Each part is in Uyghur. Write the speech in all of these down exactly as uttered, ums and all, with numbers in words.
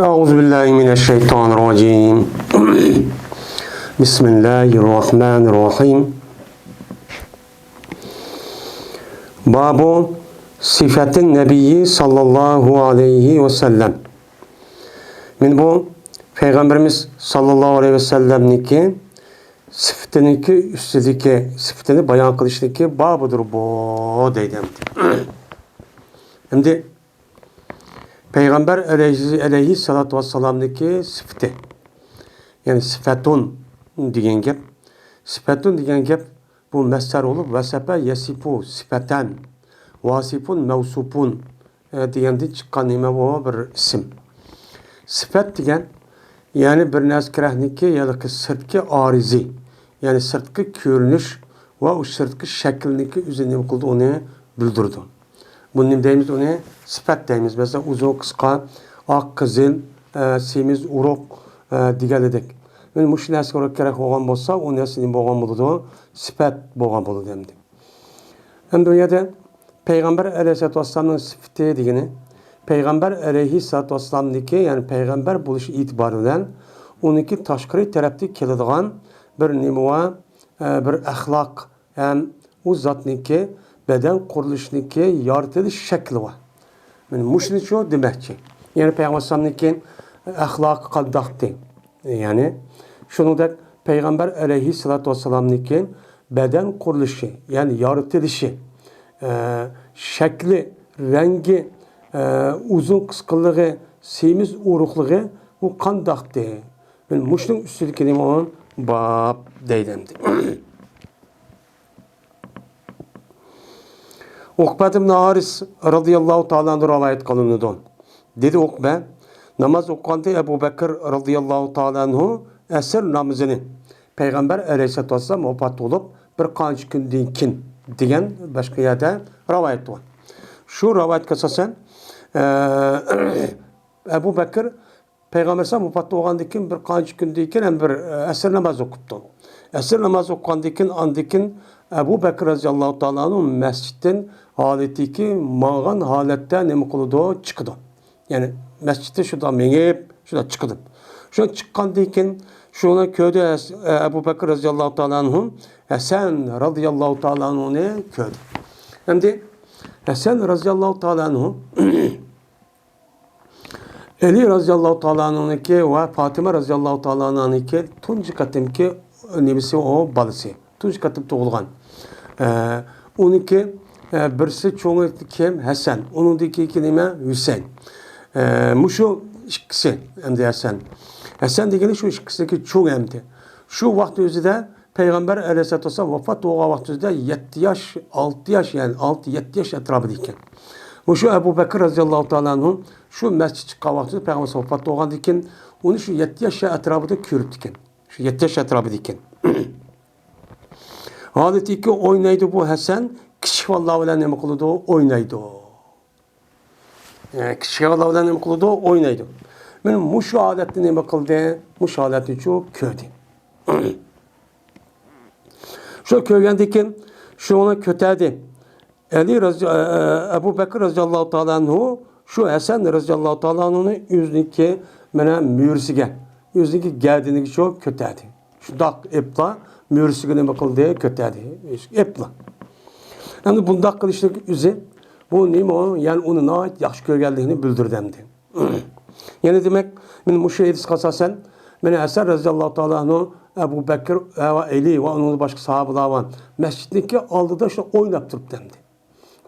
أعوذ بالله من الشيطان الرجيم. بسم الله الرحمن الرحيم. باب صفة النبي صلى الله عليه وسلم. مانا بۇ پەيغەمبىرىمىز ساللاللاھۇ ئەلەيھى ۋەسەللەمنىڭكى سۈپىتىنىڭكى ئۈستىدىكى، سۈپىتىنى بايان قىلىشنىڭكى بابىدۇر بۇ، دەيدۇ ئەمدى. ئەمدى پەيغەمبەر ئەلەيھى-، ئەلەيھىسسالاتۇ ۋەسسالامنىڭكى سۈپىتى. يەنى سىفەتۇن دېگەن گەپ. سىفەتۇن دېگەن گەپ بۇ مەسدەر بولۇپ، ۋەسەپە يەسىپۇ سىفەتەن، ۋاسىپۇن مەۋسۇپۇن، ئە، دېگەندىن چىققان نېمە بۇ؟ بىر ئىسىم. سىفەت دېگەن، يەنى بىر نەرسە كېرەكنىكى ياكى سىرتقى ئارىزى، يەنى سىرتقى كۆرۈنۈش ۋە ئۇ سىرتقى شەكىلنىكى ئۆزى نېمە قىلىدۇ؟ ئۇنى بىلدۈرىدۇ. بۇنى نېمە دەيمىز؟ ئۇنى سىپەت دەيمىز. مەسىلەن، ئۇزۇن، قىسقا، ئاق، قىزىل، ئە، سېمىز، ئورۇق، ئە، دېگەنلىدەك. مانا مۇشۇ نەرسىگە كېرەك بولغان بولسا، ئۇ نەرسە نېمە بولغان بولىدۇ؟ سىپەت بولغان بولىدۇ ئەمدى. ئەمدى بۇ يەردە پەيغەمبەر ئەلەيھىسسالاتۇ ۋەسسالامنىڭ سۈپىتى دېگىنى، پەيغەمبەر ئەلەيھىسسالاتۇ ۋەسسالامنىڭكى، يەنى پەيغەمبەر بولۇش ئېتىبارى بىلەن ئۇنىڭكى تاشقىرى تەرەپتە كېلىدىغان بىر نېمە بار؟ ئە، بىر ئەخلاق ھەم ئۇ زاتنىڭكى بەدەن قۇرۇلۇشىنىڭكى يارىتىلىش شەكلى بار. مانا مۇشۇنى شۇ دېمەكچى. يەنى پەيغەمبەر ئەلەيھىسسالامنىڭكى ئەخلاقى قانداقتى؟ يەنى شۇنىڭدەك پەيغەمبەر ئەلەيھىسسالاتۇ ۋەسسالامنىڭكى بەدەن قۇرۇلۇشى، يەنى يارىتىلىشى، ئە، شەكلى، رەڭگى، ئە، ئۇزۇن قىسقىلىقى، سېمىز ئورۇقلۇقى، بۇ قانداقتى؟ مانا مۇشۇنىڭ ئۈستىدىكى نېمە ئۇ؟ باب دەيدۇ ئەمدى. ئۇقبە ئىبن ھارىس رازىياللاھۇ تائالا ئەنھۇ رىۋايەت قىلىنىدۇ. دېدى ئۇقبە، ناماز ئوقۇغاندا ئەبۇ بەكىر رازىياللاھۇ تائالا ئەنھۇ ئەسىر نامىزىنى، پەيغەمبەر ئەلەيھىسسالاتۇ ۋەسسالام ۋاپات بولۇپ بىر قانچە كۈندىن كېيىن دېگەن باشقا يەردە رىۋايەت بار. شۇ رىۋايەتكە ئاساسەن، ئە، ئەبۇ بەكىر پەيغەمبەر ئەلەيھىسسالام ۋاپات بولغاندىن كېيىن بىر قانچە كۈندىن كېيىن ھەم بىر، ئە، ئەسىر ناماز ئوقۇپتۇ. ئەسىر ناماز ئوقۇغاندىن كېيىن، ئاندىن كېيىن ئەبۇ بەكىر رازىياللاھۇ تائالا ئەنھۇ مەسچىتتىن ھالىتىكى ماڭغان ھالەتتە نېمە قىلىدۇ؟ چىقىدۇ. يەنى مەسچىتتە شۇنداق مېڭىپ، شۇنداق چىقىدۇ. شۇ چىققاندىن كېيىن شۇنى كۆردى، ئەس-، ئەبۇ بەكىر رازىياللاھۇ تائالا ئەنھۇ ھەسەن رازىياللاھۇ تائالا ئەنھۇنى كۆردى. ئەمدى ھەسەن رازىياللاھۇ تائالا ئەنھۇ ئەلى رازىياللاھۇ تائالا ئەنھۇنىڭكى ۋە پاتىمە رازىياللاھۇ تائالا ئەنھانىڭكى تۇنجى قېتىمكى نېمىسى ئۇ بالىسى. تۇنجى قېتىم تۇغۇلغان. ئە، ئۇنىڭكى، ئە، بىرسى چوڭى كىم؟ ھەسەن. ئۇنىڭدىن كېيىنكى نېمە؟ ھۈسەيىن. ئە، مۇشۇ ئىككىسى ئەمدى ھەسەن. ھەسەن دېگىنى شۇ ئىككىسىدىكى چوڭ ئەمدى. شۇ ۋاقىت ئۆزىدە پەيغەمبەر ئەلەيھىسسالاتۇ ۋەسسالام ۋاپات بولغان ۋاقتىدا يەتتە ياش، ئالتە ياش، يەنى ئالتە، يەتتە ياش ئەتراپىدا ئىكەن. مۇشۇ ئەبۇ بەكىر رازىياللاھۇ تائالا ئەنھۇ شۇ مەسچىت چىققان ۋاقتىدا پەيغەمبەر ۋاپات بولغاندىن كېيىن ئۇنى شۇ يەتتە ياش ئەتراپىدا كۆرۈپتىكەن. شۇ يەتتە ياش ئەتراپىدا ئىكەن. ھالىتىكى ئوينايدۇ بۇ ھەسەن، كىچىك بالىلار بىلەن نېمە قىلىدۇ؟ ئوينايدۇ. ئە، كىچىك بالىلار بىلەن نېمە قىلىدۇ؟ ئوينايدۇ. مانا مۇشۇ ھالەتنى نېمە قىلدى؟ مۇشۇ ھالەتنى شۇ كۆردى. شۇ كۆرگەندىن كېيىن شۇنى كۆتەردى. ئەلى رازى-، ئە، ئەبۇ بەكىر رازىياللاھۇ تائالا ئەنھۇ شۇ ھەسەن رازىياللاھۇ تائالا ئەنھۇنى ئۆزىنىڭكى مانا مۈرىسىگە، ئۆزىنىڭكى گەدىنىگە شۇ كۆتەردى. شۇنداق ئېپلا مۈرىسىگە نېمە قىلدى؟ كۆتەردى. ئېپلا. ئەمدى بۇنداق قىلىشنىڭ ئۆزى بۇ نېمە؟ يەنى ئۇنى ناھايىتى ياخشى كۆرگەنلىكىنى بىلدۈردى ئەمدى. يەنى دېمەك، مانا مۇشۇ ھەدىسكە ئاساسەن، مانا ھەسەن رەزىياللاھۇ تائالا ئەنھۇ، ئەبۇ بەكىر ۋە ئەلى ۋە ئۇنىڭ باشقا ساھابىلار بار. مەسچىتنىڭكى ئالدىدا شۇ ئويناپ تۇرۇپتۇ ئەمدى.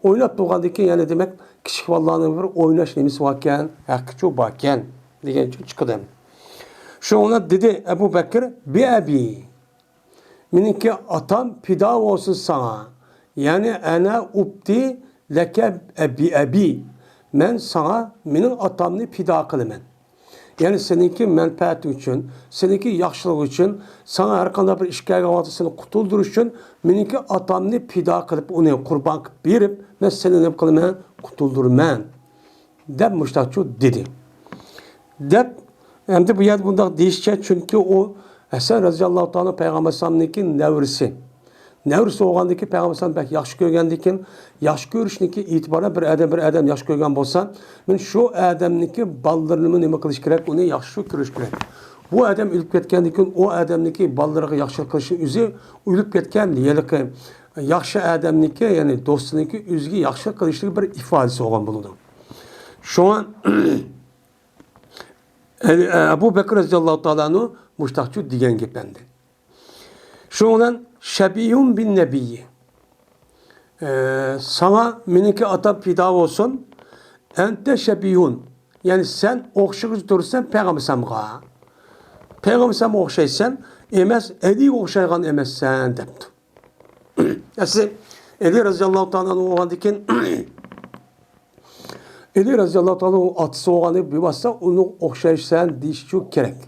ئويناپ تۇرغاندىن كېيىن، يەنى دېمەك، كىچىك بالىلارنىڭ بىر ئويناش نېمىسى باركەن، ھەققىچۇ باركەن دېگەنچە چىقىدۇ ئەمدى. شۇڭا دېدى ئەبۇ بەكىر، بىئەبى، مېنىڭكى ئاتام پىدا بولسۇن ساڭا. يەنى ئەنە ئۇبدى لەكە بىئەبى. مەن ساڭا مېنىڭ ئاتامنى پىدا قىلىمەن. يەنى سېنىڭكى مەنپەئەتىڭ ئۈچۈن، سېنىڭكى ياخشىلىقىڭ ئۈچۈن، ساڭا ھەر قانداق بىر ئىش كەلگەن ۋاقىتتا سېنى قۇتۇلدۇرۇش ئۈچۈن مېنىڭكى ئاتامنى پىدا قىلىپ، ئۇنى قۇربان قىلىپ بېرىپ، مەن سېنى نېمە قىلىمەن؟ قۇتۇلدۇرىمەن. دەپ مۇشتاقچۇ دېدى. دەپ، ئەمدى بۇ يەردە بۇنداق دېيىشچە، چۈنكى ئۇ ھەسەن رەزىياللاھۇ تائالا پەيغەمبەر ئەلەيھىسسالامنىڭكى نەۋرىسى. نەۋرىسى بولغاندىكىن، پەيغەمبەر ئەلەيھىسسالام بەك ياخشى كۆرگەندىكىن، ياخشى كۆرۈشنىڭكى ئېتىبارى بىلەن بىر ئادەم بىر ئادەم ياخشى كۆرگەن بولسا، مانا شۇ ئادەمنىڭكى بالىلىرىنىمۇ نېمە قىلىش كېرەك؟ ئۇنى ياخشى كۆرۈش كېرەك. بۇ ئادەم ئۆلۈپ كەتكەندىن كېيىن ئۇ ئادەمنىڭكى بالىلىرىغا ياخشىلىق قىلىشنىڭ ئۆزى ئۆلۈپ كەتكەن ھېلىقى ياخشى ئادەمنىڭكى، يەنى دوستىنىڭكى ئۆزىگە ياخشىلىق قىلىشنىڭ بىر ئىپادىسى بولغان بولىدۇ. شۇڭا ئەبۇ بەكرى رەزىياللاھۇ تائالا ئەنھۇ مۇشتاقچۇ دېگەن گەپ ئەمدى. شۇنىڭ بىلەن شەبىھۇن بىن نەبىيي. ئە، ساڭا مېنىڭكى ئاتام پىدا بولسۇن. ئەنتە شەبىھۇن. يەنى سەن ئوخشىغۇچى تۇرسەن پەيغەمبەرسەمغا. پەيغەمبەرسەمگە ئوخشايسەن، ئەمەس، ئەلىگە ئوخشايدىغان ئەمەسسەن، دەپتۇ. ئەسلى ئەلى رەزىياللاھۇ تائالا ئەنھۇ بولغاندىكىن، ئەلى رەزىياللاھۇ تائالا ئۇنىڭ ئاتىسى بولغاندا بىۋاسىتە ئۇنىڭغا ئوخشايسەن دېيىشچۇ كېرەك.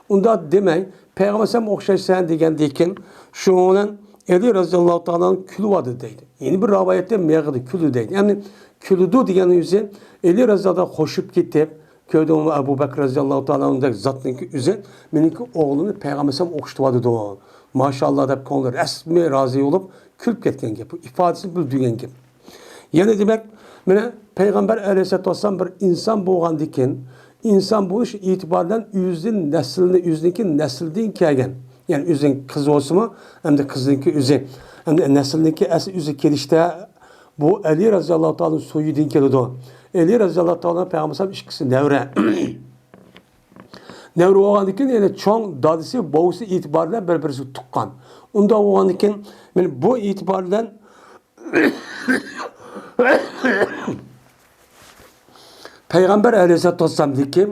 ئۇنداق دېمەي، پەيغەمبەرسەمگە ئوخشايسەن دېگەندىكىن، شۇنىڭ بىلەن ئەلى رەزىياللاھۇ تائالا ئەنھۇ كۈلۈۋاتىدۇ دەيدۇ. يەنە بىر رىۋايەتتە مېغىدى كۈلدى دەيدۇ. يەنى كۈلىدۇ دېگەننىڭ ئۆزى ئەلى رەزىياللاھۇ تائالا قوشۇپ كېتىپ، كۆردۈڭمۇ، ئەبۇ بەكرى رەزىياللاھۇ تائالا ئەنھۇدەك زاتنىڭكى ئۆزى مېنىڭكى ئوغلۇمنى پەيغەمبەرسەمگە ئوخشىتىۋاتىدۇ. ماشائاللا دەپ كۆڭلى رەسمىي رازى بولۇپ كۈلۈپ كەتكەن گەپ. بۇ ئىپادىسىنى بىلدۈرگەن گەپ. يەنە دېمەك، مانا پەيغەمبەر ئەلەيھىسسالاتۇ ۋەسسالام بىر ئىنسان بولغاندىكىن، ئىنسان بولۇش ئېتىبارى بىلەن ئۆزىدىن نەسلىنى، ئۆزىنىڭكى نەسلىدىن كەلگەن، يەنى ئۆزىنىڭ قىزى بولسىمۇ، ئەمدى قىزنىڭكى ئۆزى، ئەمدى نەسلىنىڭكى ئەسلى ئۆزى كېلىشتە بۇ ئەلى رەزىياللاھۇ تائالا سويىدىن كېلىدۇ. ئەلى رەزىياللاھۇ تائالا پەيغەمبەر ئىككىسى نەۋرە. نەۋرە بولغاندىكىن، يەنى چوڭ دادىسى، بوۋىسى ئېتىبارى بىلەن بىر-بىرسىگە تۇغقان. ئۇنداق بولغاندىكىن، مانا بۇ ئېتىبار بىلەن پەيغەمبەر ئەلەيھىسسالاتۇ ۋەسسالامدىكى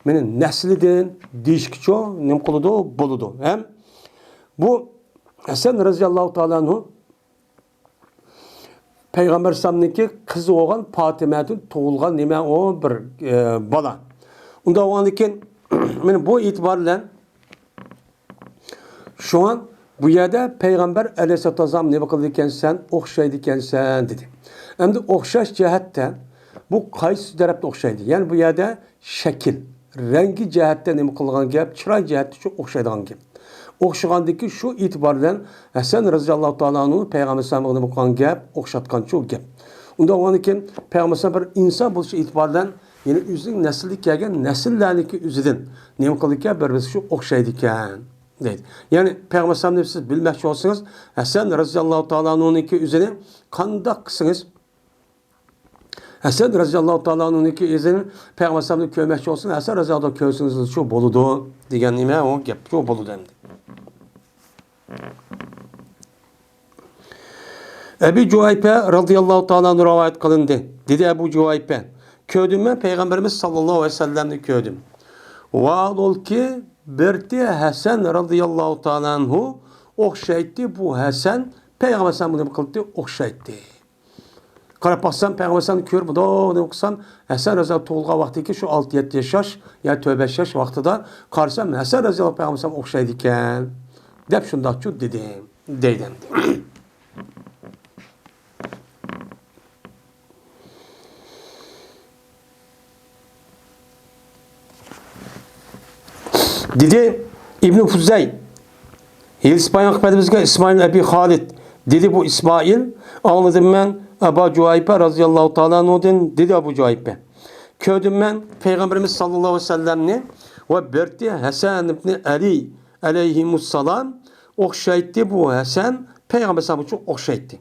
مېنى نەسلىدىن دېيىشكىچۇ نېمە قىلىدۇ؟ بولىدۇ. ھەم بۇ ھەسەن رەزىياللاھۇ تائالا ئەنھۇ پەيغەمبەر ئەلەيھىسسالامنىڭكى قىزى بولغان پاتىمەدىن تۇغۇلغان نېمە ئۇ بىر، ئە، بالا. ئۇنداق بولغاندىكىن، مانا بۇ ئېتىبار بىلەن شۇڭا بۇ يەردە پەيغەمبەر ئەلەيھىسسالاتۇ ۋەسسالام نېمە قىلىدىكەنسەن، ئوخشايدىكەنسەن دېدى. ئەمدى ئوخشاش جەھەتتە بۇ قايسى تەرەپتە ئوخشايدۇ؟ يەنى بۇ يەردە شەكىل، رەڭگى جەھەتتە نېمە قىلغان گەپ، چىراي جەھەتتىچۇ ئوخشايدىغان گەپ. ئوخشىغاندىكى شۇ ئېتىبار بىلەن ھەسەن رەزىياللاھۇ تائالا ئەنھۇ پەيغەمبەر ئەلەيھىسسالامغا نېمە قىلغان گەپ، ئوخشاتقانچۇ گەپ. ئۇنداق بولغاندىكىن پەيغەمبەر ئەلەيھىسسالام بىر ئىنسان بولۇش ئېتىبار بىلەن يەنى ئۆزىنىڭ نەسلىدىن كەلگەن نەسىللەرنىڭكى ئۆزىدىن نېمە قىلىدىكەن، بىر-بىرسى شۇ ئوخشايدىكەن دەيدۇ. يەنى پەيغەمبەر ئەلەيھىسسالامنى سىز بىلمەكچى بولسىڭىز، ھەسەن رەزىياللاھۇ تائالا ئەنھۇنىڭكى ئۆزىنى قانداق قىلسىڭىز، ھەسەن رەزىياللاھۇ تائالا ئەنھۇنىڭكى ئۆزىنى پەيغەمبەر ئەلەيھىسسالامنى كۆرمەكچى بولسىڭىز، ھەسەن رەزىياللاھۇ تائالا كۆرسىڭىز شۇ بولىدۇ دېگەن نېمە ئۇ گەپ شۇ بولىدۇ ئەمدى. ئەبۇ جۇھەيپە رەزىياللاھۇ تائالا ئەنھۇ رىۋايەت قىلىندى. دېدى ئەبۇ جۇھەيپە، كۆردۈم مەن پەيغەمبىرىمىز ساللاللاھۇ ئەلەيھى ۋەسەللەمنى كۆردۈم. ۋاھالبۇلكى بىرتى ھەسەن رەزىياللاھۇ تائالا ئەنھۇ ئوخشايتتى. بۇ ھەسەن پەيغەمبەر ئەلەيھىسسالامغا نېمە قىلدى؟ ئوخشايتتى. قاراپ باقسام، پەيغەمبەر ئەلەيھىسسالامنى كۆرۈپ، مۇنداق نېمە قىلسام، ھەسەن رەزىياللاھۇ تۇغۇلغان ۋاقتىدىكى شۇ ئالتە يەتتە ياش ياش، يا تۆت بەش ياش ۋاقتىدا قارىسام، ھەسەن رەزىياللاھۇ پەيغەمبەر ئەلەيھىسسالامغا ئوخشايدىكەن، دەپ شۇنداقچۇ دېدىم، دەيدۇ ئەمدى. دېدى ئىبنى فۇزەي، ھېلىقى بايىنقى پەدىمىزگە ئىسمائىل ئەبى خالىد. دېدى بۇ ئىسمائىل، ئاڭلىدىم مەن ئەبا جۇھەيپە رەزىياللاھۇ تائالا ئەنھۇدىن، دېدى ئەبۇ جۇھەيپە. كۆردۈم مەن پەيغەمبىرىمىز ساللاللاھۇ ئەلەيھى ۋەسەللەمنى ۋە بىرتى ھەسەن ئىبنى ئەلى ئەلەيھىمۇسسالام ئوخشايتتى. بۇ ھەسەن پەيغەمبەر ساللاللاھۇ ئەلەيھى ۋەسەللەمگە ئوخشايتتى.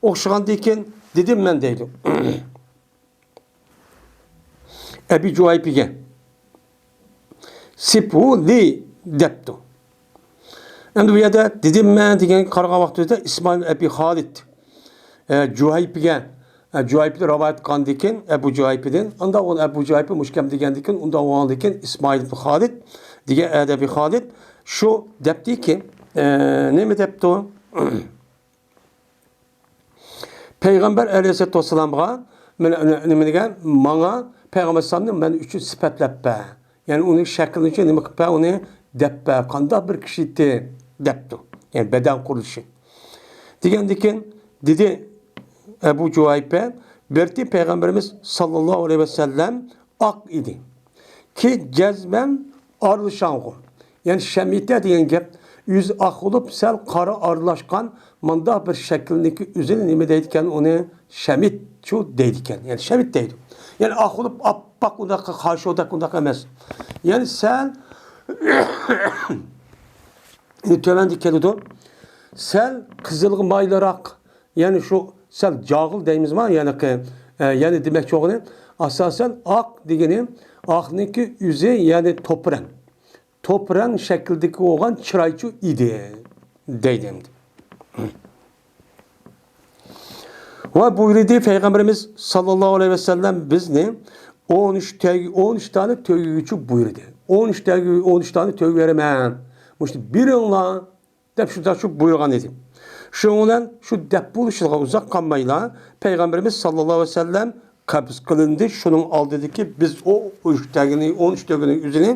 ئوخشىغاندىن كېيىن دېدىم مەن دەيدۇ. ئەبى جۇۋايپىگە. سىپھۇ لى دەپتۇ. ئەمدى بۇ يەردە دېدىم مەن دېگەنگە قارىغان ۋاقتىمىزدا ئىسمائىل ئەبى خالىد، ئە، جۇھەيپىگە، ئە، جۇھەيپىدىن رىۋايەت قىلغاندىكىن، ئەبۇ جۇھەيپىدىن، ئانداق بولغان ئەبۇ جۇھەيپى مۇشۇ گەپنى دېگەندىكىن، ئۇنداق بولغاندىكىن ئىسمائىل ئىبن خالىد دېگەن ئەدەبى خالىد شۇ دەپتىكى، ئە، نېمە دەپتۇ؟ پەيغەمبەر ئەلەيھىسسالاتۇ ۋەسسالامغا، مانا، نېمە دېگەن؟ ماڭا پەيغەمبەر ئەلەيھىسسالامنى مەن ئۈچۈن سۈپەتلەپ بەر. يەنى ئۇنىڭ شەكلىنى ئۈچۈن نېمە قىلىپ بەر، ئۇنى دەپ بەر. قانداق بىر كىشى ئىدى دەپتۇ. يەنى بەدەن قۇرۇلۇشى. دېگەندىكىن دېدى ئەبۇ جۇۋايپە، بىرتى پەيغەمبىرىمىز ساللاللاھۇ ئەلەيھى ۋەسەللەم ئاق ئىدى. كى جەزمەن ئارىلىشاڭغۇ. يەنى شەمىتە دېگەن گەپ، يۈزى ئاق بولۇپ، سەل قارا ئارىلاشقان مۇنداق بىر شەكىلنىڭكى ئۆزىنى نېمە دەيدىكەن؟ ئۇنى شەمىت شۇ دەيدىكەن. يەنى شەمىت دەيدۇ. يەنى ئاق بولۇپ ئاپئاق ئۇنداق، خاشۇدەك ئۇنداق ئەمەس. يەنى سەل تۆۋەندە كېلىدۇ. سەل قىزىلغا مايلىراق. يەنى شۇ سەل جاغىل دەيمىزما؟ يەنى، ئە، يەنى دېمەكچى بولغىنى، ئاساسەن ئاق دېگىنى ئاقنىڭكى ئۆزى، يەنى توپرەڭ. توپرەڭ شەكلىدىكى بولغان چىرايچۇ ئىدى، دەيدۇ ئەمدى. ۋە بۇيرۇدى، پەيغەمبىرىمىز ساللاللاھۇ ئەلەيھى ۋەسەللەم بىزنى ئون ئۈچ تەگ-، ئون ئۈچ دانە تۆگىگۈچى بۇيرۇدى. ئون ئۈچ تەگ-، ئون ئۈچ دانە تۆگە بېرىمەن. مۇشۇنى بېرىڭلار، دەپ شۇنداق شۇ بۇيرۇغان ئىدى. شۇنىڭ بىلەن شۇ دەپ بولۇشىدىغان ئۇزاق قالمايلا، پەيغەمبىرىمىز ساللاللاھۇ ئەلەيھى ۋەسەللەم قەبز قىلىندى. شۇنىڭ ئالدىدىكى بىز ئۇ ئۈچ تەگىنى، ئون ئۈچ تۆگىنىڭ ئۆزىنى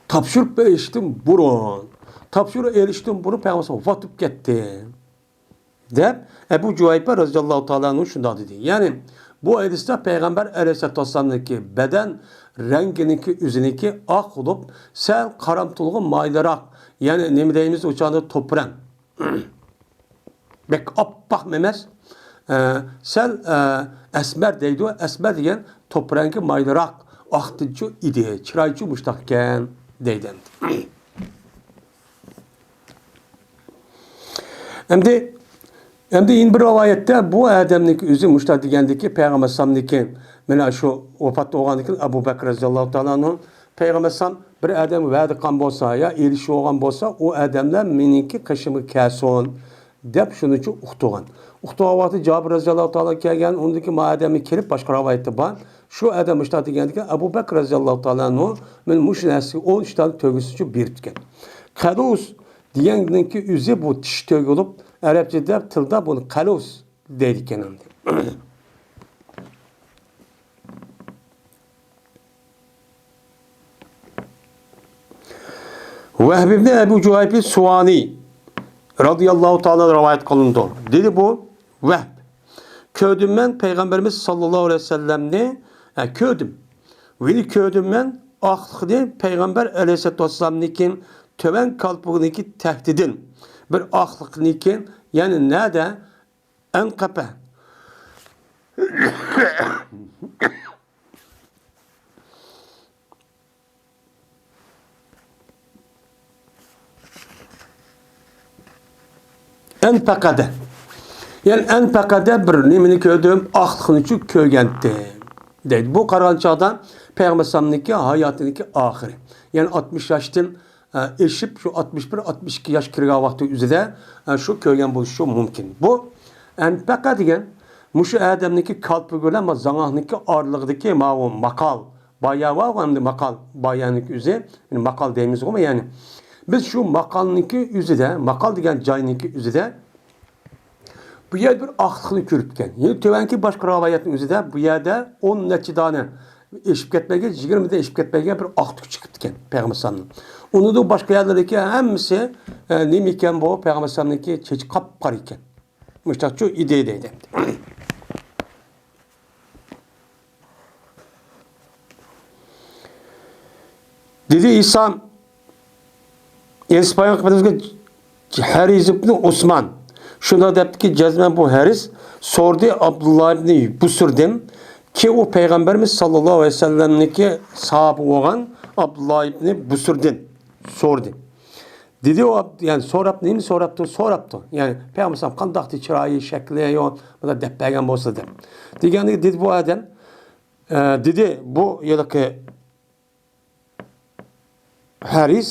تاپشۇرۇپ بېرىشتىن بۇرۇن، تاپشۇرۇپ ئېلىشتىن بۇرۇن پەيغەمبەر ۋاپات بولۇپ كەتتى، دەپ ئەبۇ جۇھەيپە رەزىياللاھۇ تائالا ئەنھۇ شۇنداق دېدى. يەنى بۇ ھەدىستە پەيغەمبەر ئەلەيھىسسالاتۇ ۋەسسالامنىڭكى بەدەن رەڭگىنىڭكى ئۆزىنىڭكى ئاق بولۇپ، سەل قارامتۇلغا مايىلراق، يەنى نېمە دەيمىز ئۇ چاغدا، توپرەڭ. بەك ئاپئاق ئەمەس، ئە، سەل، ئە، ئەسمەر دەيدۇ. ئەسمەر دېگەن توپرەڭگە مايىلراق، ئاقتىنچۇ ئىدى، چىرايچۇ مۇشتاق ئىكەن دەيدۇ. ئەمدى، ئەمدى يەنە بىر رىۋايەتتە بۇ ئادەمنىڭكى ئۆزى مۇشتاق دېگەندىكى، پەيغەمبەر ئەلەيھىسسالامنىڭكى، مانا شۇ ۋاپات بولغاندىن كېيىن ئەبۇ بەكرى رەزىياللاھۇ تائالا ئەنھۇ، پەيغەمبەر ئەلەيھىسسالام بىر ئادەمگە ۋەدە قىلغان بولسا يا ئېلىشىپ بولغان بولسا، ئۇ ئادەملەر مېنىڭكى قېشىمغا كەلسۇن، دەپ شۇنىڭ ئۈچۈن ئۇقتۇرغان. ئۇقتۇرغان ۋاقتى جابىر رەزىياللاھۇ تائالا كەلگەن، ئۇندىن كېيىن ما ئادەمگە كېلىپ باشقا رىۋايەتتە بار. شۇ ئادەم مۇشۇنداق دېگەندىكىن، ئەبۇ بەكرى رەزىياللاھۇ تائالا ئەنھۇ، مەن مۇشۇ نەرسىگە ئون ئۈچ دانە تۆگىسىچۇ بېرىپتىكەن. قەلۇس دېگەننىڭكى ئۆزى بۇ تىش تۆگە بولۇپ، ئەرەبچىدە تىلدا بۇنى قەلۇس دەيدىكەن ئەمدى. ۋەھب ئىبنى ئەبۇ جۇھەيپە سۇۋانى رەزىياللاھۇ تائالا رىۋايەت قىلىنىدۇ. دېدى بۇ ۋەھب، كۆردۈم مەن پەيغەمبىرىمىز ساللاللاھۇ ئەلەيھى ۋەسەللەمنى، ھە، كۆردۈم. ۋىنى كۆردۈم مەن ئاقلىقنى پەيغەمبەر ئەلەيھىسسالاتۇ ۋەسسالامنىڭكى تۆۋەن كالپۇكىنىڭكى تەھتىدىن بىر ئاقلىقنىڭكى، يەنى نەدە؟ ئەنقەپە. ئەنپەقەدە. يەنى ئەنپەقەدە بىر نېمىنى كۆردۈم، ئاقلىقنىچۇ كۆرگەنتىم، دەيدۇ. بۇ قارىغان چاغدا پەيغەمبەر ئەلەيھىسسالامنىڭكى ھاياتىنىڭكى ئاخىرى. يەنى ئاتمىش ياشتىن ئە، ئېشىپ، شۇ ئاتمىش بىر، ئاتمىش ئىككى ياش كىرگەن ۋاقتى ئۆزىدە، ئە، شۇ كۆرگەن بولۇشى مۇمكىن. بۇ ئەنپەقە دېگەن مۇشۇ ئادەمنىڭكى كالپۇكى بىلەن ما زاڭاقنىڭكى ئارىلىقىدىكى ماۋۇ ماقال، بايا ۋە ئەمدى ماقال، بايانىڭكى ئۆزى، يەنى ماقال دەيمىزغۇ، يەنى بىز شۇ ماقالنىڭكى ئۆزىدە، ماقال دېگەن جاينىڭكى ئۆزىدە بۇ يەردە بىر ئاقلىقنى كۆرۈپتىكەن. يەنى تۆۋەنكى باشقا رىۋايەتنىڭ ئۆزىدە بۇ يەردە ئون نەچچە دانە ئېشىپ كەتمەيدىغان، يىگىرمىدىن ئېشىپ كەتمەيدىغان بىر ئاقتۇك چىقىپتىكەن پەيغەمبەر ئەلەيھىسسالامنىڭ. ئۇنىڭدىن باشقا يەرلەردىكى ھەممىسى، ئە، نېمە ئىكەن بۇ؟ پەيغەمبەر ئەلەيھىسسالامنىڭكى چېچى قاپقارا ئىكەن. مۇشۇنداقچۇ ئىدى دەيدۇ. دېدى ئىسام، ئېلىسپايان قېپىدىمىزگە ھەرىز ئىبنى ئۇسمان شۇنداق دەپتىكى، جەزمەن بۇ ھەرىز سورىدى ئابدۇللا ئىبنى بۇسۇردىن، كى ئۇ پەيغەمبىرىمىز ساللاللاھۇ ئەلەيھى ۋەسەللەمنىڭكى ساھابى بولغان ئابدۇللا ئىبنى بۇسۇردىن سورىدى. دېدى ئۇ، يەنى سوراپ، نېمە سوراپتۇ؟ سوراپتۇ. يەنى پەيغەمبەر ئەلەيھىسسالام قانداقتى، چىرايى، شەكلى، يو، مۇنداق دەپ بەرگەن بولسا دەپ. دېگەندىكىن دېدى بۇ ئادەم، ئە، دېدى بۇ ھېلىقى ھەرىس،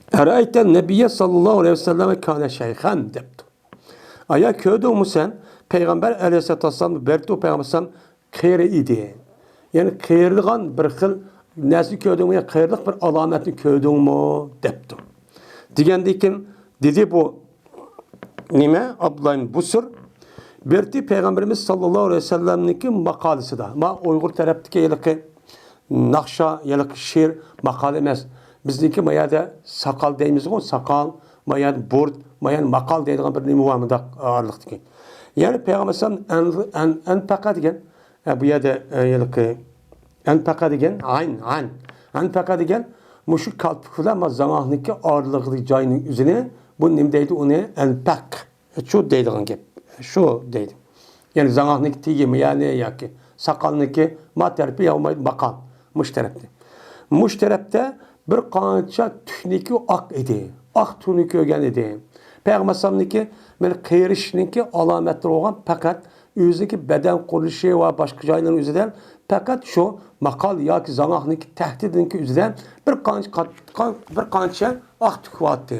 ئەرەئەيتە نەبىيە ساللاللاھۇ ئەلەيھى ۋەسەللەم كانە شەيخەن دەپتۇ. ئايا، كۆردۈڭمۇ سەن پەيغەمبەر ئەلەيھىسسالاتۇ ۋەسسالام بەرتۇ پەيغەمبەر ئەلەيھىسسالام قېرى ئىدى. يەنى قېرىغان بىر خىل نەرسە كۆردۈڭمۇ؟ يا قېرىلىق بىر ئالامەتنى كۆردۈڭمۇ؟ دەپتۇ. دېگەندىكىن دېدى بۇ نېمە؟ ئابدۇللا ئىبن بۇسۇر بەرتى پەيغەمبىرىمىز ساللاللاھۇ ئەلەيھى ۋەسەللەمنىڭكى ماقالىسىدا. ما ئۇيغۇر تەرەپتىكى ھېلىقى ناخشا، ھېلىقى شېئىر، ماقالە ئەمەس. بىزنىڭكى ما يەردە ساقال دەيمىزغۇ، ساقال، ما يەردە بۇرۇت، ما يەردە ماقال دەيدىغان بىر نېمە بار مۇنداق ئارىلىقتىكى. يەنى پەيغەمبەر ئەلەيھىسسالام ئەن-، ئەن-، ئەنپەقە دېگەن، ئە، بۇ يەردە، ئە، ھېلىقى ئەنپەقە دېگەن، ئەن، ئەن، ئەنپەقە دېگەن مۇشۇ كالپۇك بىلەن ما زاڭاقنىڭكى ئارىلىقىدىكى جاينىڭ ئۆزىنى بۇ نېمە دەيدۇ ئۇنى؟ ئەنپەق. شۇ دەيدىغان گەپ. شۇ دەيدۇ. يەنى زاڭاقنىڭكى تېگىمۇ يەنى ياكى ساقالنىڭكى ما تەرىپى ياۋمايدۇ ماقال. مۇشۇ تەرەپتە. مۇشۇ تەرەپتە بىر قانچە تۈكنىكى ئاق ئىدى. ئاق تۈكنى كۆرگەن ئىدى. پەيغەمبەر ئەلەيھىسسالامنىڭكى مانا قېرىشنىڭكى ئالامەتلىرى بولغان پەقەت ئۆزىنىڭكى بەدەن قۇرۇلۇشى ۋە باشقا جايلارنىڭ ئۆزىدە پەقەت شۇ ماقال ياكى زاڭاقنىڭكى تەھدىتىنىڭكى ئۆزىدە بىر قانچە قات-، قان-، بىر قانچە ئاق تۈك بارتى.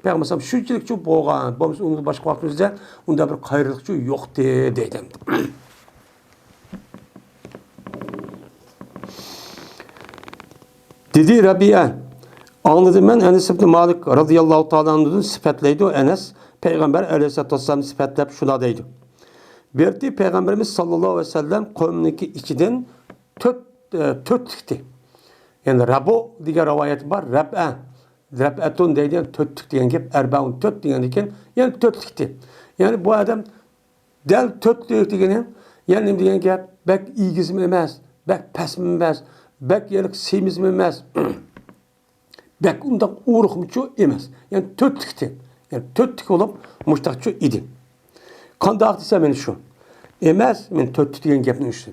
پەيغەمبەر ئەلەيھىسسالام شۇنچىلىكچۇ بولغان، بولمىسا ئۇنىڭدىن باشقا ۋاقىت ئۆزىدە ئۇنداق بىر قايرىلىقچۇ يوقتى دەيدۇ. دېدى رەبىئە، ئاڭلىدىم مەن ئەنەس ئىبنى مالىك رەزىياللاھۇ تائالا ئەنھۇدىن سۈپەتلەيدۇ، ئەنەس پەيغەمبەر ئەلەيھىسسالاتۇ ۋەسسالامنى سۈپەتلەپ شۇنداق دەيدۇ. بىر رېتى پەيغەمبىرىمىز ساللاللاھۇ ئەلەيھى ۋەسەللەم قومىنىڭكى ئىچىدىن تۆت، ئە، تۆتلۈكتى. يەنى رەبۇ دېگەن رىۋايەت بار، رەبئە، رەبئەتۇن دەيدىغان تۆتلۈك دېگەن گەپ، ئەربەئۇن تۆت دېگەندىكىن، يەنى تۆتلۈكتى. يەنى بۇ ئادەم دەل تۆتلۈك دېگىنى، يەنى نېمە دېگەن گەپ؟ بەك ئېگىزمۇ ئەمەس، بەك پەسمۇ ئەمەس، بەك يەنە سېمىزمۇ ئەمەس. بەك ئۇنداق ئورۇقمۇچۇ ئەمەس. يەنى تۆتلۈكتى. يەنى تۆتلۈك بولۇپ مۇشتاقچۇ ئىدى. قانداق دېسە مانا شۇ. ئەمەس، مانا تۆتلۈك دېگەن گەپنىڭ ئۈستى.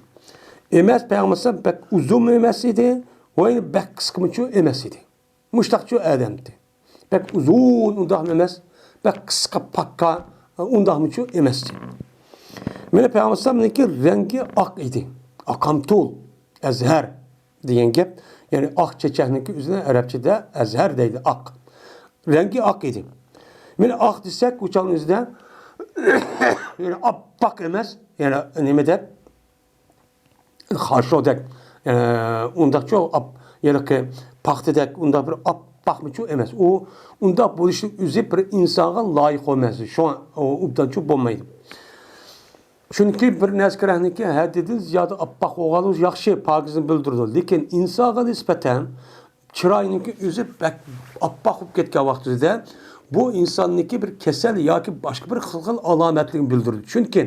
ئەمەس، پەيغەمبەر بەك ئۇزۇنمۇ ئەمەس ئىدى، ۋە يەنە بەك قىسقىمۇچۇ ئەمەس ئىدى. مۇشتاقچۇ ئادەمدى. بەك ئۇزۇن ئۇنداقمۇ ئەمەس، بەك قىسقا پاككا ئۇنداقمۇچۇ ئەمەس. مانا پەيغەمبەر ئەلەيھىسسالامنىڭكى رەڭگى ئاق ئىدى. ئاقامتۇل، ئەزھەر دېگەن گەپ. يەنى ئاق چېچەكنىڭكى ئۆزىنى ئەرەبچىدە ئەزھەر دەيدۇ، ئاق. رەڭگى ئاق ئىدى. مانا ئاق دېسەك، ئۇ چاغنىڭ ئۆزىدە يەنى ئاپئاق ئەمەس، يەنى نېمە دەپ، خاشودەك، ئە، ئۇنداقچۇ ئاپ-، ھېلىقى پاختىدەك ئۇنداق بىر ئاپئاقمۇچۇ ئەمەس. ئۇ ئۇنداق بولۇشنىڭ ئۆزى بىر ئىنسانغا لايىق بولماس. شۇڭا ئۇ ئوبدانچۇ بولمايدۇ. چۈنكى بىر نەسكە رەڭنىڭكى ھەددىدىن زىيادە ئاپئاق بولغانلىقى ياخشى، پاكىزنى بىلدۈرىدۇ. لېكىن ئىنسانغا نىسبەتەن چىراينىڭكى ئۆزى بەك ئاپئاق بولۇپ كەتكەن ۋاقتىدا بۇ ئىنساننىڭكى بىر كېسەل ياكى باشقا بىر خىل، خىل ئالامەتلىكنى بىلدۈرىدۇ. چۈنكى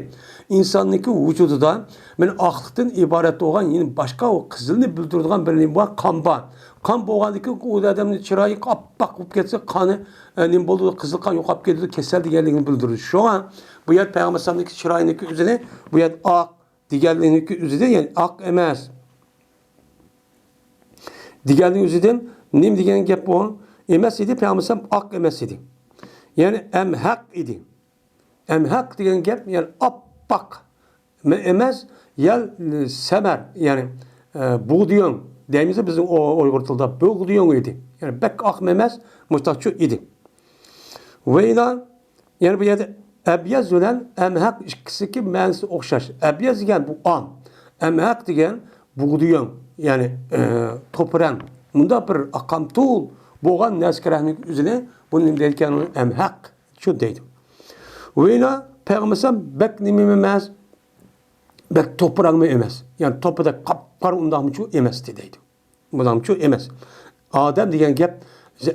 ئىنساننىڭكى ۋۇجۇدىدا مانا ئاقلىقتىن ئىبارەت بولغان يەنە باشقا ئۇ قىزىلنى بىلدۈرىدىغان بىر نېمە بار، قان بار. قان بولغاندىكىن ئۇ ئادەمنىڭ چىرايى ئاپئاق بولۇپ كەتسە، قانى، ئە، نېمە بولىدۇ؟ قىزىل قان يوقاپ كېتىدۇ، كېسەل دېگەنلىكنى بىلدۈرىدۇ. شۇڭا بۇ يەر پەيغەمبەر ئەلەيھىسسالامنىڭكى چىرايىنىڭكى ئۆزىنى بۇ يەر ئاق دېگەنلىكنىڭكى ئۆزىدە، يەنى ئاق ئەمەس. دېگەننىڭ ئۆزىدىن نېمە دېگەن گەپ بۇ؟ ئەمەس ئىدى، پەيغەمبەر ئەلەيھىسسالام ئاق ئەمەس ئىدى. يەنى ئەمھەق ئىدى. ئەمھەق دېگەن گەپ، يەنى ئاپئاق ئەمەس، يەل سەمەر، يەنى، ئە، بۇغدىيۆڭ دەيمىز بىزنىڭ ئۇ-، ئۇيغۇر تىلىدا، بۇغدىيۆڭ ئىدى. يەنى بەك ئاقمۇ ئەمەس، مۇشتاقچۇ ئىدى. ۋەيلا، يەنى بۇ يەردە ئەبيەز بىلەن ئەمھەق ئىككىسىنىڭكى مەنىسى ئوخشاش. ئەبيەز دېگەن بۇ ئان، ئەمھەق دېگەن بۇغدىيۆڭ، يەنى، ئە، توپا رەڭ. مۇنداق بىر ئاقامتۇل بولغان نەسكە رەڭنىڭ ئۆزىنى بۇ نېمە دەيدىكەن؟ ئەمھەق شۇ دەيدۇ. ۋەيلا پەيغەمبەر ئەلەيھىسسالام بەك نېمە ئەمەس، بەك توپا رەڭمۇ ئەمەس. يەنى توپىدەك قاپقارا ئۇنداقمۇچۇ ئەمەستى دەيدۇ. بۇنداقمۇچۇ ئەمەس. ئادەم دېگەن گەپ،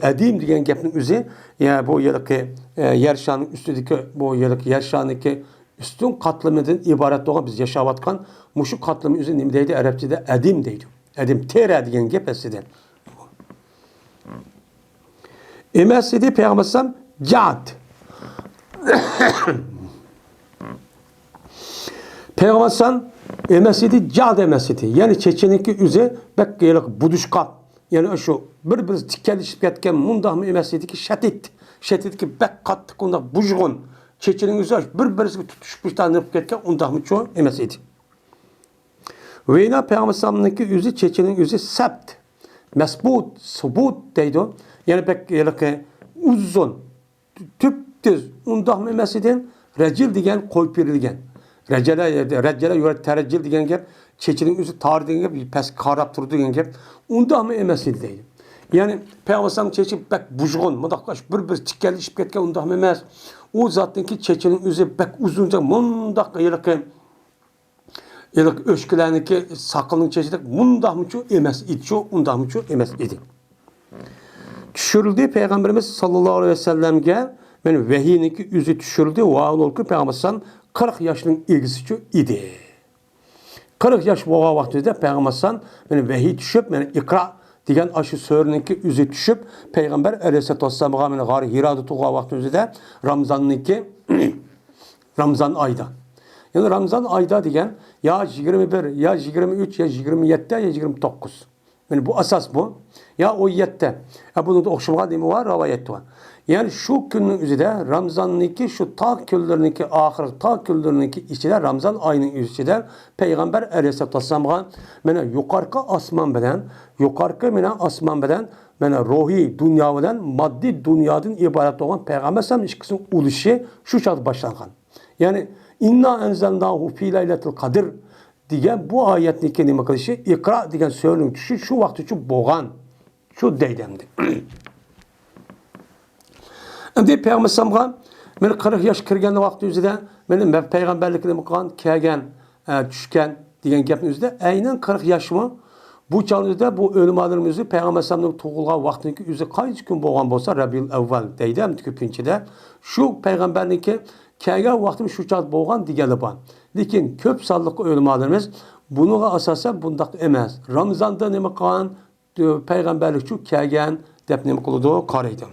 ئەدىم دېگەن گەپنىڭ ئۆزى، يا بۇ ھېلىقى، ئە، يەر شارىنىڭ ئۈستىدىكى، بۇ ھېلىقى يەر شارىنىڭكى ئۈستۈن قاتلىمىدىن ئىبارەت بولغان بىز ياشاۋاتقان مۇشۇ قاتلىمنىڭ ئۆزى نېمە دەيدۇ؟ ئەرەبچىدە ئەدىم دەيدۇ. ئەدىم، تېرە دېگەن گەپ ئەسلىدە. ئەمەس ئىدى پەيغەمبەر ئەلەيھىسسالام جاد. پەيغەمبەر ئەلەيھىسسالام ئەمەس ئىدى، جاد ئەمەس ئىدى. يەنى چېچىنىڭكى ئۆزى بەك ھېلىقى بۇدۇشقا. يەنى شۇ بىر-بىرسى تىكەنلىشىپ كەتكەن مۇنداقمۇ ئەمەس ئىدىكى، شەدىد. شەدىدكى بەك قاتتىق ئۇنداق بۇژغۇن. چېچىنىڭ ئۆزى بىر-بىرسىگە تۇتۇشۇپ مۇشۇنداق نېمە بولۇپ كەتكەن ئۇنداقمۇچۇ ئەمەس ئىدى. ۋەيلا پەيغەمبەر ئەلەيھىسسالامنىڭكى ئۆزى، چېچىنىڭ ئۆزى سەبت، مەسبۇت، سۇبۇت دەيدۇ. يەنى بەك ھېلىقى ئۇزۇن، تۈپتۈز، ئۇنداقمۇ ئەمەس ئىدى. رەجىل دېگەن قويۇپ بېرىلگەن. رەجەلە، رەجەلە يۇرى تەرەجىل دېگەن گەپ، چېچىنىڭ ئۆزى تار دېگەن گەپ، پەسكە قاراپ تۇرىدۇ دېگەن گەپ. ئۇنداقمۇ ئەمەس ئىدى دەيدۇ. يەنى پەيغەمبەر ئەلەيھىسسالام چېچى بەك بۇژغۇن، مۇنداق بىر-بىرسى تىكەنلىشىپ كەتكەن ئۇنداقمۇ ئەمەس. ئۇ زاتنىڭكى چېچىنىڭ ئۆزى بەك ئۇزۇن، مۇنداق ھېلىقى ھېلىقى ئۆچكىلەرنىڭكى ساقىلىنىڭ چېچىدەك مۇنداقمۇچۇ ئەمەس ئىدىچۇ، ئۇنداقمۇچۇ ئەمەس ئىدى. چۈشۈرۈلدى پەيغەمبىرىمىز ساللاللاھۇ ئەلەيھى ۋەسەللەمگە، مانا ۋەھىينىڭكى ئۆزى چۈشۈرۈلدى، ۋاۋۇلكى پەيغەمبەر ئەلەيھىسسالام قىرىق ياشنىڭ ئىگىسىچۇ ئىدى. قىرىق ياش بولغان ۋاقتىدا پەيغەمبەر ئەلەيھىسسالام مانا ۋەھىي چۈشۈپ، مانا ئىقرا دېگەن ئاشۇ سۈرىنىڭكى ئۆزى چۈشۈپ، پەيغەمبەر ئەلەيھىسسالاتۇ ۋەسسالامغا مانا غار ھىرادا تۇرغان ۋاقتىمىزدا رامزاننىڭكى، رامزان ئايدا. يەنى رامزان ئايدا دېگەن يا يىگىرمە بىر، يا يىگىرمە ئۈچ، يا يىگىرمە يەتتە، يا يىگىرمە توققۇز. مانا بۇ ئاساس بۇ. يا ئون يەتتە. ئە، بۇنىڭدا ئوخشىمىغان نېمە بار؟ رىۋايەت بار. يەنى شۇ كۈننىڭ ئۆزىدە، رامزاننىڭكى شۇ تاغ كۈنلىرىنىڭكى ئاخىرى، تاغ كۈنلىرىنىڭكى ئىچىدە، رامزان ئايىنىڭ ئىچىدە پەيغەمبەر ئەلەيھىسسالاتۇ ۋەسسالامغا مانا يۇقارقى ئاسمان بىلەن، يۇقارقى مانا ئاسمان بىلەن، مانا روھىي دۇنيا بىلەن ماددىي دۇنيادىن ئىبارەت بولغان پەيغەمبەر ئەلەيھىسسالام ئىككىسىنىڭ ئۇلىشى شۇ چاغدا باشلانغان. يەنى، «ئىننا ئەنزەلناھۇ فى لەيلەتىل قەدر» دېگەن بۇ ئايەتنىڭكى نېمە قىلىشى، ئىقرا دېگەن سۈرىنىڭ چۈشۈشى شۇ ۋاقىت ئۈچۈن بولغان. شۇ دەيدۇ ئەمدى. ئەمدى پەيغەمبەر ئەلەيھىسسالامغا مانا قىرىق ياش كىرگەن ۋاقتى ئۆزىدە مانا پەيغەمبەرلىكنى نېمە قىلغان؟ كەلگەن، ئە، چۈشكەن دېگەن گەپنىڭ ئۆزىدە ئەينەن قىرىق ياشمۇ؟ بۇ چاغنىڭ ئۆزىدە بۇ ئۆلىمالىرىمىز ئۆزى پەيغەمبەر ئەلەيھىسسالامنىڭ تۇغۇلغان ۋاقتىنىڭكى ئۆزى قانچە كۈن بولغان بولسا، رەبىئۇل ئەۋۋەل دەيدۇ ئەمدى كۆپىنچىدە. شۇ پەيغەمبەرنىڭكى كەلگەن ۋاقتىمۇ شۇ چاغدا بولغان دېگەنلەر بار. لېكىن كۆپ سانلىق ئۆلىمالىرىمىز بۇنىڭغا ئاساسەن بۇنداق ئەمەس. رامىزاندا نېمە قىلغان؟ پەيغەمبەرلىكچۇ كەلگەن دەپ نېمە قىلىدۇ؟ قارايدۇ.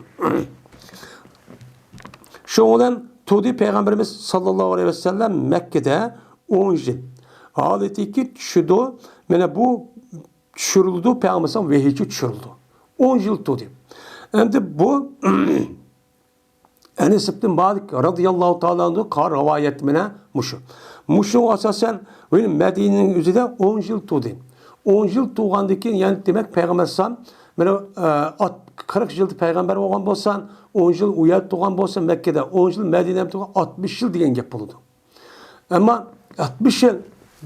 شۇنىڭ بىلەن تۇردى پەيغەمبىرىمىز ساللاللاھۇ ئەلەيھى ۋەسەللەم مەككىدە ئون يىل. ھالىتىكى چۈشىدۇ. مانا بۇ چۈشۈرۈلىدۇ، پەيغەمبەر ئەلەيھىسسالام ۋەھىيچۇ چۈشۈرۈلىدۇ. ئون يىل تۇردى. ئەمدى بۇ ئەنەس ئىبن مالىك رازىياللاھۇ تائالا ئەنھۇ قىلغان رىۋايەت مانا مۇشۇ. مۇشۇ ئاساسەن، مەدىنىنىڭ ئۆزىدە ئون يىل تۇردى. ئون يىل تۇرغاندىن كېيىن، يەنى دېمەك، پەيغەمبەر ئەلەيھىسسالام مانا، ئە، ئات-، قىرىق يىلدا پەيغەمبەر بولغان بولسا، ئون يىل ئۇ يەردە تۇرغان بولسا، مەككىدە ئون يىل، مەدىنەدە تۇرغان ئاتمىش يىل دېگەن گەپ بولىدۇ. ئەمما ئاتمىش يىل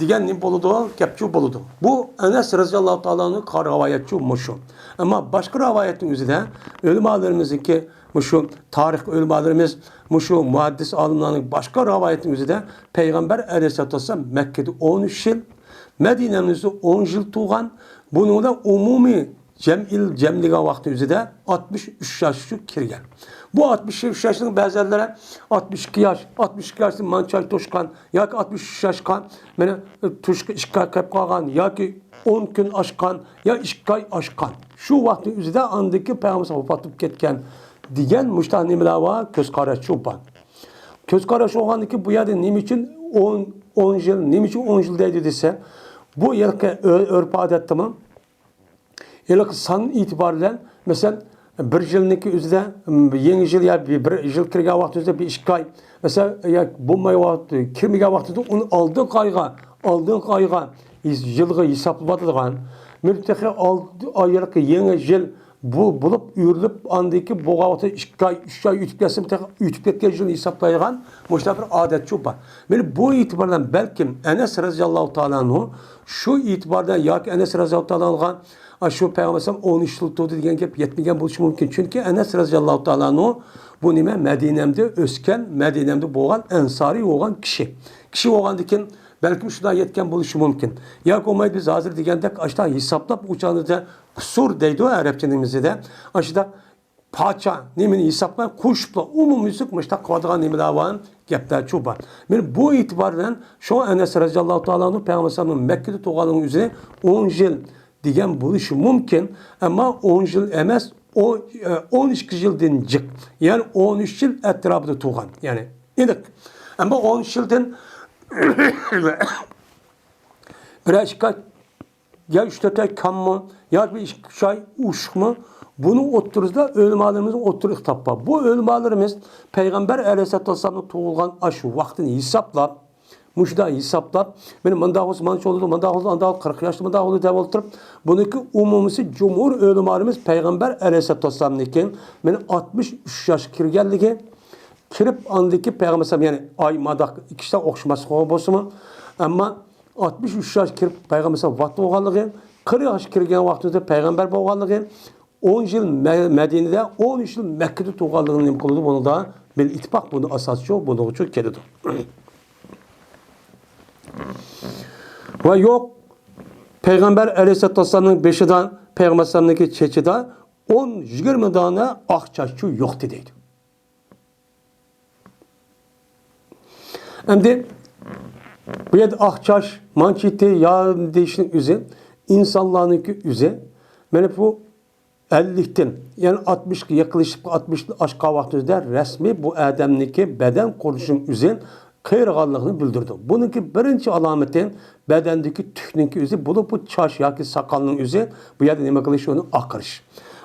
دېگەن نېمە بولىدۇ؟ گەپچۇ بولىدۇ. بۇ ئەنەس رازىياللاھۇ تائالا ئەنھۇ قىلغان رىۋايەتچۇ مۇشۇ. ئەمما باشقا رىۋايەتنىڭ ئۆزىدە ئۆلىمالىرىمىزنىڭكى، مۇشۇ تارىخ ئۆلىمالىرىمىز، مۇشۇ مۇھەددىس ئالىملارنىڭ باشقا رىۋايەتنىڭ ئۆزىدە پەيغەمبەر ئەلەيھىسسالاتۇ ۋەسسالام مەككىدە ئون ئۈچ يىل، مەدىنەنىڭ ئۆزىدە ئون يىل تۇرغان. بۇنىڭدا ئومۇمىي جەمئىل جەملىگەن ۋاقتى ئۆزىدە ئاتمىش ئۈچ ياشقا كىرگەن. بۇ ئاتمىش ئۈچ ياشنىڭ بەزىلەر ئاتمىش ئىككى ياش، ئاتمىش ئىككى ياشتىن مانچە ئاي توشقان ياكى ئاتمىش ئۈچ ياشقا مانا تۇرۇشقا ئىككى ئاي قېلىپ قالغان ياكى ئون كۈن ئاشقان يا ئىككى ئاي ئاشقان. شۇ ۋاقىتنىڭ ئۆزىدە ئاندىكى پەيغەمبەر ۋاپات بولۇپ كەتكەن دېگەن مۇشۇنداق نېمىلەر بار، كۆز قاراشچۇ بار. كۆز قاراش بولغاندىكىن بۇ يەردە نېمە ئۈچۈن ئون، ئون يىل، نېمە ئۈچۈن ئون يىل دەيدۇ دېسە، بۇ ھېلىقى ئۆ-، ئۆرپ ئادەتتىمۇ ھېلىقى سان ئېتىبارى بىلەن، مەسىلەن، بىر يىلنىڭكى ئۆزىدە، م، يېڭى يىل يا بىر، بىر يىل كىرگەن ۋاقتىمىزدا بىر ئىككى ئاي، مەسىلەن، يا بولماي ۋاقىت، كىرمىگەن ۋاقتىدا ئۇنى ئالدىنقى ئايغا، ئالدىنقى ئايغا ھېس-، يىلغا ھېسابلىۋاتىدىغان، مېنىڭ تېخى ئالدى ئاي ھېلىقى يېڭى يىل بۇ بولۇپ ئۆرۈلۈپ، ئاندىن كېيىن بولغان ۋاقىتتا ئىككى ئاي، ئۈچ ئاي ئۆتۈپ كەتسىمۇ، تېخى ئۆتۈپ كەتكەن يىلنى ھېسابلايدىغان مۇشۇنداق بىر ئادەتچۇ بار. مانا بۇ ئېتىبار بىلەن بەلكىم ئەنەس رەزىياللاھۇ تائالا ئەنھۇ شۇ ئېتىباردا ياكى ئەنەس رەزىياللاھۇ تائالا ئەنھۇغا، ئا، شۇ پەيغەمبەر ئەلەيھىسسالام ئون ئۈچ يىل تۇردى دېگەن گەپ يەتمىگەن بولۇشى مۇمكىن. چۈنكى ئەنەس رەزىياللاھۇ تائالا ئەنھۇ بۇ نېمە، مەدىنەمدە ئۆسكەن، مەدىنەمدە بولغان ئەنسارىي بولغان كىشى. كىشى بولغاندىكىن بەلكىم شۇنداق يەتكەن بولۇشى مۇمكىن. ياكى بولمايدۇ، بىز ھازىر دېگەندەك ئاشۇنداق ھېسابلاپ ئۇ چاغدا قۇسۇر دەيدۇ ئەرەبچە نېمىسىدە. ئاشۇنداق پاچا نېمىنى ھېسابلاپ قوشۇپلا ئومۇميۈزلۈك مۇشۇنداق قىلىدىغان نېمىلەر بار، گەپلەرچۇ بار. مانا بۇ ئېتىبار بىلەن شۇ ئەنەس رەزىياللاھۇ تائالا ئەنھۇ پەيغەمبەر ئەلەيھىسسالامنىڭ مەككىدە تۇرغانلىقىنىڭ ئۆزىنى ئون يىل دېگەن بولۇشى مۇمكىن. ئەمما ئون يىل ئەمەس، ئون، ئون ئىككى يىلدىن جىق، يەنى ئون ئۈچ يىل ئەتراپىدا تۇرغان، يەنى ئېنىق. ئەمما ئون ئۈچ يىلدىن بىرەر ئىككى ئاي يا ئۈچ تۆت ئاي كاممۇ ياكى بىر ئىككى ئۈچ ئاي ئوشۇقمۇ؟ بۇنىڭ ئوتتۇرىسىدا ئۆلىمالىرىمىزنىڭ ئوتتۇرا ئىختىلاپى بار. بۇ ئۆلىمالىرىمىز پەيغەمبەر ئەلەيھىسسالاتۇ ۋەسسالامنىڭ تۇغۇلغان ئاشۇ ۋاقتىنى ھېسابلاپ، مۇشۇنداق ھېسابلاپ، مانا مۇنداق بولسا مانچە بولىدۇ، مۇنداق بولسا ئانداق، قىرىق ياشتا مۇنداق بولىدۇ دەپ ئولتۇرۇپ، بۇنىڭكى ئومۇمىسى جۇمھۇر ئۆلىمالىرىمىز پەيغەمبەر ئەلەيھىسسالاتۇ ۋەسسالامنىڭكى مانا ئاتمىش ئۈچ ياشقا كىرگەنلىكى، كىرىپ ئاندىكى پەيغەمبەر ئەلەيھىسسالام، يەنى ئاي ماداق ئىككىسى ئوخشىماسلىق بولسىمۇ، ئەمما ئاتمىش ئۈچ ياشقا كىرىپ پەيغەمبەر ئەلەيھىسسالام ۋاپات بولغانلىقى، قىرىق ياشقا كىرگەن ۋاقتىمىزدا پەيغەمبەر بولغانلىقى، ئون يىل مە-، مەدىنىدە، ئون ئۈچ يىل مەككىدە تۇرغانلىقىنى نېمە قىلىدۇ؟ بۇنىڭدا بىل ئىتتىپاق، بۇنى ئاساسچۇ، بۇنىڭغىچۇ كېلىدۇ. ۋە يوق، پەيغەمبەر ئەلەيھىسسالاتۇ ۋەسسالامنىڭ بېشىدا، پەيغەمبەر ئەلەيھىسسالامنىڭكى چېچىدا ئون، يىگىرمە دانە ئاق چاچچۇ يوقتى دەيدۇ. ئەمدى بۇ يەردە ئاق چاچ، مانچىتى، يا دېيىشنىڭ ئۆزى، ئىنسانلارنىڭكى ئۆزى، مانا بۇ ئەللىكتىن، يەنى ئاتمىشقا يېقىنلىشىپ، ئاتمىشتىن ئاشقان ۋاقتىمىزدا رەسمىي بۇ ئادەمنىڭكى بەدەن قۇرۇلۇشىنىڭ ئۆزى قېرىغانلىقىنى بىلدۈرىدۇ. بۇنىڭكى بىرىنچى ئالامىتى بەدەندىكى تۈكنىڭكى ئۆزى، بولۇپ بۇ چاچ ياكى ساقالنىڭ ئۆزى بۇ يەردە نېمە قىلىش، ئۇنى ئاقىرىش.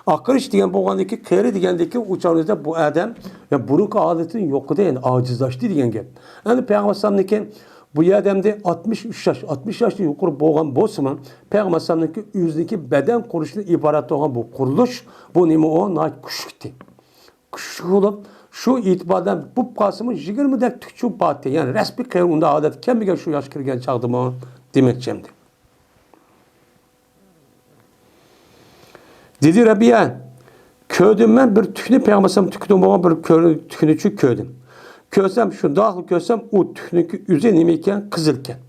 ئاقىرىش دېگەن بولغاندىكى، قېرى دېگەندىكى ئۇ چاغدا بۇ ئادەم، يا، بۇرۇنقى ھالىتىنى يوقىدى، يەنى ئاجىزلاشتى دېگەن گەپ. ئەمدى پەيغەمبەر ئەلەيھىسسالامنىڭكى بۇ ئادەمدە ئاتمىش ئۈچ ياش، ئاتمىش ياشتىن يۇقىرى بولغان بولسىمۇ، پەيغەمبەر ئەلەيھىسسالامنىڭكى ئۆزىنىڭكى بەدەن قۇرۇلۇشىدىن ئىبارەت بولغان بۇ قۇرۇلۇش، بۇ نېمە ئۇ؟ ناھايىتى كۈچلۈكتى. كۈچلۈك بولۇپ، شۇ ئېتىباردىن بولۇپ قالسىمۇ، يىگىرمىدەك تۈكچە بار ئىدى. يەنى رەسمىي قېرى ئۇنداق ھالەتكە كەلمىگەن شۇ ياشقا كىرگەن چاغدىمۇ دېمەكچى ئەمدى. دېدى رەبىئە، كۆردۈم مەن بىر تۈكنى، پەيغەمبەر ئەلەيھىسسالام تۈكىدىن بولغان بىر كۆر-، تۈكنىچۇ كۆردۈم. كۆرسەم، شۇنداقلا كۆرسەم، ئۇ تۈكنىڭكى ئۆزى نېمە ئىكەن؟ قىزىل ئىكەن.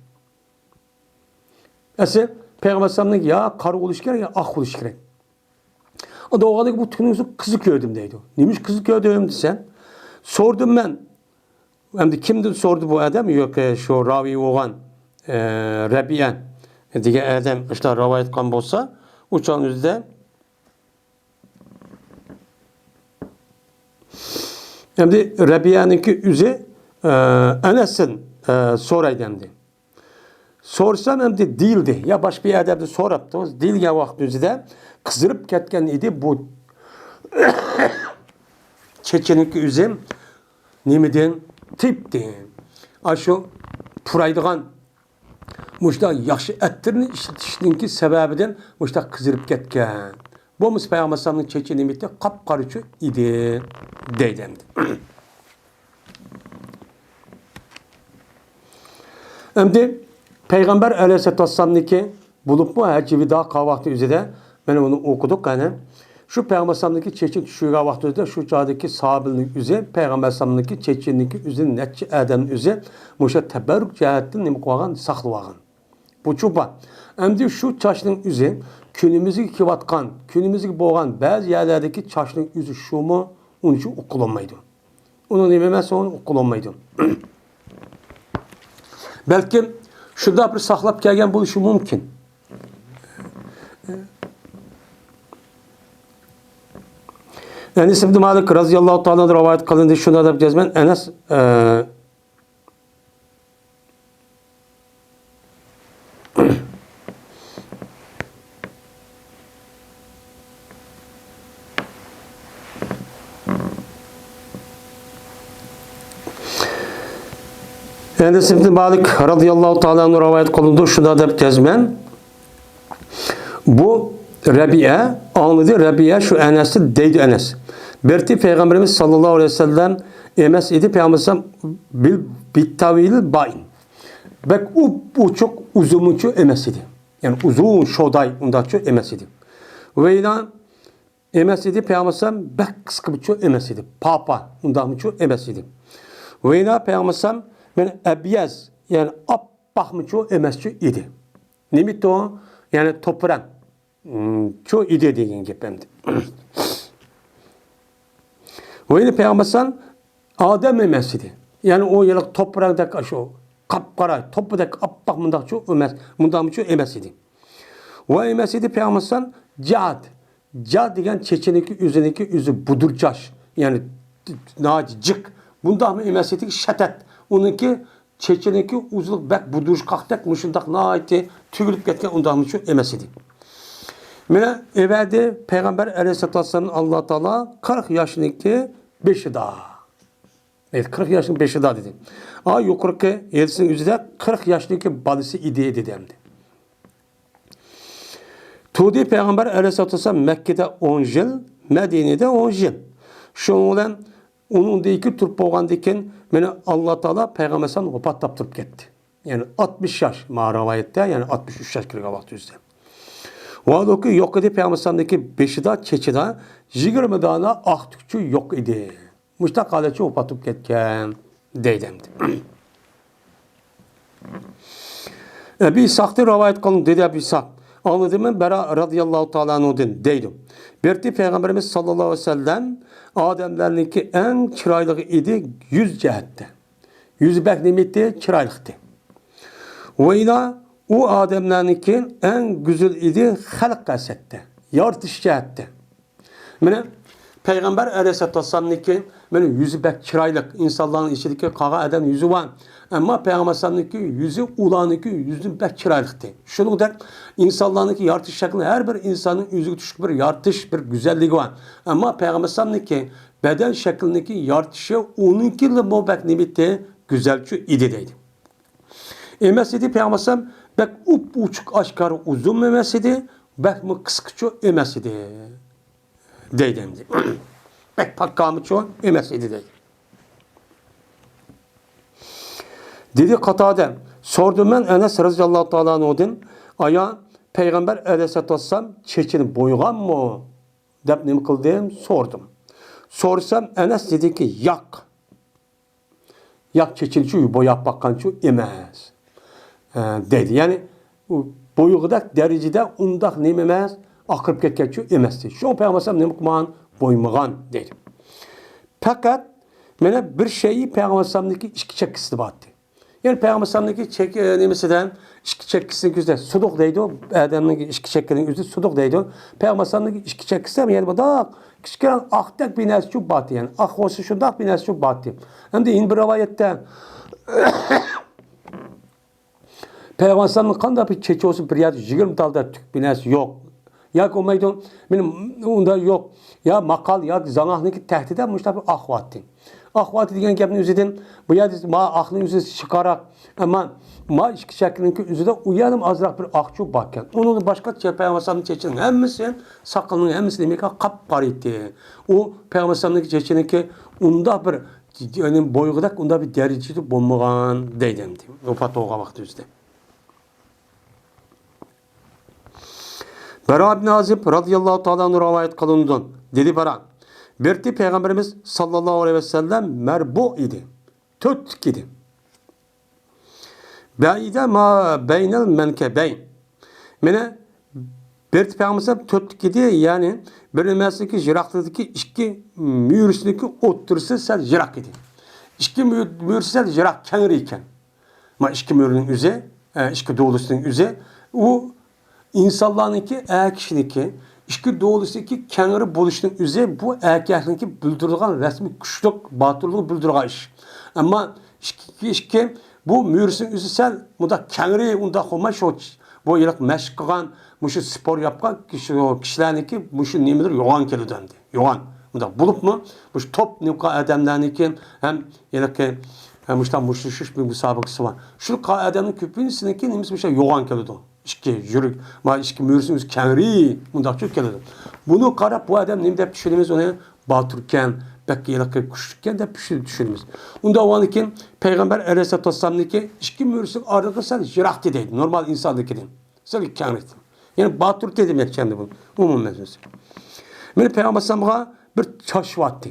ئەسلى پەيغەمبەر ئەلەيھىسسالامنىڭ يا قارا بولۇشى كېرەك، يا ئاق بولۇشى كېرەك. ئۇندا بولغاندىكىن بۇ تۈكنىڭ ئۆزى قىزىل كۆردۈم دەيدۇ. نېمە ئۈچۈن قىزىل كۆردۈم دېسە، سورىدىم مەن. ئەمدى كىمدىن سورىدى بۇ ئادەم؟ يۇقىرى شۇ راۋى بولغان، ئە، رەبىئە دېگەن ئادەم ئىشلار راۋايەت قىلغان بولسا، ئۇ چاغنىڭ ئۆزىدە ئەمدى رەبىئەنىڭكى ئۆزى، ئە، ئەنەستىن، ئە، سورايدۇ ئەمدى. سورىسام ئەمدى دېيىلدى. يا باشقا بىر ئادەمدىن سوراپتۇ. دېيىلگەن ۋاقىت ئۆزىدە قىزىرىپ كەتكەن ئىدى بۇ چېچىنىڭكى ئۆزى. نېمىدىن؟ تېيىپتىن. ئاشۇ پۇرايدىغان مۇشۇنداق ياخشى ئەتىرنى ئىشلىتىشنىڭكى سەۋەبىدىن مۇشۇنداق قىزىرىپ كەتكەن. بولمىسا پەيغەمبەر ئەلەيھىسسالامنىڭ چېچى نېمىتى قاپقارىچۇ ئىدى دەيدۇ ئەمدى. ئەمدى پەيغەمبەر ئەلەيھىسسالاتۇ ۋەسسالامنىڭكى بولۇپمۇ ھەججى ۋىدا قىلغان ۋاقتى ئۆزىدە مانا ئۇنى ئوقۇدۇق قېنى. شۇ پەيغەمبەر ئەلەيھىسسالامنىڭكى چېچىنى چۈشۈرگەن ۋاقتى ئۆزىدە شۇ چاغدىكى ساھابىلەرنىڭ ئۆزى، پەيغەمبەر ئەلەيھىسسالامنىڭكى چېچىنىڭكى ئۆزىنى نەچچە ئادەمنىڭ ئۆزى مۇشۇ تەبەررۇك جەھەتتىن نېمە قىلغان؟ ساقلىۋالغان. بۇچۇ بار. ئەمدى شۇ چاچنىڭ ئۆزى كۈنىمىزگە كېلىۋاتقان، كۈنىمىزگە بولغان بەزى يەرلەردىكى چاچنىڭ ئۆزى شۇمۇ؟ ئۇنچە ئۇقۇلالمايدۇ. ئۇنىڭ نېمە ئەمەس، ئۇنى ئۇقۇلالمايدۇ. بەلكىم شۇنداق بىر ساقلاپ كەلگەن بولۇشى مۇمكىن. ئەنەس ئىبن مالىك رازىياللاھۇ تائالا ئەنھۇ رىۋايەت قىلىندى، شۇنداق دەپ جەزمەن ئەنەس، ئە، ئەنەس ئىبن مالىك رازىياللاھۇ تائالا ئەنھۇ رىۋايەت قىلىندى، شۇنداق دەپ جەزمەن. بۇ رەبىئە ئاڭلىدى، رەبىئە شۇ ئەنەستىن دەيدۇ ئەنەس. بىرتى پەيغەمبىرىمىز ساللاللاھۇ ئەلەيھى ۋەسەللەم ئەمەس ئىدى، پەيغەمبىر بىل بىتتاۋىل بائىن. بەك ئۇپ ئوچۇق ئۇزۇنمۇچۇ ئەمەس ئىدى. يەنى ئۇزۇن شوداي ئۇنداقچۇ ئەمەس ئىدى. ۋەيلا ئەمەس ئىدى، پەيغەمبەر بەك قىسقىمۇچۇ ئەمەس ئىدى. پاپا ئۇنداقمۇچۇ ئەمەس ئىدى. ۋەيلا پەيغەمبەر مەن ئەبيەز، يەنى ئاپئاقمۇچۇ ئەمەسچۇ ئىدى. نېمىتۇ؟ يەنى توپراڭ، م، چۇ ئىدى دېگەن گەپ ئەمدى. ۋەيلا پەيغەمبەر ئادەم ئەمەس ئىدى. يەنى ئۇ ھېلىقى توپراقتەك شۇ قاپقارا، توپىدەك ئاپئاق مۇنداقچۇ ئەمەس، مۇنداقمۇچۇ ئەمەس ئىدى. ۋە ئەمەس ئىدى پەيغەمبەر جاد. جاد دېگەن چېچىنىڭكى ئۆزىنىڭكى ئۆزى بۇدۇرچاش، يەنى ناھايىتى جىق. بۇنداقمۇ ئەمەس ئىدى، شەتەت. ئۇنىڭكى چېچىنىڭكى ئۇزۇنلۇق بەك بۇدۇرۇشقاقتەك مۇشۇنداق ناھايىتى تۈگۈلۈپ كەتكەن ئۇنداقمۇچۇ ئەمەس ئىدى. مانا ئەۋەدى پەيغەمبەر ئەلەيھىسسالاتۇ ۋەسسالامنى ئاللا تائالا قىرىق ياشنىڭكى بېشىدا. قىرىق ياشنىڭ بېشىدا دېدى. ئا، يۇقىرىقى ھەدىسنىڭ ئۆزىدە قىرىق ياشنىڭكى بالىسى ئىدى دېدى ئەمدى. تۇردى پەيغەمبەر ئەلەيھىسسالاتۇ ۋەسسالام مەككىدە ئون يىل، مەدىنىدە ئون يىل. شۇنىڭ بىلەن ئۇنىڭدىن كېيىن تۇرۇپ بولغاندىن كېيىن مانا ئاللا تائالا پەيغەمبەر ئەلەيھىسسالام ۋاپات تاپتۇرۇپ كەتتى. يەنى ئاتمىش ياش، ما رىۋايەتتە، يەنى ئاتمىش ئۈچ ياش كىرگەن ۋاقتى ئۆزىدە. ۋاھالۇكى يوق ئىدى پەيغەمبەر ئەلەيھىسسالامنىڭكى بېشىدا، چېچىدا يىگىرمە دانە ئاق تۈكچە يوق ئىدى. مۇشۇنداق ھالەتچە ۋاپات بولۇپ كەتكەن دەيدۇ ئەمدى. ئەبى ئىسھاقتىن رىۋايەت قىلىنىدۇ، دېدى ئەبى ئىسھاق. ئاڭلىدىم مەن بەرا رازىياللاھۇ تائالا ئەنھۇدىن دەيدۇ. بىرتى پەيغەمبىرىمىز ساللاللاھۇ ئەلەيھى ۋەسەللەم ئادەملەرنىڭكى ئەڭ چىرايلىقى ئىدى يۈز جەھەتتە. يۈزى بەك نېمە ئىدى؟ چىرايلىقتى. ۋەيلا ئۇ ئادەملەرنىڭكى ئەڭ گۈزەل ئىدى خەلق ھەسەتتە. يارىتىش جەھەتتە. مانا پەيغەمبەر ئەلەيھىسسالاتۇ ۋەسسالامنىڭكى مانا يۈزى بەك چىرايلىق، ئىنسانلارنىڭ ئىچىدىكى قالغان ئادەم يۈزى بار. ئەمما پەيغەمبەر ئەلەيھىسسالامنىڭكى يۈزى ئۇلارنىڭكى يۈزىدىن بەك چىرايلىقتى. شۇنىڭدەك ئىنسانلارنىڭكى يارىتىش شەكلى، ھەر بىر ئىنساننىڭ ئۆزىگە تۇشلۇق بىر يارىتىش، بىر گۈزەللىكى بار. ئەمما پەيغەمبەر ئەلەيھىسسالامنىڭكى بەدەن شەكلىنىڭكى يارىتىشى ئۇنىڭكىدىنمۇ بەك نېمە ئىدى؟ گۈزەلچۇ ئىدى دەيدۇ. ئەمەس ئىدى، پەيغەمبەر ئەلەيھىسسالام بەك ئۇپ-ئوچۇق ئاشكارا ئۇزۇنمۇ ئەمەس ئىدى، بەكمۇ قىسقىچۇ ئەمەس ئىدى دەيدۇ ئەمدى. بەك پاككامىچۇ ئەمەس ئىدى دەيدۇ. دېدى قاتادە، سورىدىم مەن ئەنەس رەزىياللاھۇ تائالا ئەنھۇدىن، ئايا پەيغەمبەر ئەلەيھىسسالاتۇ ۋەسسالام چېچىنى بويىغانمۇ؟ دەپ نېمە قىلدىم؟ سورىدىم. سورىسام، ئەنەس دېدىكى، ياق. ياق، چېچىنىچۇ بوياپ باققانچۇ ئەمەس، ئە، دەيدۇ. يەنى، ئۇ بويىغۇدەك دەرىجىدە ئۇنداق نېمە ئەمەس، ئاقىرىپ كەتكەنچۇ ئەمەس دەيدۇ. شۇڭا پەيغەمبەر ئەلەيھىسسالام نېمە قىلمىغان؟ بويىمىغان دەيدۇ. پەقەت مانا بىر شەيئى پەيغەمبەر ئەلەيھىسسالامنىڭكى ئىككى چەككىسىدە بارتى. يەنى پەيغەمبەر ئەلەيھىسسالامنىڭكى چەك-، ئە، نېمىسىدە، ئىككى چەككىسىنىڭ ئۆزىدە سۇدۇق دەيدۇ. ئادەمنىڭ ئىككى چەككىسىنىڭ ئۆزى سۇدۇق دەيدۇ. پەيغەمبەر ئەلەيھىسسالامنىڭكى ئىككى چەككىسى ھەم يەنە مۇنداق كىچىككىنە ئاقتەك بىر نەرسىچۇ بارتى. يەنى ئاق بولسا شۇنداق بىر نەرسىچۇ بارتى. ئەمدى يەنە بىر رىۋايەتتە پەيغەمبەر ئەلەيھىسسالامنىڭ قانداق بىر چېچى بولسا بىر يەردە يىگىرمە تالدا تۈك بىر نەرسە يوق. ياكى بولمايدۇ، مېنىڭ ئۇنداق يوق. يا ماقال ياكى زاڭاقنىڭكى تەختىدە مۇشۇنداق بىر ئاق بارتى. ئاق بارتى دېگەن گەپنىڭ ئۆزىدىن، بۇ يەردە ما ئاقنىڭ ئۆزى چىقاراق، ئەمما ما ئىككى چەككىنىڭكى ئۆزىدە ئۇ يەردىمۇ ئازراق بىر ئاقچۇ باركەن. ئۇنىڭدىن باشقا چە-، پەيغەمبەر ئەلەيھىسسالامنىڭ چېچىنىڭ ھەممىسى، ساقىلىنىڭ ھەممىسى نېمىكەن؟ قاپقارا ئىدى. ئۇ پەيغەمبەر ئەلەيھىسسالامنىڭكى چېچىنىڭكى ئۇنداق بىر، يەنى بويىغۇدەك ئۇنداق بىر دەرىجىدە بولمىغان دەيدۇ ئەمدى. ۋاپات بولغان ۋاقتى ئۆزىدە. بەرا ئىبن ئازىب رەزىياللاھۇ تائالا ئەنھۇ رىۋايەت قىلىنىدۇ. دېدى بەرا، بىرتى پەيغەمبىرىمىز ساللاللاھۇ ئەلەيھى ۋەسەللەم مەربۇ ئىدى. تۆتلۈك ئىدى. بەئىدە ما بەينەل مەنكەبەين. مانا بىرتى پەيغەمبەر تۆتلۈك ئىدى، يەنى بىر نېمىسىدىكى يىراقلىقتىكى ئىككى مۈرىسىنىڭكى ئوتتۇرىسى سەل يىراق ئىدى. ئىككى مۈ-، مۈرىسى سەل يىراق، كەڭرى ئىكەن. ما ئىككى مۈرىنىڭ ئۆزى، ئە، ئىككى دولىسىنىڭ ئۆزى، ئۇ ئىنسانلارنىڭكى، ئەر كىشىنىڭكى ئىككى دولىسىدىكى كەڭرى بولۇشنىڭ ئۆزى بۇ ئەركەكنىڭكى بىلدۈرىدىغان رەسمىي كۈچلۈك، باتۇرلۇقنى بىلدۈرىدىغان ئىش. ئەمما ئىككى، ئىككى، بۇ مۈرىسىنىڭ ئۆزى سەل مۇنداق كەڭرى، ئۇنداق بولماي، شۇ، بۇ ھېلىقى مەشىق قىلغان، مۇشۇ سپور ياپقان كىشى-، كىشىلەرنىڭكى مۇشۇ نېمىلىرى يوغان كېلىدۇ ئەمدى. يوغان. مۇنداق بولۇپمۇ، مۇشۇ توپ نېمە قىلغان ئادەملەرنىڭكى ھەم ھېلىقى، ھە، مۇشۇنداق مۇشتلىشىش بىر مۇسابىقىسى بار. شۇ قىلغان ئادەمنىڭ كۆپىنچىسىنىڭكى نېمىسى مۇشۇنداق يوغان كېلىدۇ. ئىككى يۈرۈك، ما ئىككى مۈرىسىنىڭ ئۆزى كەڭرى، مۇنداقچۇ كېلىدۇ. بۇنى قاراپ بۇ ئادەم نېمە دەپ چۈشىنىمىز ئۇنى؟ باتۇركەن، بەك ھېلىقى كۈچلۈككەن دەپ چۈشىنىمىز. ئۇنداق بولغاندىن كېيىن پەيغەمبەر ئەلەيھىسسالاتۇ ۋەسسالامنىڭكى ئىككى مۈرىسىنىڭ ئارىلىقى سەل يىراقتى دەيدۇ، نورمال ئىنساننىڭكىدىن. سەل كەڭرى. يەنى باتۇرتى دېمەكچى ئەمدى بۇ. ئومۇمىي مەزمۇنى. مانا پەيغەمبەر ئەلەيھىسسالامغا بىر چاچ بارتى.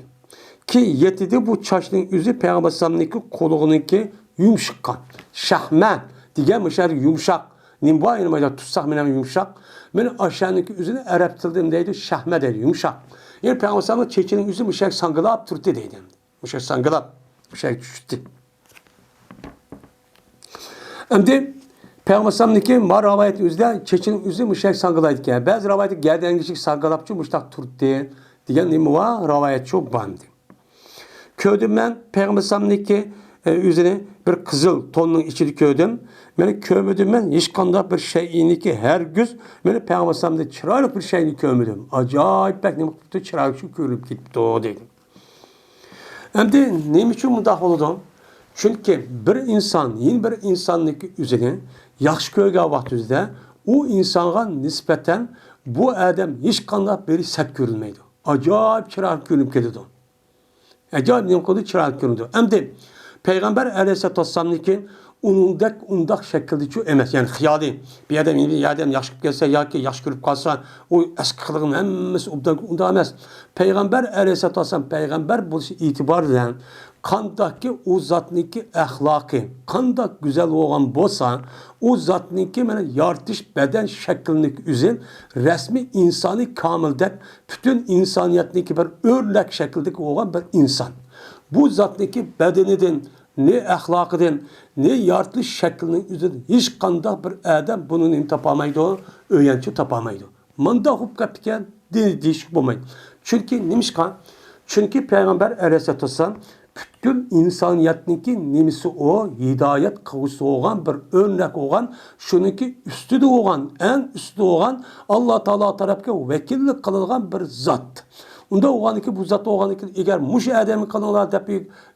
كېيىن يېتىدى بۇ چاچنىڭ ئۆزى پەيغەمبەر ئەلەيھىسسالامنىڭكى قولىغىنىڭكى يۇمشىققا. شەھمە دېگەن مۇشۇ يەردە يۇمشاق. نېمە بار يەنە مانا تۇتساق مېنىڭ يۇمشاق. مانا ئاشۇنىڭكى ئۆزىنى ئەرەب تىلىدا نېمە دەيدۇ؟ شەھمە دەيدۇ، يۇمشاق. يەنى پەيغەمبەر ئەلەيھىسسالامنىڭ چېچىنىڭ ئۆزى مۇشۇ يەردە ساڭگىلاپ تۇردى دەيدۇ. مۇشۇ ساڭگىلاپ، مۇشۇ چۈشتى. ئەمدى پەيغەمبەر ئەلەيھىسسالامنىڭكى ما رىۋايەتنىڭ ئۆزىدە چېچىنىڭ ئۆزى مۇشۇ يەردە ساڭگىلايدىكەن. بەزى رىۋايەتتە گەدەنگىچىلىك ساڭگىلاپچۇ مۇشۇنداق تۇردى دېگەن نېمە بار؟ رىۋايەتچۇ بار ئەمدى. كۆردۈم مەن پەيغەمبەر ئەلەيھىسسالامنىڭكى، ئە، ئۆزىنى بىر قىزىل توننىڭ ئىچىدە كۆردۈم. مانا كۆرمىدىم مەن ھېچقانداق بىر شەيئىنىكى ھەرگىز مانا پەيغەمبەر ئەلەيھىسسالامدىن چىرايلىق بىر شەيئىنى كۆرمىدىم. ئاجايىپ بەك نېمە قىپتۇ، چىرايلىق شۇ كۆرۈنۈپ كېتىپتۇ دەيدۇ. ئەمدى نېمە ئۈچۈن مۇنداق بولىدۇ؟ چۈنكى بىر ئىنسان يەنە بىر ئىنساننىڭكى ئۆزىنى ياخشى كۆرگەن ۋاقتىمىزدا ئۇ ئىنسانغا نىسبەتەن بۇ ئادەم ھېچقانداق بىرى سەت كۆرۈنمەيدۇ. ئاجايىپ چىرايلىق كۆرۈنۈپ كېتىدۇ. ئاجايىپ نېمە قىلىدۇ؟ چىرايلىق كۆرۈنىدۇ. ئەمدى پەيغەمبەر ئەلەيھىسسالاتۇ ۋەسسالامنىڭكى ئۇنىڭدەك، ئۇنداق شەكىلدىچۇ ئەمەس. يەنى خىيالى، بىر ئادەم، بىر ئادەم ياخشى كۆرۈپ كەلسە ياكى ياخشى كۆرۈپ قالسا، ئۇ ئەسكى قىلىقنىڭ ھەممىسى ئوبدان، ئۇنداق ئەمەس. پەيغەمبەر ئەلەيھىسسالاتۇ ۋەسسالام پەيغەمبەر بولۇشى ئېتىبارى بىلەن قانداقكى ئۇ زاتنىڭكى ئەخلاقى قانداق گۈزەل بولغان بولسا، ئۇ زاتنىڭكى مانا يارىتىش بەدەن شەكلىنىڭكى ئۆزى رەسمىي ئىنسانى كامىلدەك پۈتۈن ئىنسانىيەتنىڭكى بىر ئۆرنەك شەكلىدىكى بولغان بىر ئىنسان. بۇ زاتنىڭكى بەدىنىدىن، نى ئەخلاقىدىن، نى يارىتىلىش شەكلىنىڭ ئۆزىدىن ھېچقانداق بىر ئادەم بۇنى نېمە تاپالمايدۇ؟ ئۆيەنچۈ تاپالمايدۇ. مانداق بولۇپ قاپتىكەن دېيىشكە بولمايدۇ. چۈنكى نېمىشقا؟ چۈنكى پەيغەمبەر ئەلەيھىسسالاتۇ ۋەسسالام پۈتكۈل ئىنسانىيەتنىڭكى نېمىسى ئۇ، ھىدايەت قىلغۇچىسى بولغان، بىر ئۆرنەك بولغان، شۇنىڭكى ئۈستىدە بولغان، ئەڭ ئۈستىدە بولغان، ئاللا تائالا تەرەپكە ۋەكىللىك قىلىدىغان بىر زات. ئۇنداق بولغاندىكىن، بۇ زات بولغاندىكىن، ئەگەر مۇشۇ ئادەمگە قىلىڭلار دەپ،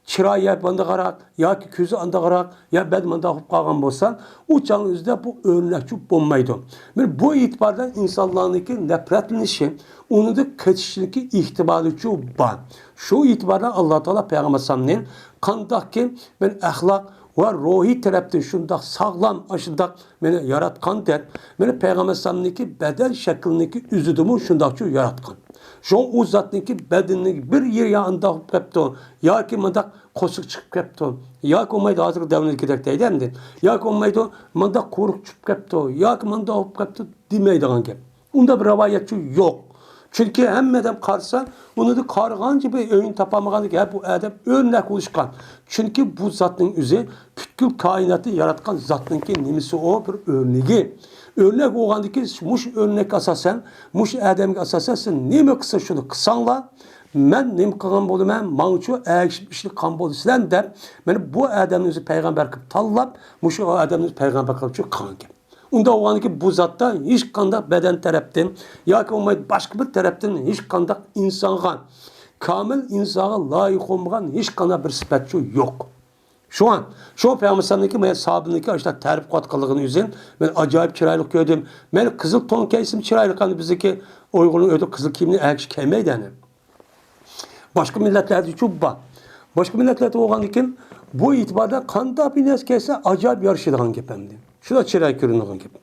چىرايى مانداقراق ياكى كۆزى ئانداقراق يا بەدىنى مانداق بولۇپ قالغان بولسا، ئۇ چاغنىڭ ئۆزىدە بۇ ئۆرنەكچى بولمايدۇ. مانا بۇ ئېتىباردا ئىنسانلارنىڭكى نەپرەتلىنىشى، ئۇنىڭدىن قېچىشنىڭكى ئېھتىمالىچۇ بار. شۇ ئېتىباردا ئاللا تائالا پەيغەمبەر ئەلەيھىسسالامنى قانداقكى بىر ئەخلاق ۋە روھىي تەرەپتىن شۇنداق ساغلام، ئاشۇنداق مانا ياراتقاندەك، مانا پەيغەمبەر ئەلەيھىسسالامنىڭكى بەدەن شەكلىنىڭكى ئۆزىدىمۇ شۇنداقچۇ ياراتقان. شۇڭا ئۇ زاتنىڭكى بەدىنىنىڭ بىر يېرى يا ئانداق بولۇپ قاپتۇ، ياكى مۇنداق قورسىقى چىقىپ كەپتۇ، ياكى بولمايدۇ ھازىرقى دەۋردىكىدەك دەيدۇ ئەمدى، ياكى بولمايدۇ مۇنداق قورۇق چۈشۈپ كەپتۇ، ياكى مۇنداق بولۇپ كەپتۇ دېمەيدىغان گەپ. ئۇنداق بىر رىۋايەتچۇ يوق. چۈنكى ھەممە ئادەم قارىسا، ئۇنىڭدا قارىغانچە بىر ئۆينى تاپالمىغاندىكىن، ھە، بۇ ئادەم ئۆرنەك بولۇشقان. چۈنكى بۇ زاتنىڭ ئۆزى پۈتكۈل كائىناتنى ياراتقان زاتنىڭكى نېمىسى ئۇ؟ بىر ئۆرنىكى. ئۆرنەك بولغاندىكىن، مۇشۇ ئۆرنەككە ئاساسەن، مۇشۇ ئادەمگە ئاساسەن سىز نېمە قىلسا شۇنى قىلساڭلار، مەن نېمە قىلغان بولىمەن، ماڭىچۇ ئەگىشىپ ئىشنى قىلغان بولىسىلەر دەپ، مانا بۇ ئادەمنى ئۆزى پەيغەمبەر قىلىپ تاللاپ، مۇشۇ ئادەمنى ئۆزى پەيغەمبەر قىلىپ شۇ قىلغانكەن. ئۇنداق بولغاندىكىن بۇ زاتتا ھېچقانداق بەدەن تەرەپتىن ياكى بولمايدۇ باشقا بىر تەرەپتىن ھېچقانداق ئىنسانغا، كامىل ئىنسانغا لايىق بولمىغان ھېچقانداق بىر سۈپەتچۇ يوق. شۇڭا، شۇ پەيغەمبەر ئەلەيھىسسالامنىڭكى مانا ساھابىنىڭكى ئاشۇنداق تەرىپ قىلىۋاتقانلىقىنى ئۆزۈم مەن ئاجايىپ چىرايلىق كۆردۈم. مەن قىزىل تون كىيسىمۇ چىرايلىق، ئەمدى بىزدىكى ئۇيغۇرنىڭ ئۆزى قىزىل كىيىمنى ئەگىشى كىيمەيدۇ ئەنە. باشقا مىللەتلەردىچۇ بار. باشقا مىللەتلەردە بولغاندىكىن بۇ ئېتىباردا قانداق بىر نەرسە كىيسە ئاجايىپ يارىشىدىغان گەپ ئەمدى. شۇنداق چىراي كۆرۈنىدىغان گەپ.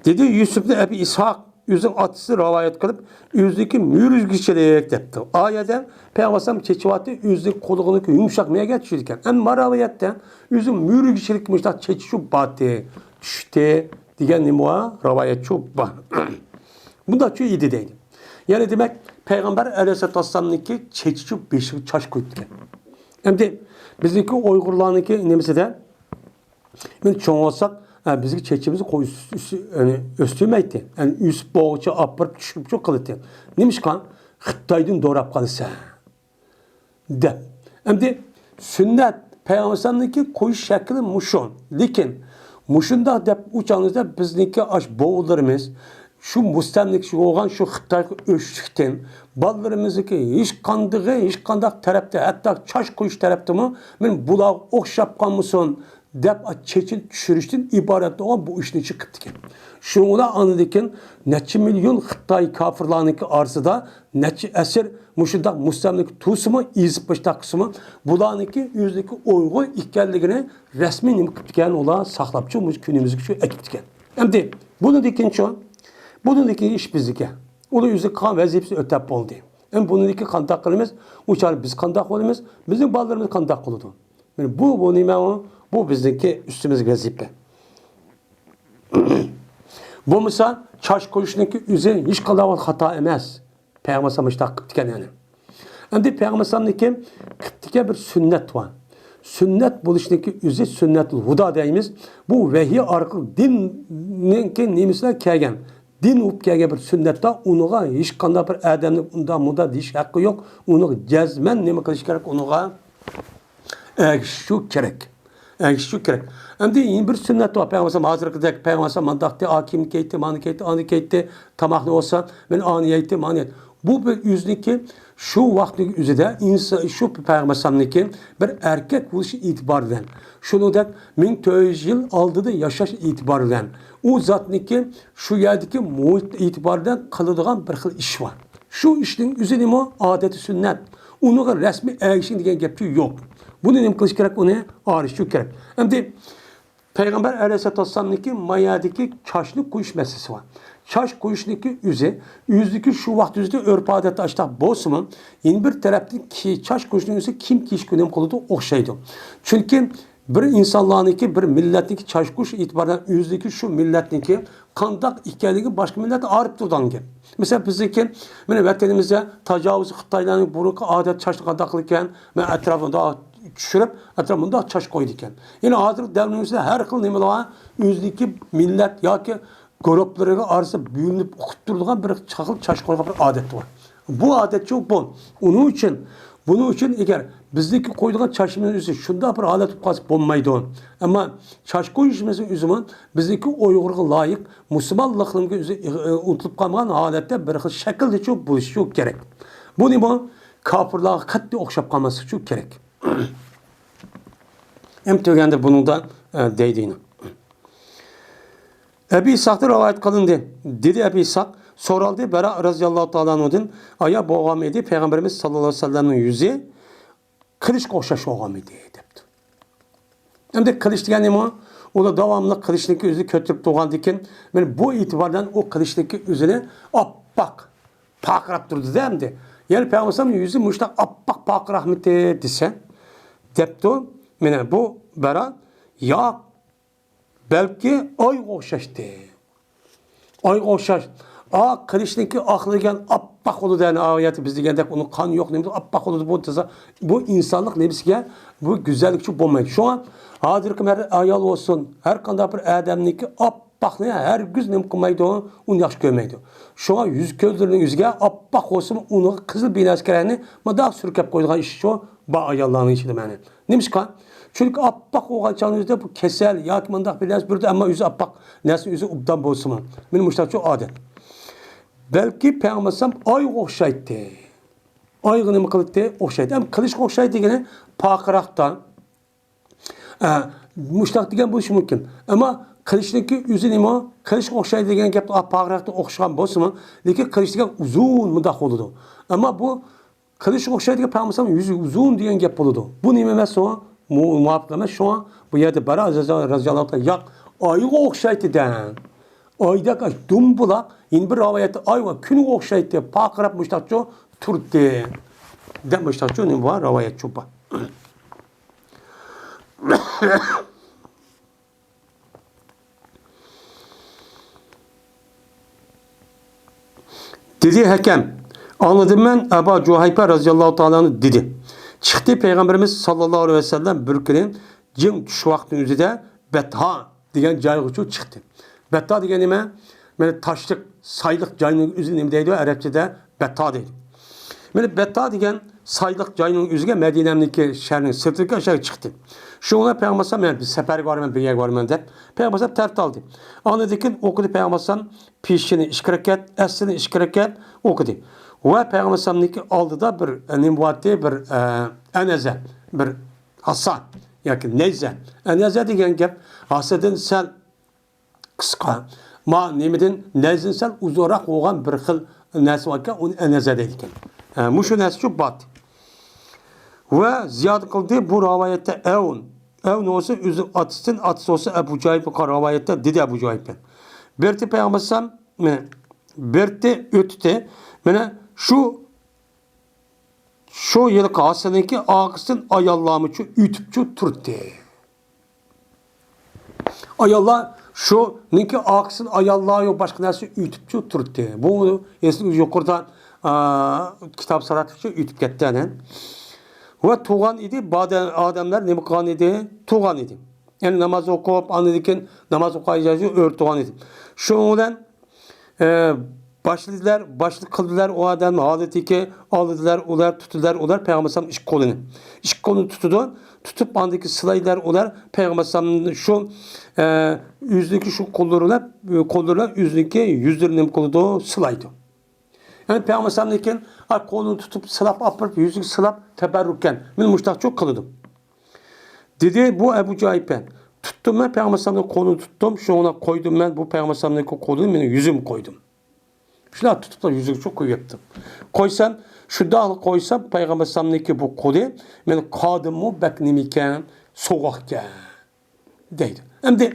دېدى يۈسۈپنى ئەبى ئىسھاق ئۆزىنىڭ ئاتىسى رىۋايەت قىلىپ، ئۆزىنىڭكى مۈرۈگىچىلىك دەپتۇ. ئايەدە پەيغەمبەر ئەلەيھىسسالام چېچىۋاتتى، ئۆزىنىڭ قۇلىقىنىڭكى يۇمشاق مەيگە چۈشىدىكەن. ئەمما ما رىۋايەتتە ئۆزىنىڭ مۈرۈگىچىلىك مۇشۇنداق چېچىچۇ باتتى، چۈشتى دېگەن نېمە بار؟ رىۋايەتچۇ بار. بۇنداقچۇ ئىدى دەيدۇ. يەنى دېمەك، پەيغەمبەر ئەلەيھىسسالاتۇ ۋەسسالامنىڭكى چېچىچۇ بېشىغا چاچ قويۇپتىكەن. ئەمدى بىزنىڭكى ئۇيغۇرلارنىڭكى نېمىسىدە، مەن چوڭ بولساق، ئە، بىزگە چېچىمىز قوي-، ئۈس-، ئۈس-، يەنى ئۆستۈرمەيتتى. يەنى ئۆسۈپ بولغۇچە ئاپىرىپ چۈشۈرۈپچۇ قىلاتتى. نېمىشقا؟ خىتايدىن دوراپ قالىسەن دەپ. ئەمدى سۈننەت، پەيغەمبەر ئەلەيھىسسالامنىڭكى قويۇش شەكلى مۇشۇ. لېكىن مۇشۇنداق دەپ ئۇ چاغىمىزدا بىزنىڭكى ئاش بوۋىلىرىمىز شۇ مۇستەملىكىچى بولغان شۇ خىتايغا ئۆچلۈكتىن بالىلىرىمىزنىڭكى ھېچقاندىقى، ھېچقانداق تەرەپتە، ھەتتا چاچ قويۇش تەرەپتىمۇ، مەن بۇلارغا ئوخشاپ قالمىسۇن دەپ، چېچىنى چۈشۈرۈشتىن ئىبارەت بولغان بۇ ئىشنى چىقىپتىكەن. شۇنىڭ بىلەن ئاندىن كېيىن نەچچە مىليون خىتاي كاپىرلارنىڭكى ئارىسىدا نەچچە ئەسىر مۇشۇنداق مۇستەملىكە تۇرسىمۇ، ئېزىپ باشلاپ قىلسىمۇ، بۇلارنىڭكى ئۆزىنىڭكى ئۇيغۇر ئىكەنلىكىنى رەسمىي نېمە قىپتىكەن، ئۇلار ساقلاپچۇ، مۇشۇ كۈنىمىزگىچۇ ئەكىپتىكەن. ئەمدى بۇنىڭدىن كېيىنچۇ، بۇنىڭدىن كېيىن ئىش بىزنىكى. ئۇلار ئۆزى قىلغان ۋەزىپىسىنى ئۆتەپ بولدى. ئەمدى بۇنىڭدىن كېيىن قانداق قىلىمىز؟ ئۇ چاغدا بىز قانداق بولىمىز؟ بىزنىڭ بالىلىرىمىز قانداق قىلىدۇ؟ مانا بۇ، بۇ نېمە ئۇ؟ بۇ بىزنىڭكى ئۈستىمىزدىكى ۋەزىپە. بولمىسا چاچ قويۇشنىڭكى ئۆزى ھېچقانداق خاتا ئەمەس. پەيغەمبەر ئەلەيھىسسالام مۇشۇنداق قىپتىكەن يەنى. ئەمدى پەيغەمبەر ئەلەيھىسسالامنىڭكى قىپتىكەن بىر سۈننەت بار. سۈننەت بولۇشنىڭكى ئۆزى سۈننەتۇل ھۇدا دەيمىز. بۇ ۋەھىي ئارقىلىق دىننىڭكى نېمىسىدە كەلگەن. دىن بولۇپ كەلگەن بىر سۈننەت بار. ئۇنىڭغا ھېچقانداق بىر ئادەمنىڭ ئۇنداق مۇنداق دېيىش ھەققى يوق. ئۇنىڭغا جەزمەن نېمە قىلىش كېرەك؟ ئۇنىڭغا ئەگىشىشى كېرەك. ئەگىشىشى كېرەك. ئەمدى يەنە بىر سۈننەت بار. پەيغەمبەر ئەلەيھىسسالام ھازىرقىدەك، پەيغەمبەر ئەلەيھىسسالام مانداقتى، ئاكىم كەيتتى، مانا كەيتتى، ئانا كەيتتى، تاماقنى بولسا، مەن ئانا يەيتتى، مانا يەيتتى. بۇ بىر ئۆزىنىڭكى شۇ ۋاقىتنىڭ ئۆزىدە ئىنسان، شۇ پەيغەمبەر ئەلەيھىسسالامنىڭكى بىر ئەركەك بولۇشى ئېتىبارى بىلەن، شۇنىڭدەك مىڭ تۆت يۈز يىل ئالدىدا ياشاش ئېتىبارى بىلەن، ئۇ زاتنىڭكى شۇ يەردىكى مۇھىت ئېتىبارى بىلەن قىلىدىغان بىر خىل ئىش بار. شۇ ئىشنىڭ ئۆزى نېمە؟ ئادەتتە سۈننەت. ئۇنىڭغا رەسمىي ئەگىشىڭ دېگەن گەپچۇ يوق. بۇنى نېمە قىلىش كېرەك؟ ئۇنى ئايرىشىش كېرەك. ئەمدى پەيغەمبەر ئەلەيھىسسالاتۇ ۋەسسالامنىڭكى مايادىكى چاچنى قويۇش مەسىلىسى بار. چاچ قويۇشنىڭكى ئۆزى، ئۆزىدىكى شۇ ۋاقىت ئۆزىدە ئۆرپ-ئادەتتە ئاشتاق بولسىمۇ، يەنە بىر تەرەپتىن كى-، چاچ قويۇشنىڭ ئۆزى كىيىم كىيىشكە نېمە قىلىدۇ؟ ئوخشايدۇ. چۈنكى بىر ئىنسانلارنىڭكى، بىر مىللەتنىڭكى چاچ قويۇش ئېتىبارى بىلەن ئۆزىنىڭكى شۇ مىللەتنىڭكى قانداق ئىكەنلىكى باشقا مىللەتتىن ئايرىپ تۇرىدىغان گەپ. مەسىلەن، بىزنىڭكى، مانا، ۋەتىنىمىزدە تاجاۋۇزچى خىتايلارنىڭ بۇرۇنقى ئادەت چاچنى قانداق قىلىدىكەن، مانا، ئەتراپىدا چۈشۈرۈپ، ئەتراپ مۇنداق چاچ قويىدىكەن. يەنى ھازىرقى دەۋرىمىزدە ھەر خىل نېمىلەر بار، ئۆزىنىڭكى مىللەت ياكى گۇرۇپپىلىرىغا ئارىسىدا بۆلۈنۈپ ئوقۇپ تۇرىدىغان بىر چاغ-، چاچ قويغان بىر ئادەت بار. بۇ ئادەت شۇ، بۇ. ئۇنىڭ ئۈچۈن، بۇنىڭ ئۈچۈن ئەگەر بىزنىڭكى قويىدىغان چاچىمىزنىڭ ئۆزى شۇنداق بىر ھالەت بولۇپ قالسا بولمايدۇ. ئەمما چاچ قويۇشىمىزنىڭ ئۆزىمۇ بىزنىڭكى ئۇيغۇرغا لايىق مۇسۇلمانلىقلىرىمىزغا ئۆزى ئېغ-، ئۇنتۇلۇپ قالمىغان ھالەتتە بىر خىل شەكىلدىچۇ بولۇشىچۇ كېرەك. بۇ نېمە؟ كاپىرلارغا قەتئىي ئوخشاپ قالماسلىقچۇ كېرەك. ئەم تۆگەندە بۇنىڭدا، ئە، دەيدىنى. ئەبى ئىسھاقتىن رىۋايەت قىلىندى. دېدى ئەبى ئىسھاق، سورالدى بەرا رەزىياللاھۇ تائالا ئەنھۇدىن، ئايا بولغانمىدى پەيغەمبىرىمىز ساللاللاھۇ ئەلەيھى ۋەسەللەمنىڭ يۈزى قىلىچقا ئوخشاش بولغانمىدى دەپتۇ. ئەمدى قىلىچ دېگەن نېمە؟ ئۇلار داۋاملىق قىلىچنىڭكى ئۆزىنى كۆتۈرۈپ تۇرغاندىكىن، مانا بۇ ئېتىباردىن ئۇ قىلىچنىڭكى ئۆزىنى ئاپئاق پارقىراپ تۇردى-دە ئەمدى. يەنى پەيغەمبەر ئەلەيھىسسالام يۈزى مۇشۇنداق ئاپئاق پارقىراقمىتى دېسە، دەپتۇ. مانا بۇ بەرا، ياق، بەلكى ئايغا ئوخشاشتى. ئايغا ئوخشاش. ئا، قىلىچنىڭكى ئاقلىرى دېگەن ئاپئاق بولىدۇ، يەنى ئايەتتە بىز دېگەندەك ئۇنىڭ قان يوق نېمىسى ئاپئاق بولىدۇ، بۇ دېسە، بۇ ئىنسانلىق نېمىسىگە بۇ گۈزەللىكچۇ بولمايدۇ. شۇڭا ھازىرقى ھەر ئايال بولسۇن، ھەر قانداق بىر ئادەمنىڭكى ئاپئاقنى ھەرگىز نېمە قىلمايدۇ، ئۇنى ياخشى كۆرمەيدۇ. شۇڭا يۈز كۆزلىرىنىڭ يۈزىگە ئاپئاق بولسىمۇ، ئۇنىڭغا قىزىل بىنەسكەرەنى مۇنداق سۈركەپ قويىدىغان ئىش شۇ بار ئاياللارنىڭ ئىچىدە مانا. نېمىشقا؟ چۈنكى ئاپئاق بولغان چاغنىڭ ئۆزىدە بۇ كېسەل ياكى مۇنداق بىر نەرسە بىردە، ئەمما ئۆزى ئاپئاق نەرسە ئۆزى ئوبدان بولسىمۇ. مانا مۇشۇنداقچۇ ئادەت. بەلكى پەيغەمبەر ئايغا ئوخشايتتى. ئايغا نېمە قىلاتتى؟ ئوخشايتتى. ئەمما قىلىچقا ئوخشايدۇ دېگىنى پارقىراقتا. ئە، مۇشۇنداق دېگەن بولۇشى مۇمكىن. ئەمما قىلىچنىڭكى ئۆزى نېمە؟ قىلىچقا ئوخشايدۇ دېگەن گەپ پارقىراقتا ئوخشىغان بولسىمۇ، لېكىن قىلىچ دېگەن ئۇزۇن مۇنداق بولىدۇ. ئەمما بۇ قىلىچقا ئوخشايدىغان پەيغەمبەر يۈزى ئۇزۇن دېگەن گەپ بولىدۇ. بۇ نېمە ئەمەس شۇڭا؟ مۇ-، مۇۋاپىق ئەمەس. شۇڭا بۇ يەردە بەرا رەزىياللاھۇ تائالا، ياق، ئايغا ئوخشايتتى دە. ئايدەك ئاي، دۇمبۇلاق، يەنە بىر رىۋايەتتە ئاي ۋە كۈنگە ئوخشايتتى، پارقىراپ مۇشتاقچۇ تۇردى. دەپ مۇشتاقچۇ نېمە بار؟ رىۋايەتچۇ بار. دېدى ھەكەم، ئاڭلىدىم مەن، ئەبا جۇھەيپە رەزىياللاھۇ تائالا ئەنھۇ دېدى. چىقتى پەيغەمبىرىمىز ساللاللاھۇ ئەلەيھى ۋەسەللەم بىر كۈنى جىڭ چۈش ۋاقتىنىڭ ئۆزىدە بەتھا دېگەن جايغىچۇ چىقتى. بەتھا دېگەن نېمە؟ مانا تاشلىق، سايلىق جاينىڭ ئۆزىنى نېمە دەيدۇ؟ ئەرەبچىدە بەتھا دەيدۇ. مانا بەتھا دېگەن سايلىق جاينىڭ ئۆزىگە مەدىنەمنىڭكى شەھەرنىڭ سىرتىدىكى ئاشۇ يەرگە چىقتى. شۇڭا پەيغەمبەر ئەلەيھىسسالام، مەن بىر سەپەرگە بارىمەن، بىر يەرگە بارىمەن دەپ، پەيغەمبەر ئەلەيھىسسالام تەرەت ئالدى. ئاندىن كېيىن ئوقۇدى پەيغەمبەر ئەلەيھىسسالام پېشىنى ئىككى رەكەت، ئەسىرنى ئىككى رەكەت ئوقۇدى. ۋە پەيغەمبەر ئەلەيھىسسالامنىڭكى ئالدىدا بىر، ئە، نېمە بارتى؟ بىر، ئە، ئەنەزە، بىر ھاسا ياكى نەيزە. ئەنەزە دېگەن گەپ ھاسىدىن سەل قىسقا. ما نېمىدىن نەيزىدىن سەل ئۇزۇنراق بولغان بىر خىل نەرسە باركەن، ئۇنى ئەنەزە دەيدىكەن. ھە، مۇشۇ نەرسىچۇ بات. ۋە زىيادە قىلدى، بۇ رىۋايەتتە ئەۋن. ئەۋن بولسا ئۆزى ئاتىسىدىن، ئاتىسى بولسا ئەبۇ جاھىپقا رىۋايەتتە دېدى ئەبۇ جاھىپ. بىرتى پەيغەمبەر ئەلەيھىسسالام، مانا، بىرتى ئۆتتى. مانا شۇ شۇ يىلقى ھاسىلنىڭكى ئارقىسىدىن ئاياللارمۇچۇ ئۆتۈپچۇ تۇردى. ئاياللار شۇنىڭكى ئارقىسىدىن ئاياللار يوق، باشقا نەرسە ئۆتۈپچۇ تۇردى. بۇ ئېسىل يۇقىرىدا، ئا، كىتاب ساراتقىچە ئۆتۈپ كەتتى ئەنە. ۋە تۇغان ئىدى، بادە-، ئادەملەر نېمە قىلغان ئىدى؟ تۇغان ئىدى. يەنى ناماز ئوقۇپ، ئاندىن كېيىن ناماز ئوقۇغان يەرگە ئۆرە تۇغان ئىدى. شۇنىڭ بىلەن ئە، باشلىدىلەر، باشلىق قىلدىلەر ئۇ ئادەمنى ھالىتىكى، ئالدىلار ئۇلار، تۇتىدىلەر ئۇلار پەيغەمبەر ئەلەيھىسسالام ئىككى قولىنى. ئىككى قولىنى تۇتىدۇ، تۇتۇپ ئاندىن كېيىن سىلايدىلار ئۇلار پەيغەمبەر ئەلەيھىسسالامنى شۇ، ئە، ئۆزىنىڭكى شۇ قوللىرى بىلەن، قوللىرى بىلەن ئۆزىنىڭكى يۈزلىرىنى نېمە قىلىدۇ؟ سىلايدۇ. يەنى پەيغەمبەر ئەلەيھىسسالامنىڭكى، ئا، قولىنى تۇتۇپ سىلاپ ئاپىرىپ، يۈزىگە سىلاپ تەبەررۇكەن. مانا مۇشۇنداقچۇ قىلىدۇ. دېدى بۇ ئەبۇ جاھىپە. تۇتتۇم مەن پەيغەمبەر ئەلەيھىسسالامنىڭ قولىنى تۇتتۇم، شۇڭا قويدۇم مەن بۇ پەيغەمبەر ئەلەيھىسسالامنىڭكى قولىنى مېنىڭ يۈزۈمگە قويدۇم. شۇنداق تۇتۇپلا يۈزىگىچۇ قويۇپتۇم. قويسام، شۇنداقلا قويسام، پەيغەمبەر ئەلەيھىسسالامنىڭكى بۇ قولى مېنىڭ قادىممۇ بەك نېمىكەن، سوغۇقكەن. دەيدۇ. ئەمدى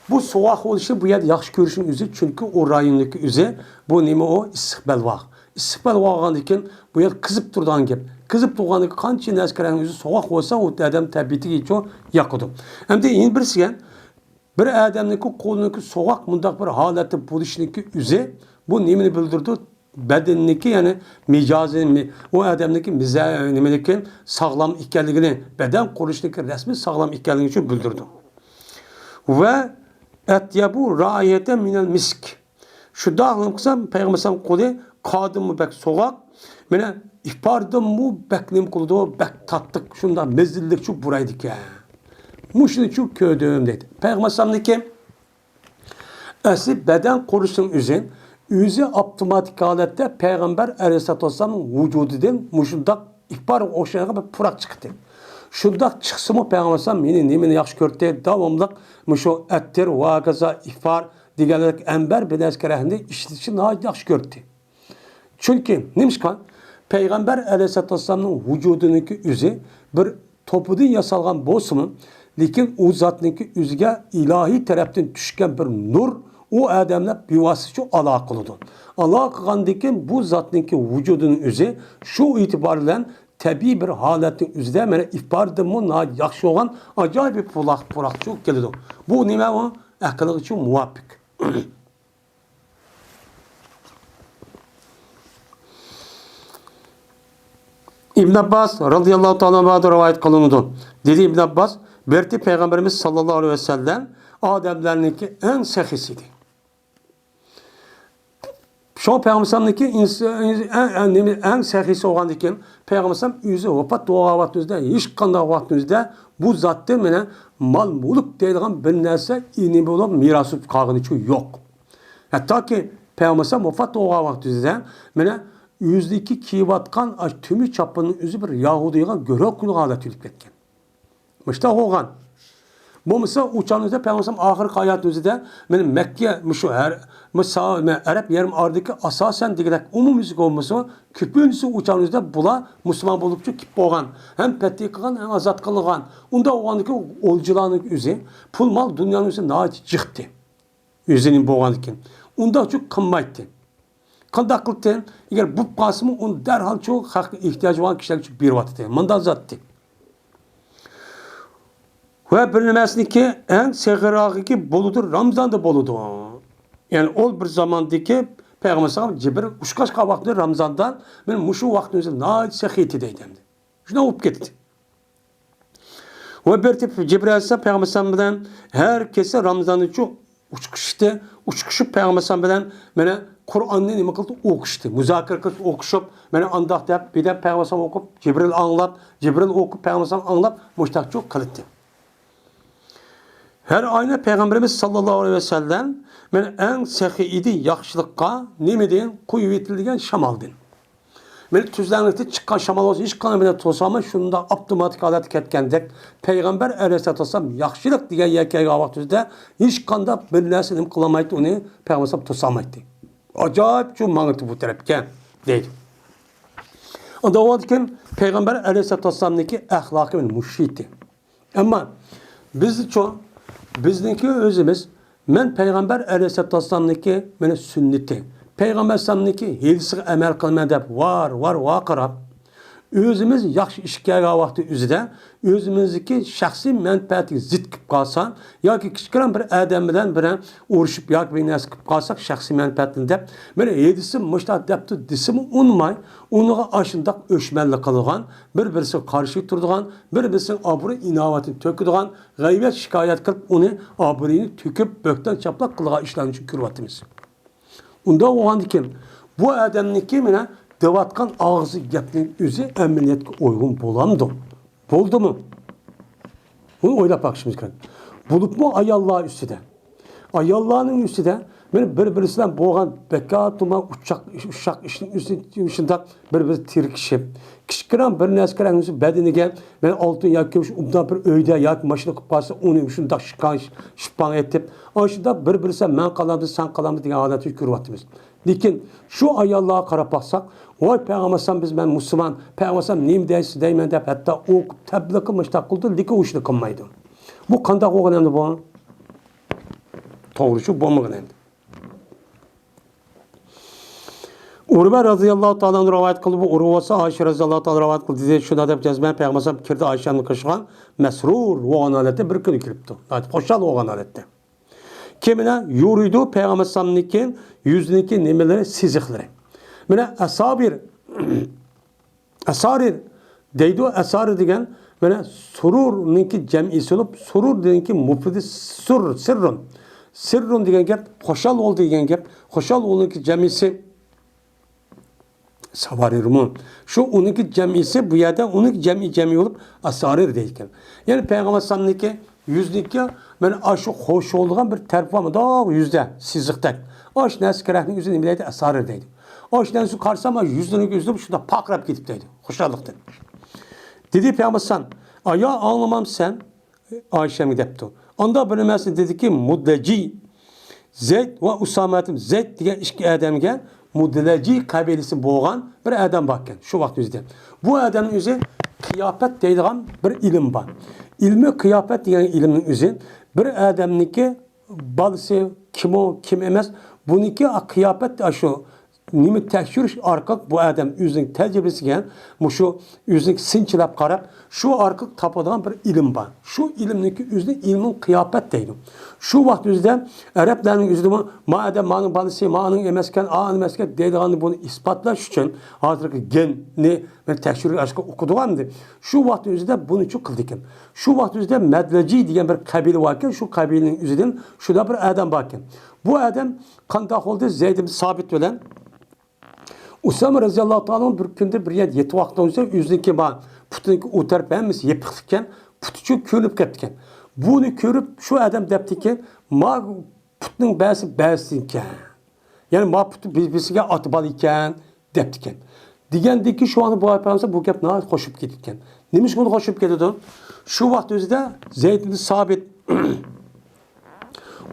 بۇ سوغۇق بولۇشى بۇ يەردە ياخشى كۆرۈشنىڭ ئۆزى، چۈنكى ئۇ رايوندىكى ئۆزى، بۇ نېمە ئۇ؟ ئىسسىق بەلباغ. ئىسسىق بەلباغ بولغاندىن كېيىن بۇ يەر قىزىپ تۇرىدىغان گەپ. قىزىپ تۇرغاندىن كېيىن قانچە نەرسە كىرگەن ئۆزى سوغۇق بولسا، ئۇ ئادەم تەبىئىتىگىچۇ ياقىدۇ. ئەمدى يەنە بىرسىگە، بىر ئادەمنىڭكى قولىنىڭكى سوغۇق مۇنداق بىر ھالەتتە بولۇشنىڭكى ئۆزى، بۇ نېمىنى بىلدۈرىدۇ؟ بەدىنىنىڭكى، يەنى مىجەزى، مى-، ئۇ ئادەمنىڭكى مىزە-، نېمىنىڭكى ساغلام ئىكەنلىكىنى، بەدەن قۇرۇلۇشىنىڭكى رەسمىي ساغلام ئىكەنلىكىنى شۇ بىلدۈرىدۇ. ۋە ئەتيەبۇ رائىھەتەن مىنەل مىسك. شۇنداق قىلسام، پەيغەمبەر ئەلەيھىسسالام قولى قادىمۇ بەك سوغۇق، مانا ئىپاردىنمۇ بەك نېمە قىلىدۇ، بەك تاتلىق، شۇنداق مەززىلىكچۇ پۇرايدىكەن. مۇشۇنىچۇ كۆردۈم دەيدۇ. پەيغەمبەر ئەلەيھىسسالامنىڭكى ئەسلى بەدەن قۇرۇلۇشىنىڭ ئۆزى، ئۆزى ئاپتوماتىك ھالەتتە پەيغەمبەر ئەلەيھىسسالاتۇ ۋەسسالامنىڭ ۋۇجۇدىدىن مۇشۇنداق ئىپارغا ئوخشايدىغان بىر پۇراق چىقتى. شۇنداق چىقسىمۇ پەيغەمبەر ئەلەيھىسسالام مېنى نېمىنى ياخشى كۆردى؟ داۋاملىق مۇشۇ ئەتىر ۋە ھاكازا ئىپار دېگەنلىك ئەمبەر بىر نەرسە كېرەكنى ئىشلىتىشنى ناھايىتى ياخشى كۆردى. چۈنكى نېمىشقا؟ پەيغەمبەر ئەلەيھىسسالاتۇ ۋەسسالامنىڭ ۋۇجۇدىنىڭكى ئۆزى بىر توپىدىن ياسالغان بولسىمۇ، لېكىن ئۇ زاتنىڭكى ئۆزىگە ئىلاھىي تەرەپتىن چۈشكەن بىر نۇر ئۇ ئادەملەر بىۋاسىتىچۇ ئالاقە قىلىدۇ. ئالاقە قىلغاندىن كېيىن بۇ زاتنىڭكى ۋۇجۇدىنىڭ ئۆزى شۇ ئېتىبار بىلەن تەبىئىي بىر ھالەتنىڭ ئۆزىدە مانا ئىپادىدىنمۇ ناھايىتى ياخشى بولغان ئاجايىپ بىر پۇراق، پۇراقچۇ كېلىدۇ. بۇ نېمە ئۇ؟ ئەقىلگىچۇ مۇۋاپىق. ئىبن ئابباس رازىياللاھۇ تائالا ئەنھۇدىن رىۋايەت قىلىنىدۇ. دېدى ئىبن ئابباس، بىر پەيغەمبىرىمىز ساللاللاھۇ ئەلەيھى ۋەسەللەم ئادەملەرنىڭكى ئەڭ سېخىيسى ئىدى. شۇڭا پەيغەمبەرنىڭكى ئىنس-، ئەڭ، ئەڭ، نېمە، ئەڭ سېخىيسى بولغاندىن كېيىن، پەيغەمبەر بۇ زاتتىن مانا مال مۈلۈك دەيدىغان بىر نەرسە ئىنى بولۇپ مىراس بولۇپ قالغىنىچۇ يوق. ھەتتاكى پەيغەمبەر ۋاپات بولغان ۋاقتىدا مانا ئۆزىدىكى كىيىۋاتقان ئاشۇ تۈمى چاپىنىنىڭ ئۆزى بىر يەھۇدىيغا گۆرۈك قىلغان ھالەتتە ئۆلۈپ كەتكەن. مۇشۇنداق بولغان. بولمىسا ئۇ چاغنىڭدا پەيغەمبەر ئاخىرقى ھاياتىمىزدا مانا مەككە، مۇشۇ ھەر، مۇسا-، مانا ئەرەب يېرىم ئارىدىكى ئاساسەن دېگۈدەك ئومۇميۈزلۈك بولمىسا، كۆپىنچىسى ئۇ چاغنىڭدا بۇلار مۇسۇلمان بولۇپچۇ كېلىپ بولغان. ھەم پەتھى قىلغان، ھەم ئازاد قىلغان. ئۇنداق بولغاندىكىن ئولجىلارنىڭ ئۆزى، پۇل مال دۇنيانىڭ ئۆزى ناھايىتى جىقتى. ئۆزىنىڭ بولغاندىكىن. ئۇنداقچۇ قىلمايتتى. قانداق قىلدى؟ ئەگەر بولۇپ قالسىمۇ، ئۇنى دەرھالچۇ خەلققە ئېھتىياجى بولغان كىشىلەرگىچۇ بېرىۋاتاتتى. مۇنداق زاتتى. ۋە بىر نېمىسىنىڭكى ئەڭ سېخىيراقى بولىدۇ، رامزاندا بولىدۇ. يەنى ئۇ بىر زاماندىكى پەيغەمبەر ساللاللاھۇ ئەلەيھى ۋەسەللەم جىبرىل ئۇچراشقان ۋاقتى رامزاندا، مانا مۇشۇ ۋاقتىمىزدا ناھايىتى سېخىيتى دەيدۇ ئەمدى. شۇنداق بولۇپ كەتتى. ۋە بىر تېپىپ جىبرىل ئەلەيھىسسالام پەيغەمبەر بىلەن ھەر كېچە رامزاننىچۇ ئۇچقۇشتى. ئۇچقۇشۇپ پەيغەمبەر بىلەن مانا قۇرئاننى نېمە قىلدى؟ ئوقۇشتى. مۇزاكىرە قىلىپ ئوقۇشۇپ، مانا ئانداق دەپ، بىردەم پەيغەمبەر ئوقۇپ، جىبرىل ئاڭلاپ، جىبرىل ئوقۇپ، پەيغەمبەر ئاڭلاپ، مۇشتاقچۇ قىلىتتى. ھەر ئاينى پەيغەمبىرىمىز ساللاللاھۇ ئەلەيھى ۋەسەللەم مانا ئەڭ سېخىي ئىدى ياخشىلىققا، نېمىدىن؟ قويۇۋېتىلگەن شامالدىن. مانا تۈزلەڭلىكتە چىققان شامال بولسا، ھېچقانداق بىلەن توسالماي، شۇنداق ئاپتوماتىك ھالەتتە كەتكەندەك، پەيغەمبەر ئەلەيھىسسالاتۇ ۋەسسالام ياخشىلىق دېگەن يەرگە كەلگەن ۋاقتىدا ھېچقانداق بىر نەرسە نېمە قىلالمايتتى، ئۇنى پەيغەمبەر توسالمايتتى. ئاجايىپچۇ ماڭىتى بۇ تەرەپكە، دەيدۇ. ئۇنداق بولغاندىكىن پەيغەمبەر ئەلەيھىسسالاتۇ ۋەسسالامنىڭكى ئەخلاقى مۇشۇ ئىدى. ئەمما بىزچۇ، بىزنىڭكى ئۆزىمىز، مەن پەيغەمبەر ئەلەيھىسسالاتۇ ۋەسسالامنىڭكى مانا سۈننىتى، پەيغەمبەر ئەلەيھىسسالامنىڭكى ھەدىسىگە ئەمەل قىلىمەن دەپ ۋار، ۋار، ۋارقىراپ، ئۆزىمىز ياخشى ئىش كەلگەن ۋاقتى ئۆزىدە ئۆزىمىزنىڭكى شەخسىي مەنپەئەتىگە زىت كېلىپ قالسا ياكى كىچىككىنە بىر ئادەم بىلەن بىر ئۇرۇشۇپ ياكى بىر نەرسە قىلىپ قالساق شەخسىي مەنپەئەتنى دەپ، مانا ھەدىسى مۇشۇنداق دەپتۇ دېسىمۇ ئۇنىماي، ئۇنىڭغا ئاشۇنداق ئۆچمەنلىك قىلىدىغان، بىر-بىرسىگە قارشى تۇرىدىغان، بىر-بىرسىنىڭ ئابرۇي-ئىناۋىتىنى تۆكىدىغان، غەيۋەت-شىكايەت قىلىپ، ئۇنى ئابرۇيىنى تۆكۈپ، بۆھتان-چاپلاق قىلىدىغان ئىشلارنى كۆرۈۋاتىمىز. ئۇنداق بولغاندىكىن، بۇ ئادەمنىڭكى مانا دەۋاتقان ئاغزى گەپنىڭ ئۆزى ئەمەلىيەتكە ئۇيغۇن بولامدۇ؟ بولدىمۇ؟ بۇنى ئويلاپ باقىشىمىز كېرەك. بولۇپمۇ ئاياللار ئۈستىدە. ئاياللارنىڭ ئۈستىدە مانا بىر-بىرسى بىلەن بولغان بىكار تۇمار ئۇششاق، ئۇششاق ئىشنىڭ ئۈستىدە شۇنداق بىر-بىرى تىركىشىپ، كىچىككىنە بىر نەرسە كېرەك بولسا بەدىنىگە مانا ئالتۇن ياكى كۈمۈش ئوبدان بىر ئۆيدە ياكى ماشىنا قىلىپ قالسا، ئۇنى شۇنداق شىپپاڭ، شىپپاڭ ئېتىپ، ئاشۇنداق بىر-بىرسى بىلەن مەن قالامدۇ، سەن قالامدۇ دېگەن ھالەتنى كۆرۈۋاتىمىز. لېكىن شۇ ئاياللارغا قاراپ باقساق، ۋاي پەيغەمبەر ئەلەيھىسسالام بىز مەن مۇسۇلمان، پەيغەمبەر ئەلەيھىسسالام نېمە دەيسە دەيمەن دەپ ھەتتا ئۇ تەبلىغ قىلىپ مۇشۇنداق قىلىدۇ، لېكىن ئۇ ئىشنى قىلمايدۇ. بۇ قانداق بولغان ئەمدى بۇ؟ توغرا شۇ بولمىغان ئەمدى. ئۇرۋە رازىياللاھۇ تائالا ئەنھۇ رىۋايەت قىلدى، بۇ ئۇرۋە بولسا ئائىشە رازىياللاھۇ تائالا رىۋايەت قىلدى دېدى، شۇنداق دەپ جەزمەن پەيغەمبەر ئەلەيھىسسالام كىردى ئائىشەنىڭ قېشىغا مەسرۇر بولغان ھالەتتە بىر كۈنى كىرىپتۇ. ناھايىتى خۇشال بولغان ھالەتتە. كېيىن مانا يورۇيدۇ پەيغەمبەر ئەلەيھىسسالامنىڭكى يۈزىنىڭكى نېمىلىرى، سىزىقلىرى. مانا ئەسابىر، ئەسارىر دەيدۇ. ئەسارىر دېگەن مانا سۇرۇرنىڭكى جەمئىسى بولۇپ، سۇرۇر دېگەنكى مۇپرىدى سۇر، سىررۇن. سىررۇن دېگەن گەپ خۇشال بول دېگەن گەپ. خۇشال بولنىڭكى جەمئىسى ساۋارىرمۇ. شۇ ئۇنىڭكى جەمئىسى بۇ يەردە ئۇنىڭكى جەمئى جەمئى بولۇپ ئاسارىر دەيدىكەن. يەنى پەيغەمبەر ئەلەيھىسسالامنىڭكى يۈزىنىڭكى مانا ئاشۇ خۇشال بولىدىغان بىر تەرىپى بارمۇ؟ داغ يۈزدە سىزىقتەك. ئاش نەرسە كېرەكنىڭ ئۆزىنى نېمە دەيدۇ؟ ئاسارىر دەيدۇ. ئاش نەرسىنى قارىسام، يۈزلىرىنىڭ ئۆزى شۇنداق پارقىراپ كېتىپتۇ دەيدۇ خۇشاللىقتىن. دېدى پەيغەمبەر ئەلەيھىسسالام، ئايا ئاڭلىمامسەن؟ ئايشەمگە دەپتۇ. ئاندا بىر نېمەسى دېدىكى، مۇدلەجى زەيد ۋە ئۇسامەتىن زەيد دېگەن ئىككى ئادەمگە، مۇدلەجى قەبىلىسى بولغان بىر ئادەم باركەن شۇ ۋاقىت ئۆزىدە. بۇ ئادەمنىڭ ئۆزى قىياپەت دەيدىغان بىر ئىلىم بار. ئىلمى قىياپەت دېگەن ئىلىمنىڭ ئۆزى بىر ئادەمنىڭكى بالىسى، كىم ئۇ، كىم ئەمەس، بۇنىڭكى قىياپەت ئاشۇ نېمە تەكشۈرۈش ئارقىلىق بۇ ئادەم ئۆزىنىڭ تەجرىبىسىگە مۇشۇ ئۆزىنىڭ سىنچىلاپ قاراپ، شۇ ئارقىلىق تاپىدىغان بىر ئىلىم بار. شۇ ئىلىمنىڭكى ئۆزىنى ئىلمۇل قىياپەت دەيدۇ. شۇ ۋاقىت ئۆزىدە ئەرەبلەرنىڭ ئۆزىدىمۇ ما ئادەم مانىڭ بالىسى، مانىڭ ئەمەسكەن، ئانىڭ ئەمەسكەن دەيدىغاننى بۇنى ئىسپاتلاش ئۈچۈن ھازىرقى گېننى مەن تەكشۈرۈش ئاشقا ئوقۇدۇغان ئىدى. شۇ ۋاقىت ئۆزىدە بۇنى شۇ قىلدىكەن. شۇ ۋاقىت ئۆزىدە مەدلەجى دېگەن بىر قەبىلە باركەن، شۇ قەبىلىنىڭ ئۆزىدىن شۇنداق بىر ئادەم باركەن. بۇ ئادەم قانداق بولدى؟ زەيد ئىبن سابىت بىلەن ئۇسامە رەزىياللاھۇ تائالا بىر كۈندە بىر يەردە يېتىۋاتقان بولسا، ئۆزىنىڭكى بار پۇتىنىڭكى ئۇ تەرىپى ھەممىسى يېپىقلىككەن، پۇتىچۇ كۆرۈنۈپ كەپتىكەن. بۇنى كۆرۈپ شۇ ئادەم دەپتىكەن، ما پۇتنىڭ بەزىسى بەزىسىكەن. يەنى ما پۇتى بىر-، بىرسىگە ئاتا بالا ئىكەن دەپتىكەن. دېگەندىكى شۇ ۋاقىت بۇ ئايەت بۇ گەپ ناھايىتى خوشۇپ كېتىپتىكەن. نېمىشقا ئۇنى خوشۇپ كېتىدۇ؟ شۇ ۋاقىت ئۆزىدە زەيد ئىبن سابىت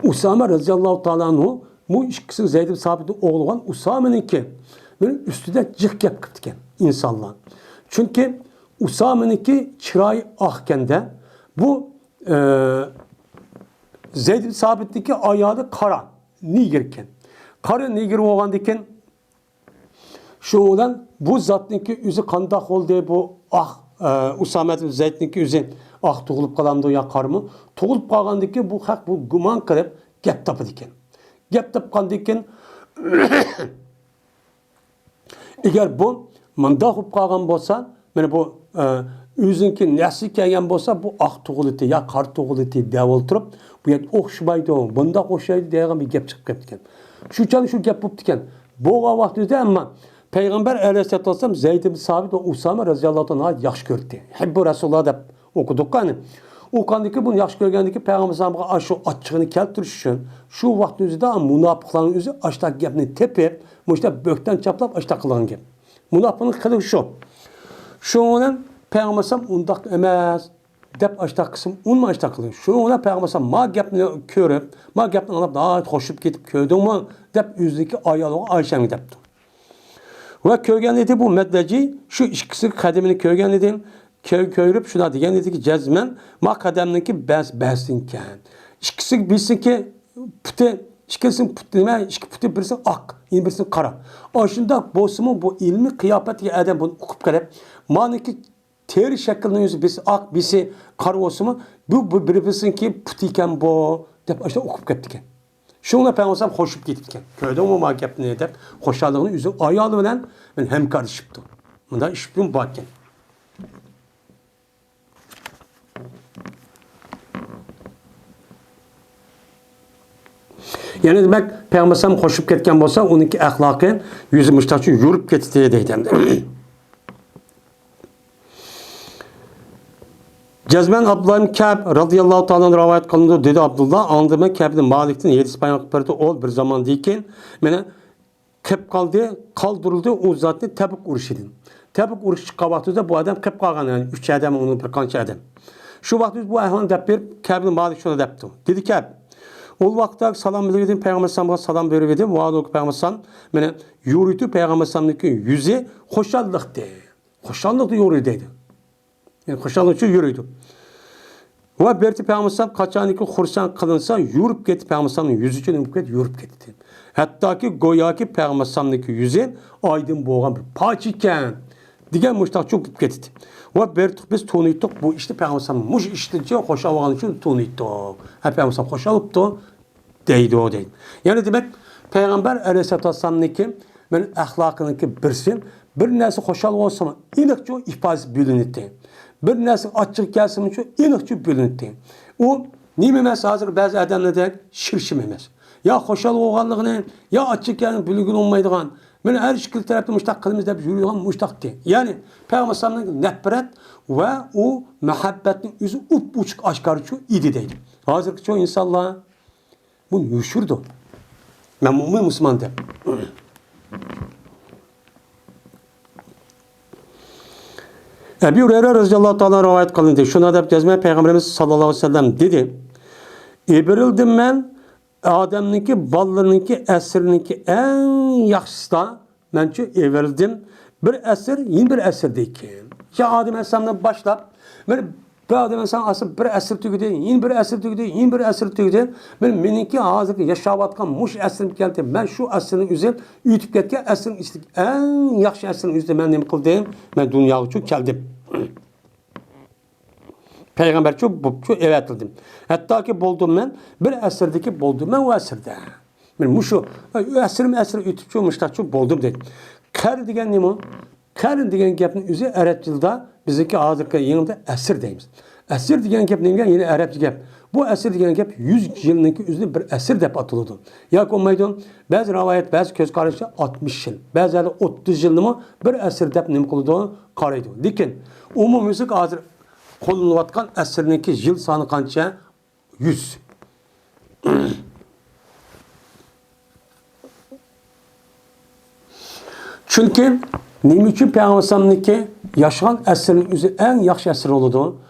ئۇسامە رەزىياللاھۇ تائالا ئەنھۇ، بۇ ئىككىسى زەيد ئىبن سابىتنىڭ ئوغلى بولغان ئۇسامىنىڭكى بىر ئۈستىدە جىق گەپ قىپتىكەن ئىنسانلار. چۈنكى ئۇسامىنىڭكى چىرايى ئاقكەندە، بۇ، ئە، زەيد ئىبن سابىتنىڭكى ئايالى قارا نېگىركەن. قارا نېگىر بولغاندىكىن، شۇ بىلەن بۇ زاتنىڭكى ئۆزى قانداق بولدى؟ بۇ ئاق، ئە، ئۇسامە زەيدنىڭكى ئۆزى ئاق تۇغۇلۇپ قالامدۇ يا قارىمۇ؟ تۇغۇلۇپ قالغاندىكىن بۇ خەق بۇ گۇمان قىلىپ گەپ تاپىدىكەن. گەپ تاپقاندىكىن، ئەگەر بۇ مۇنداق بولۇپ قالغان بولسا، مانا بۇ، ئە، ئۆزىنىڭكى نەسلى كەلگەن بولسا، بۇ ئاق تۇغۇلىتى يا قارا تۇغۇلىتى دەپ ئولتۇرۇپ، بۇ يەر ئوخشىمايدۇ، بۇنداق ئوخشايدۇ دەيدىغان بىر گەپ چىقىپ كەپتىكەن. شۇ چاغدا شۇ گەپ بوپتىكەن. بولغان ۋاقتىدا ئەمما پەيغەمبەر ئەلەيھىسسالاتۇ ۋەسسالام زەيد ئىبن سابىت ۋە ئۇسامە رەزىياللاھۇ تائالا ياخشى كۆردى. ھىببۇ رەسۇلۇللاھ دەپ ئوقۇدۇق قانى. ئوقۇغاندىكى بۇنى ياخشى كۆرگەندىكى پەيغەمبەر ئەلەيھىسسالامغا ئاشۇ ئاچچىقىنى كەلتۈرۈش ئۈچۈن شۇ ۋاقىت ئۆزىدە مۇناپىقلارنىڭ ئۆزى ئاشتاق گەپنى تېپىپ، مۇشۇنداق بۆھتان چاپلاپ ئاشتاق قىلغان گەپ. مۇناپىقنىڭ قىلىقى شۇ. شۇنىڭ بىلەن پەيغەمبەر ئەلەيھىسسالام ئۇنداق ئەمەس دەپ ئاشتاق قىلسىمۇ، ئۇنىمۇ ئاشتاق قىلدى. شۇنىڭ بىلەن پەيغەمبەر ئەلەيھىسسالام ما گەپنى كۆرۈپ، ما گەپنى ئاڭلاپ ناھايىتى خوشلىنىپ كېتىپ، كۆردۈڭمۇ دەپ ئۆزىنىڭكى ئايالىغا ئايشەمگە دەپتۇ. ۋە كۆرگەن ئىدى بۇ مەدلەجى، شۇ ئىككىسى قەدىمىنى كۆرگەن ئىدى. كۆ-، كۆرۈپ شۇنداق دېگەن ئىدىكى، جەزمەن ما قەدەمنىڭكى بەس-، بەسىنكەن. ئىككىسى بىرسىنىڭكى پۇتى، ئىككىسىنىڭ پۇتى نېمە؟ ئىككى پۇتى بىرسى ئاق، يەنە بىرسى قارا. ئاشۇنداق بولسىمۇ بۇ ئىلمىي قىياپەتتىكى ئادەم بۇنى ئۇقۇپ قېلىپ، مانىكى تېرە شەكلىنىڭ يۈزى بىرسى ئاق، بىرسى قارا بولسىمۇ، بۇ، بۇ بىر-، بىرسىنىڭكى پۇتى ئىكەن بۇ، دەپ ئاشۇنداق ئۇقۇپ كەپتىكەن. شۇڭا پەيغەمبەر خوشۇپ كېتىپتىكەن. كۆردۈڭمۇ ما گەپنى دەپ، خۇشاللىقىنى ئۆزىنىڭ ئايالى بىلەن مانا ھەمكارلىشىپتۇ. مۇنداق ئىش باركەن. يەنى دېمەك، پەيغەمبەر خوشۇپ كەتكەن بولسا، ئۇنىڭكى ئەخلاقى يۈزى مۇشتاقچە يورۇپ كېتىدۇ دەيدۇ. جەزمەن ئابدۇللا ئىبن كەب رەزىياللاھۇ تائالا ئەنھۇ رىۋايەت قىلىنىدۇ، دېدى ئابدۇللا، ئاڭلىدىم مەن كەب ئىبن مالىكتىن، ھەدىس بايان قىلىپ بەردى، ئۇ بىر زاماندىن كېيىن مانا قېپ قالدى، قالدۇرۇلدى ئۇ زاتنى تەبۇك ئۇرۇشىدىن. تەبۇك ئۇرۇشى چىققان ۋاقتىدا بۇ ئادەم قېپ قالغان، يەنى ئۈچ ئادەم، ئۇنىڭ بىر قانچە ئادەم. شۇ ۋاقىتتا بۇ ئەھۋالنى دەپ بېرىپ، كەب ئىبن مالىك شۇنداق دەپتۇ. دېدى كەب، ئۇ ۋاقىتتا سالام بېرىۋىدىم، پەيغەمبەر ئەلەيھىسسالامغا سالام بېرىۋىدىم، ۋە پەيغەمبەر ئەلەيھىسسالام مېنى يورۇيتتى، پەيغەمبەر ئەلەيھىسسالامنىڭكى يۈزى خۇشاللىقتى. خۇشاللىقتا يورۇيدۇ دەيدۇ. يەنى خۇشاللىق ئۈچۈن يورۇيدۇ. ۋە بىرتى پەيغەمبەر ئەلەيھىسسالام قاچانكى خۇرسەن قىلىنسا، يورۇپ كېتىپ پەيغەمبەر ئەلەيھىسسالامنىڭ يۈزى ئۈچۈن نېمە بولۇپ كېتىدۇ؟ يورۇپ كېتىدۇ. ھەتتاكى گوياكى پەيغەمبەر ئەلەيھىسسالامنىڭكى يۈزى ئايدىن بولغان بىر پاچا ئىكەن دېگەن مۇشتاق چوقۇپ كېتىدۇ. ۋە بىرتۇق بىز تونۇيتتۇق، بۇ ئىشتا پەيغەمبەر ئەلەيھىسسالام مۇشۇ ئىشتىنچە خۇشال بولغان ئۈچۈن تونۇيتتۇق. ھە، پەيغەمبەر ئەلەيھىسسالام خۇشال بولۇپتۇ. دەيدۇ، دەيدۇ. يەنى دېمەك، پەيغەمبەر ئەلەيھىسسالاتۇ ۋەسسالامنىڭكى مەن ئەخلاقىنىڭكى بىرسى، بىر نەرسە خۇشال بولسىمۇ، ئېنىقچە ئىپادىسى بىلىنەتتى. بىر نەرسە ئاچچىق كەلسىمۇ، ئېنىقچە بىلىنەتتى. ئۇ نېمە ئەمەس، ھازىر بەزى ئادەملەردەك شىرشىم ئەمەس. يا خۇشال بولغانلىقىنى، يا ئاچچىقىنى بىلگىلى بولمايدىغان، مانا ھەر ئىككىلا تەرەپتىن مۇشتاق قىلىمىز دەپ يۈرىدىغان مۇشتاقتى. يەنى پەيغەمبەر ئەلەيھىسسالامنىڭ نەپرەت ۋە ئۇ مۇھەببەتنىڭ ئۆزى ئۇپ-ئوچۇق ئاشكارىچۇ ئىدى دەيدۇ. ھازىرقىچۇ ئىنسانلار بۇنى يوشۇرىدۇ. مەن مۇئمىن مۇسۇلمان دەپ. ئەبۇ ھۇرەيرە رەزىياللاھۇ تائالا رىۋايەت قىلىندى. شۇنداق دەپ يازماي پەيغەمبىرىمىز ساللاللاھۇ ئەلەيھى ۋەسەللەم دېدى: ئېبىرىلدىم مەن ئادەمنىڭكى، بالىلىرىنىڭكى، ئەسىرىنىڭكى ئەڭ ياخشىسىدا مەنچۇ ئېۋەلدىم بىر ئەسىر، يەنە بىر ئەسىر دەيكەن. يا ئادەم ئەلەيھىسسالامدىن باشلاپ، بىر، بىر ئادەم ئەلەيھىسسالام ئاسا بىر ئەسىر تۈگىدى، يەنە بىر ئەسىر تۈگىدى، يەنە بىر ئەسىر تۈگىدى. مەن مېنىڭكى ھازىرقى ياشاۋاتقان مۇشۇ ئەسىرىم كەلدى. مەن شۇ ئەسىرنىڭ ئۆزى، ئۆتۈپ كەتكەن ئەسىرنىڭ ئىچىدىكى ئەڭ ياخشى ئەسىرنىڭ ئۆزىدە مەن نېمە قىلدىم؟ مەن دۇنياغىچۇ كەلدىم. پەيغەمبەرچۇ بوپچۇ ئەۋەتىلدىم. ھەتتاكى بولدۇم مەن بىر ئەسىردىكى بولدۇم مەن ئۇ ئەسىردە. مەن مۇشۇ ئەسىرمۇ ئەسىر ئۆتۈپچۇ، مۇشتاقچۇ بولدۇم دەيدۇ. قەرن دېگەن نېمە؟ قەرن دېگەن گەپنىڭ ئۆزى ئەرەب تىلىدا بىزنىڭكى ھازىرقى يېڭىدا ئەسىر دەيمىز. ئەسىر دېگەن گەپ نېمە؟ يەنە ئەرەبچە گەپ. بۇ ئەسىر دېگەن گەپ يۈز يىلنىڭكى ئۆزىنى بىر ئەسىر دەپ ئاتىلىدۇ. ياكى بولمايدۇ، بەزى رىۋايەت، بەزى كۆز قاراشتا ئاتمىش يىل، بەزىلەردە ئوتتۇز يىلنىمۇ بىر ئەسىر دەپ نېمە قىلىدۇ؟ قارايدۇ. لېكىن ئومۇميۈزلۈك ھازىر قوللىنىلىۋاتقان ئەسىرنىڭكى يىل سانى قانچە؟ يۈز. چۈنكى نېمە ئۈچۈن پەيغەمبەر ئەلەيھىسسالامنىڭكى ياشىغان ئەسىرىنىڭ ئۆزى ئەڭ ياخشى ئەسىر بولىدۇ؟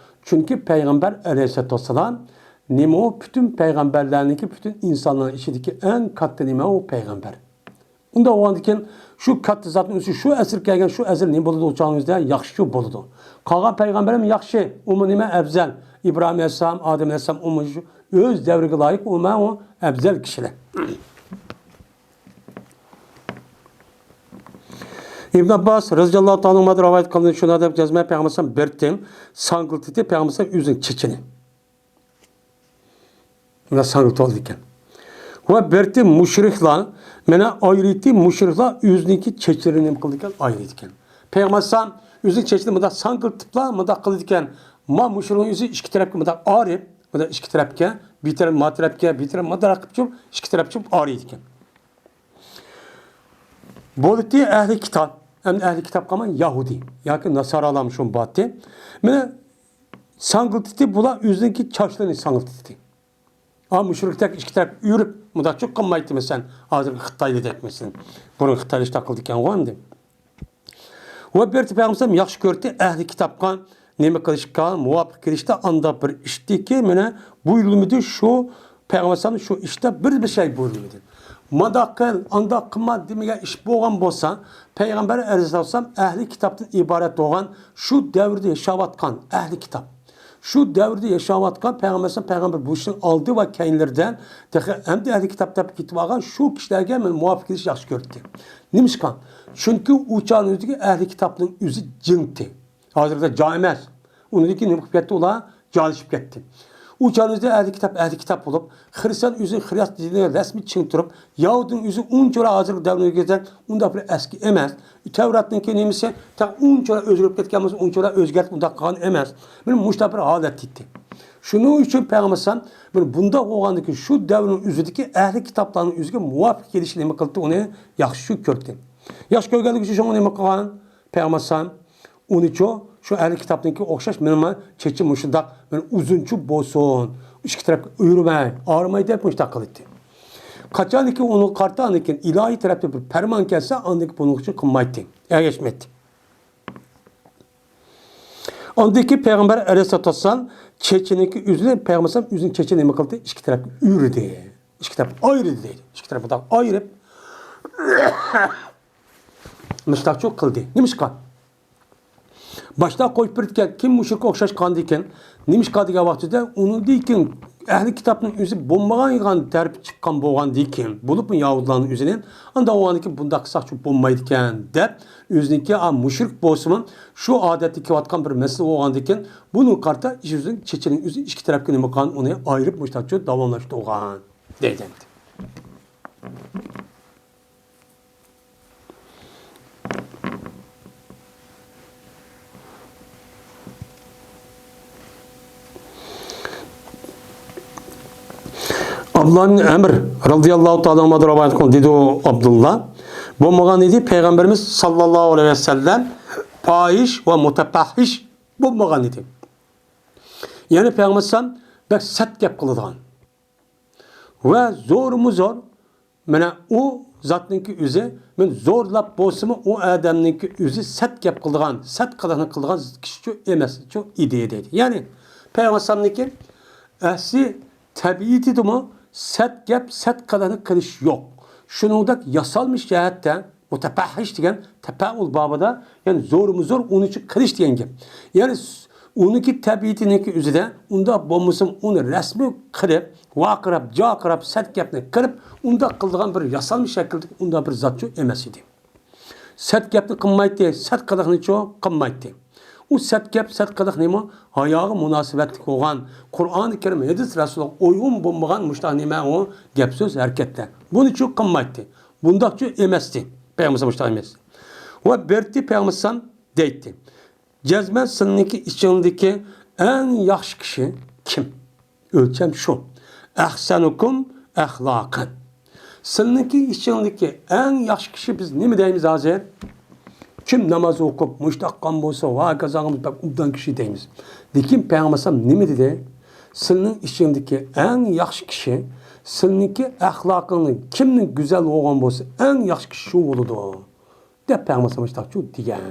چۈنكى پەيغەمبەر ئەلەيھىسسالاتۇ ۋەسسالام نېمە ئۇ پۈتۈن پەيغەمبەرلەرنىڭكى، پۈتۈن ئىنسانلارنىڭ ئىچىدىكى ئەڭ كاتتا نېمە ئۇ پەيغەمبەر. ئۇنداق بولغاندىكىن شۇ كاتتا زاتنىڭ ئۆزى شۇ ئەسىر كەلگەن، شۇ ئەسىر نېمە بولىدۇ؟ ئۇ چاغنىڭ ئۆزىدە ياخشى بولىدۇ. قالغان پەيغەمبەرلەرمۇ ياخشى، ئۇمۇ نېمە ئەۋزەل. ئىبراھىم ئەلەيھىسسالام، ئادەم ئەلەيھىسسالام، ئۇمۇ شۇ ئۆز دەۋرىگە لايىق ئۇمۇ ئەۋزەل كىشىلەر. ئىبن ئابباس رەزىياللاھۇ تائالا ئەنھۇمدىن رىۋايەت قىلىندى، شۇنداق دەپ يازماي پەيغەمبەر بىر تىم ساڭگىلتىدى، پەيغەمبەر ئۆزىنىڭ چېچىنى. مانا ساڭگىلتىۋالىدىكەن. ۋە بىر تىم مۇشرىكلار، مانا ئايرىتى مۇشرىكلار ئۆزىنىڭكى چېچىلىرىنى نېمە قىلىدىكەن؟ ئايرىيدىكەن. پەيغەمبەر ئەلەيھىسسالام ئۆزىنىڭ چېچىنى مۇنداق ساڭگىلتىپلا مۇنداق قىلىدىكەن. ما مۇشرىكنىڭ ئۆزى ئىككى تەرەپكە مۇنداق ئايرىپ، مۇنداق ئىككى تەرەپكە، بىر تەرەپ ما تەرەپكە، بىر تەرەپ ما تەرەپكە چۈشۈپ، ئىككى تەرەپ چۈشۈپ ئايرىيدىكەن. بولۇتى ئەھلى كىتاب، ئەمدى ئەھلى كىتاب قالماي يەھۇدىي ياكى ناسارالارمۇ شۇ باتتى. مانا ساڭگىلتىتى بۇلار ئۆزىنىڭكى چاچلىرىنى ساڭگىلتىتتى. ھا، مۇشرىكتەك ئىككى تەرەپ ئۆرۈپ، مۇنداق چوق قىلمايتتى، مەسىلەن، ھازىرقى خىتايلىدەك، مەسىلەن، بۇرۇن خىتايلار شۇنداق قىلىدىكەنغۇ ئەمدى. ۋە بىر پەيغەمبەر ياخشى كۆردى، ئەھلى كىتابقا نېمە قىلىشقا، مۇۋاپىق كېلىشتە ئانداق بىر ئىشتىكى، مانا، بۇيرۇلمىدى شۇ پەيغەمبەر شۇ ئىشتا بىر، بىر شەي بۇيرۇلمىدى. مانداق قىل، ئانداق قىلما دېمىگەن ئىش بولغان بولسا، پەيغەمبەر ئەلەيھىسسالام ئەھلى كىتابتىن ئىبارەت بولغان شۇ دەۋردە ياشاۋاتقان ئەھلى كىتاب، شۇ دەۋردە ياشاۋاتقان پەيغەمبەر، پەيغەمبەر بولۇشتىن ئالدى ۋە كەينىلىرىدە تېخى ئەمدى ئەھلى كىتاب دەپ كېتىۋالغان شۇ كىشىلەرگە مەن مۇۋاپىق كېلىش ياخشى كۆردى. نېمىشقا؟ چۈنكى ئۇ چاغنىڭ ئۆزىدىكى ئەھلى كىتابنىڭ ئۆزى جىڭتى. ھازىردا جا ئەمەس. ئۇنىڭدىن كېيىن نېمە قىلىپ كەتتى ئۇلار؟ جالىشىپ كەتتى. ئۇ چاغنىڭ ئۆزىدە ئەھلى كىتاب ئەھلى كىتاب بولۇپ، خىرىستىيان ئۆزى خىرىستىيان دىنىنى رەسمىي چىڭ تۇرۇپ، يەھۇدىينىڭ ئۆزى ئۇنچىۋالا ھازىرقى دەۋرگە كەلسەك ئۇنداق بىر ئەسكى ئەمەس. تەۋراتنىڭكى نېمىسى تېخى ئۇنچىۋالا ئۆزگىرىپ كەتكەن بولسا، ئۇنچىۋالا ئۆزگەرتىپ ئۇنداق قىلغان ئەمەس. مانا مۇشۇنداق بىر ھالەت ئىدى. شۇنىڭ ئۈچۈن پەيغەمبەر ئەلەيھىسسالام مانا بۇنداق بولغاندىن كېيىن شۇ دەۋرنىڭ ئۆزىدىكى ئەھلى كىتابلارنىڭ ئۆزىگە مۇۋاپىق كېلىشى نېمە قىلدى؟ ئۇنى ياخشى كۆردى. ياخشى كۆرگەنلىكى ئۈچۈن شۇڭا نېمە قىلغان؟ پەيغەمبەر ئەلەيھىسسالام ئۇنىچۇ، شۇ ئەھلى كىتابنىڭكى ئوخشاش مېنىڭمۇ چېچىم مۇشۇنداق، مانا ئۇزۇنچۇ بولسۇن، ئىككى تەرەپكە ئۆرۈمەي، ئايرىماي دەپ مۇشۇنداق قىلاتتى. قاچانكى ئۇنىڭغا قارىتا ئاندىن كېيىن ئىلاھىي تەرەپتىن بىر پەرمان كەلسە، ئاندىن كېيىن بۇنىڭ ئۈچۈن قىلمايتتى، ئەگەشمەيتتى. ئاندىن كېيىن پەيغەمبەر ئەلەيھىسسالاتۇ ۋەسسالام چېچىنىڭكى ئۆزىنى، پەيغەمبەر ئەلەيھىسسالام ئۆزىنىڭ چېچىنى نېمە قىلدى؟ ئىككى تەرەپكە ئۆرۈدى. ئىككى تەرەپ ئايرىدى دەيدۇ. ئىككى تەرەپ مۇنداق ئايرىپ، مۇشتاقچۇ قىلدى. نېمىشقا؟ باشتا قويۇپ بېرىدىكەن، كىم مۇشۇنىڭغا ئوخشاش قىلغاندىكىن، نېمىشقا دېگەن ۋاقتىدا، ئۇنىڭدىن كېيىن ئەھلى كىتابنىڭ ئۆزى بولمىغان تەرىپى چىققان بولغاندىكىن، بولۇپمۇ يەھۇدىيلارنىڭ ئۆزىنى، ئانداق بولغاندىكىن بۇنداق قىلساقچۇ بولمايدىكەن دەپ، ئۆزىنىڭكى، ئا، مۇشرىك بولسىمۇ، شۇ ئادەتتە كېلىۋاتقان بىر مەسىلە بولغاندىكىن، بۇنىڭغا قارىتا ئۆزىنىڭ چېچىنىڭ ئۆزى ئىككى تەرەپكە نېمە قىلغان، ئۇنى ئايرىپ مۇشتاقچۇ داۋاملاشتۇرغان دەيدۇ. ئابدۇللا ئىبن ئەمر رەزىياللاھۇ تائالا ئەنھۇدىن رىۋايەت قىلىنغان، دېدى ئۇ ئابدۇللا، بولمىغان ئىدى پەيغەمبىرىمىز ساللاللاھۇ ئەلەيھى ۋەسەللەم پاھىش ۋە مۇتەپەھھىش بولمىغان ئىدى. يەنى پەيغەمبەر ئەلەيھىسسالام بەك سەت گەپ قىلىدىغان ۋە زورمۇ زور، مانا ئۇ زاتنىڭكى ئۆزى، مەن زورلاپ بولسىمۇ ئۇ ئادەمنىڭكى ئۆزى سەت گەپ قىلىدىغان، سەت قىلىقنى قىلىدىغان كىشىچۇ ئەمەسچۇ ئىدى دەيدۇ. يەنى پەيغەمبەر ئەلەيھىسسالامنىڭكى ئەسلى تەبىئىتىدىمۇ سەت گەپ، سەت قىلىقنى قىلىش يوق. شۇنىڭدەك ياسالمىش جەھەتتە مۇتەپەھھىش دېگەن تەپەئۇل بابىدا، يەنى زورمۇ زور ئۇنىچۇ قىلىش دېگەن گەپ. يەنى س-، ئۇنىڭكى تەبىئىتىنىڭكى ئۆزىدە ئۇنداق بولمىسىمۇ ئۇنى رەسمىي قىلىپ، ۋارقىراپ، جارقىراپ، سەت گەپنى قىلىپ، ئۇنداق قىلىدىغان بىر ياسالما شەكىلدىكى ئۇنداق بىر زاتچۇ ئەمەس ئىدى. سەت گەپنى قىلمايتتى، سەت قىلىقنىچۇ قىلمايتتى. ئۇ سەت گەپ، سەت قىلىق نېمە؟ ھاياغا مۇناسىۋەتلىك بولغان، قۇرئانى كەرىم، ھەدىس رەسۇلغا ئويغۇن بولمىغان مۇشۇنداق نېمە ئۇ گەپ سۆز ھەرىكەتلەر. بۇنىچۇ قىلمايتتى. بۇنداقچۇ ئەمەستى. پەيغەمبەر مۇشۇنداق ئەمەس. ۋە بىرتى پەيغەمبەر دەيتتى. جەزمەن سىلىنىڭكى ئىچىڭدىكى ئەڭ ياخشى كىشى كىم؟ ئۆلچەم شۇ. ئەھسەنۇكۇم ئەخلاقەن. سىلىنىڭكى ئىچىڭدىكى ئەڭ ياخشى كىشى بىز نېمە دەيمىز ھازىر؟ كىم ناماز ئوقۇپ، مۇشتاق قىلغان بولسا، ۋاي، كازاغىمىز بەك ئوبدان كىشى دەيمىز. لېكىن پەيغەمبەر ئەلەيھىسسالام نېمە دېدى؟ سىلىنىڭ ئىچىڭدىكى ئەڭ ياخشى كىشى، سىلىنىڭكى ئەخلاقىڭنىڭ كىمنىڭ گۈزەل بولغان بولسا، ئەڭ ياخشى كىشى شۇ بولىدۇ. دەپ پەيغەمبەر ئەلەيھىسسالام مۇشتاقچۇ دېگەن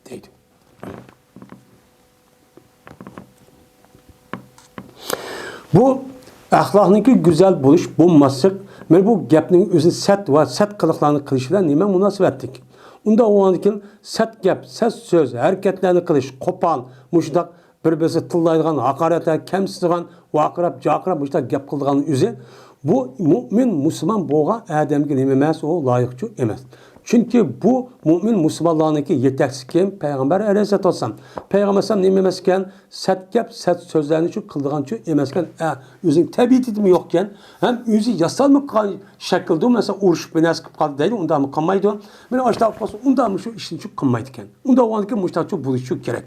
دەيدۇ. بۇ ئەخلاقنىڭكى گۈزەل بولۇش، بولماسلىق، مانا بۇ گەپنىڭ ئۆزى سەت ۋە سەت قىلىقلارنى قىلىش بىلەن نېمە مۇناسىۋەتلىك؟ ئۇنداق بولغاندىكىن سەت گەپ، سەت سۆز، ھەرىكەتلەرنى قىلىش، قوپال، مۇشۇنداق بىر-بىرسىنى تىللايدىغان، ھاقارەتلەر، كەمسىتىدىغان، ۋارقىراپ، جارقىراپ مۇشۇنداق گەپ قىلىدىغان ئۆزى بۇ مۇئمىن مۇسۇلمان بولغان ئادەمگە نېمە ئەمەس، ئۇ لايىقچۇ ئەمەس. چۈنكى بۇ مۇئمىن مۇسۇلمانلارنىڭكى يېتەكچىسى كىم؟ پەيغەمبەر ئەلەيھىسسالاتۇ ۋەسسالام. پەيغەمبەر ئەلەيھىسسالام نېمە ئەمەس ئىكەن؟ سەت گەپ، سەت سۆزلەرنى شۇ قىلىدىغانچۇ ئەمەس ئىكەن. ئە، ئۆزىنىڭ تەبىئىتىدىمۇ يوق ئىكەن. ھەم ئۆزى ياسالما قىلغان شەكىلدە، مەسىلەن، ئۇرۇشۇپ بىر نەرسە قىلىپ قالدى دەيدۇ، ئۇنداقمۇ قىلمايدۇ. مانا ئاشۇنداق بولسا، ئۇنداقمۇ شۇ ئىشنى شۇ قىلمايدىكەن. ئۇنداق بولغاندىكىن مۇشۇنداقچۇ بولۇشى كېرەك.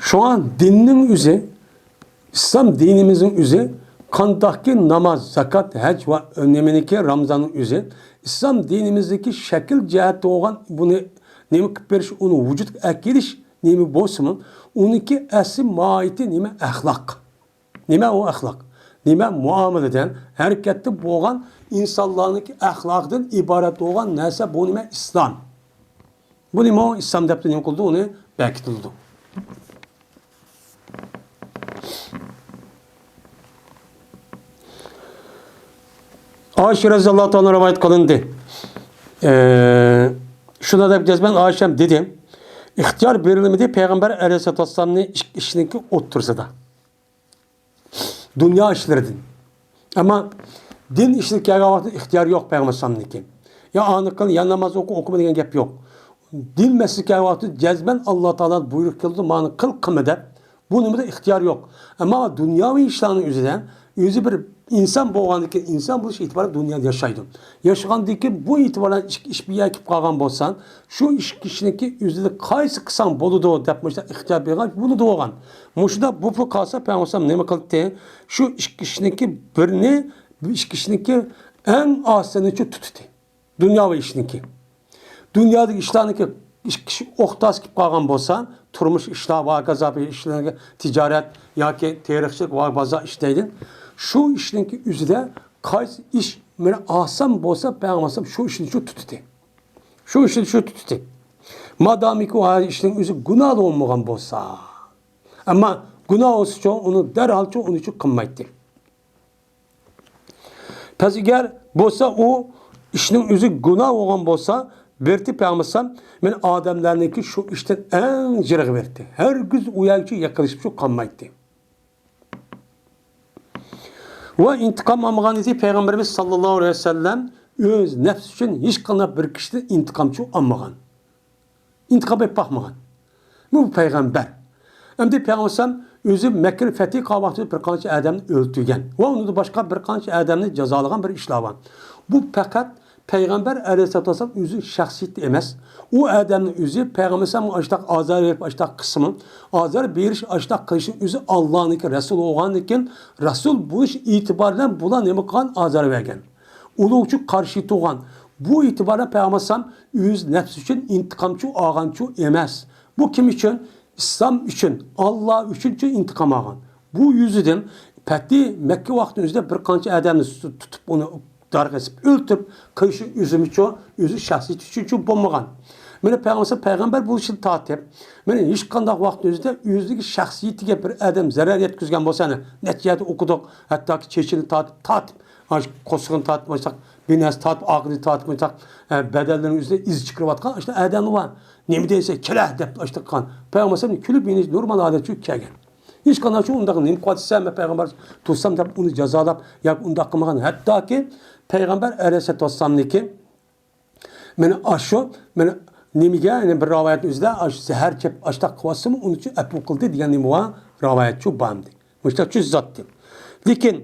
شۇڭا دىننىڭ ئۆزى، ئىسلام دىنىمىزنىڭ ئۆزى، قانداقكى ناماز، زاكات، ھەج ۋە نېمىنىكى رامزاننىڭ ئۆزى، ئىسلام دىنىمىزدىكى شەكىل جەھەتتە بولغان بۇنى نېمە قىلىپ بېرىش، ئۇنى ۋۇجۇدقا ئەكېلىش نېمە بولسىمۇ، ئۇنىڭكى ئەسلى ماھىيىتى نېمە؟ ئەخلاق. نېمە ئۇ ئەخلاق؟ نېمە مۇئامىلىدە، ھەرىكەتتە بولغان ئىنسانلارنىڭكى ئەخلاقىدىن ئىبارەت بولغان نەرسە بۇ نېمە؟ ئىسلام. بۇ نېمە ئۇ؟ ئىسلام دەپ نېمە قىلىدۇ؟ ئۇنى بەكىتىدۇ. ئائىشە رەزىياللاھۇ تائالا رىۋايەت قىلىندى. ئە، شۇنداق دەپ جەزمەن ئائىشەم دېدى، ئىختىيار بېرىلمىدى پەيغەمبەر ئەلەيھىسسالاتۇ ۋەسسالامنى ئىككى ئىشنىڭكى ئوتتۇرىسىدا. دۇنيا ئىشلىرىدىن. ئەمما دىن ئىشىغا كەلگەن ۋاقىتتا ئىختىيار يوق پەيغەمبەر ئەلەيھىسسالامنىڭكى. يا ئانى قىل، يا ناماز ئوقۇ، ئوقۇما دېگەن گەپ يوق. دىن مەسىلىسىگە كەلگەن ۋاقىتتا جەزمەن ئاللا تائالا بۇيرۇق قىلىدۇ، مانا قىل، قىلما دەپ. بۇ نېمىدە ئىختىيار يوق. ئەمما دۇنياۋى ئىشلارنىڭ ئۆزىدە ئۆزى بىر ئىنسان بولغاندىن كېيىن، ئىنسان بولۇش ئېتىبارى دۇنيادا ياشايدۇ. ياشىغاندىن كېيىن بۇ ئېتىبارى ئىچ-، ئىچ بىر يەرگە كېلىپ قالغان بولسا، شۇ ئىككى كىشىنىڭكى ئۆزىدە قايسى قىلساڭ بولىدۇ دەپ مۇشۇنداق ئىختىيار بېرىلگەن بولىدۇ بولغان. مۇشۇنداق بولۇپ قالسا پەيغەمبەر نېمە قىلدى؟ شۇ ئىككى كىشىنىڭكى بىرىنى، بۇ ئىككى كىشىنىڭكى ئەڭ ئاسىنىچۇ تۇتتى. دۇنياۋى ئىشنىڭكى. دۇنيادىكى ئىشلارنىڭكى ئىككى كىشى ئوختاس كېلىپ قالغان بولسا، تۇرمۇش ئىشلار، ۋاكازا ئىشلىرىنى، تىجارەت ياكى تېرىقچىلىق، ۋاكازا ئىشلەيدۇ. شۇ ئىشنىڭكى ئۆزىدە قايسى ئىش مانا ئاسان بولسا، پەيغەمبەر شۇ ئىشنى شۇ تۇتتى. شۇ ئىشنى شۇ تۇتتى. مادامىكى ئۇ ئىشنىڭ ئۆزى گۇناھ بولمىغان بولسا. ئەمما گۇناھ بولسىچۇ، ئۇنى دەرھالچۇ ئۇنى شۇ قىلمايتتى. پەس ئەگەر بولسا ئۇ ئىشنىڭ ئۆزى گۇناھ بولغان بولسا، بېرىتى پەيغەمبەر مەن ئادەملەرنىڭكى شۇ ئىشتىن ئەڭ جىرىغى بېرىتى. ھەرگىز ئۇ يەرگىچە يېقىنلىشىپ شۇ قالمايتتى. ۋە ئىنتىقام ئالمىغان ئىدى پەيغەمبىرىمىز ساللاللاھۇ ئەلەيھى ۋەسەللەم ئۆز نەپسى ئۈچۈن ھېچقانداق بىر كىشىدىن ئىنتىقامچۇ ئالمىغان. ئىنتىقام ئېلىپ باقمىغان. بۇ پەيغەمبەر. ئەمدى پەيغەمبەر ئەلەيھىسسالام ئۆزى مەككىنى فەتھى قىلغان ۋاقتىدا بىر قانچە ئادەمنى ئۆلتۈرگەن ۋە ئۇنىڭدىن باشقا بىر قانچە ئادەمنى جازالىغان بىر ئىشلار بار. بۇ پەقەت پەيغەمبەر ئەلەيھىسسالاتۇ ۋەسسالام ئۆزى شەخسىيىتى ئەمەس. ئۇ ئادەمنى ئۆزى پەيغەمبەر ئەلەيھىسسالامغا ئاشتاق ئازار بېرىپ، ئاشتاق قىسمى، ئازار بېرىش، ئاشتاق قىلىشنى ئۆزى ئاللانىڭكى رەسۇلى بولغاندىن كېيىن، رەسۇل بولۇش ئېتىبارى بىلەن بۇلار نېمە قىلغان؟ ئازار بەرگەن. ئۇلارغا قارشى تۇرغان. بۇ ئېتىبار بىلەن پەيغەمبەر ئەلەيھىسسالام ئۆز نەپسى ئۈچۈن ئىنتىقامچۇ ئالغانچۇ ئەمەس. بۇ كىم ئۈچۈن؟ ئىسلام ئۈچۈن، ئاللا ئۈچۈنچۇ ئىنتىقام ئالغان. بۇ يۈزىدىن پەتھى مەككە ۋاقتىنىڭ ئۆزىدە بىر قانچە ئادەمنى تۇتۇپ، ئۇنى دارغا ئېسىپ ئۆلتۈرۈپ، قىلىشى ئۆزىمىچۇ، ئۆزى شەخسىيىتى ئۈچۈنچۇ بولمىغان. مانا پەيغەمبەر، پەيغەمبەر بولۇشىدىن تارتىپ، مانا ھېچقانداق ۋاقىتنىڭ ئۆزىدە ئۆزىنىڭ شەخسىيىتىگە بىر ئادەم زەرەر يەتكۈزگەن بولسا، نەچچە يەردە ئوقۇدۇق، ھەتتاكى چېچىنى تارتىپ، تارتىپ، ئاشۇ قورسىقىنى تارتىپ، مۇشۇنداق بىناسى تارتىپ، ئاغزىنى تارتىپ، مۇشۇنداق، ئە، بەدەنلىرىنىڭ ئۆزىدە ئىز چىقىرىۋاتقان ئاشۇنداق ئادەملەر بار. نېمە دەيسەن، كېلە دەپ ئاشۇنداق قىلغان. پەيغەمبەر ئەلەيھىسسالام كۈلۈپ، يېنى نورمال ھالەتچۇ كەلگەن. ھېچقانداق شۇ ئۇنداق نېمە قىلىۋاتىسەن، مەن پەيغەمبەر تۇرسام دەپ ئۇنى جازالاپ ياكى ئۇنداق قىلمىغان. ھەتتاكى پەيغەمبەر ئەلەيھىسسالاتۇ ۋەسسالامنىڭكى مانا ئاشۇ، مانا نېمىگە، يەنە بىر رىۋايەتنىڭ ئۆزىدە ئاشۇ زەھەر چېپىپ ئاشۇنداق قىلىۋاتسىمۇ، ئۇنى ئەپۇ قىلدى دېگەن نېمە بار؟ رىۋايەتچۇ بار ئىدى. مۇشۇنداق چۈز زاتتى. لېكىن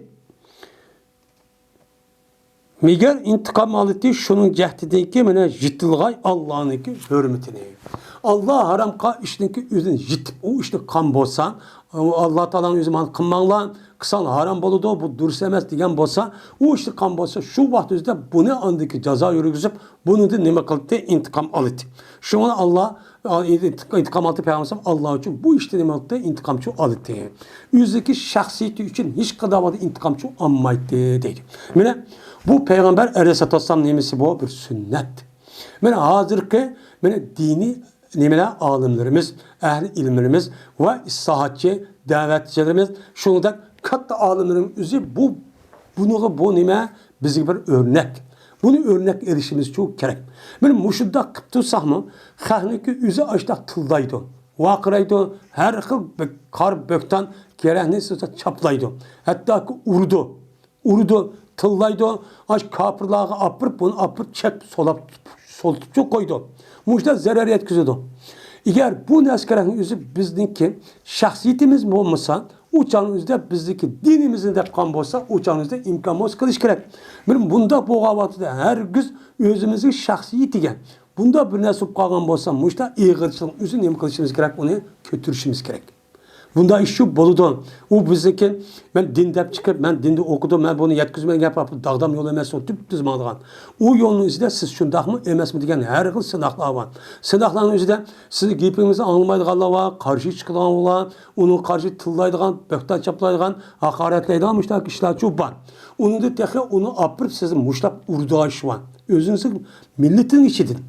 مەگەر ئىنتىقام ئالىتى شۇنىڭ جەھدىدىنكى مانا يىتىلغاي ئاللانىڭكى ھۆرمىتىنى. ئاللا ھارام قىلغان ئىشنىڭكى ئۆزىنى يىتىپ، ئۇ ئىشنى قىلغان بولسا، ئاللا تائالانىڭ ئۆزى مانا قىلماڭلار، قىلساڭلار ھارام بولىدۇ، بۇ دۇرۇس ئەمەس دېگەن بولسا، ئۇ ئىشنى قىلغان بولسا، شۇ ۋاقىت ئۆزىدە بۇنى ئاندىكى جازا يۈرگۈزۈپ، بۇنىڭدىن نېمە قىلدى؟ ئىنتىقام ئالىتى. شۇڭا ئاللا ئىنتىقام ئالدى پەيغەمبەر ئاللا ئۈچۈن بۇ ئىشتا نېمە قىلدى؟ ئىنتىقامچۇ ئالدى. ئۆزىدىكى شەخسىيىتى ئۈچۈن ھېچقانداق ئىنتىقامچۇ ئالمايتتى دەيدۇ. مانا بۇ پەيغەمبەر ئەلەيھىسسالاتۇ ۋەسسالام نېمىسى بۇ؟ بىر سۈننەت. مانا ھازىرقى مانا دىنىي نېمىلەر، ئالىملىرىمىز، ئەھلى ئىلىملىرىمىز ۋە ئىسلاھاتچى، دەۋەتچىلىرىمىز، شۇنىڭدەك كاتتا ئالىملىرىمىز ئۆزى بۇ، بۇنىڭغا بۇ نېمە؟ بىزگە بىر ئۆرنەك. بۇنى ئۆرنەك ئېلىشىمىزچۇ كېرەك. مانا مۇشۇنداق قىلىپ تۇرساقمۇ، خەقنىڭكى ئۆزى ئاشتاق تىللايدۇ، ۋارقىرايدۇ، ھەر خىل بىر قارا بۆھتان، كېرەكنى چاپلايدۇ، ھەتتاكى ئۇرىدۇ، ئۇرىدۇ، تىللايدۇ، ئاشۇ كاپىرلارغا ئاپىرىپ، بۇنى ئاپىرىپ چەپ سولاپ، سولىتىپچۇ قويىدۇ. مۇشۇنداق زەرەر يەتكۈزىدۇ. ئەگەر بۇ نەرسە كېرەكنىڭ ئۆزى بىزنىڭكى شەخسىيىتىمىز بولمىسا، ئۇ چاغنىڭ ئۆزىدە بىزنىڭكى دىنىمىزنى دەپ قالغان بولسا، ئۇ چاغنىڭ ئۆزىدە ئىمكان بولسا قىلىش كېرەك. مانا بۇنداق بولغان ۋاقتىدا ھەرگىز ئۆزىمىزنىڭ شەخسىيىتىگە بۇنداق بىر نەرسە بولۇپ قالغان بولسا، مۇشۇنداق ئېغىرچىلىقنىڭ ئۆزىنى نېمە قىلىشىمىز كېرەك؟ ئۇنى كۆتۈرۈشىمىز كېرەك. بۇنداق ئىشچۇ بولىدۇ. ئۇ بىزنىڭكى، مەن دىن دەپ چىقىپ، مەن دىندا ئوقۇدۇم، مەن بۇنى يەتكۈزمەيمەن، گەپ داغدام يول ئەمەس، ئۇ تۈپتۈز ماڭىدىغان. ئۇ يولنىڭ ئۆزىدە سىز شۇنداقمۇ، ئەمەسمۇ دېگەن ھەر خىل سىناقلار بار. سىناقلارنىڭ ئۆزىدە سىزنىڭ گېپىڭىزنى ئاڭلىمايدىغانلار بار، قارشى چىقىدىغانلار، ئۇنىڭغا قارشى تىللايدىغان، بۆھتان چاپلايدىغان، ھاقارەتلەيدىغان مۇشۇنداق ئىشلارچۇ بار. ئۇنىڭدىن تېخى ئۇنى ئاپىرىپ سىزنى مۇشتلاپ ئۇرىدىغان ئىش بار. ئۆزىڭىزنىڭ مىللىتىنىڭ ئىچىدىن.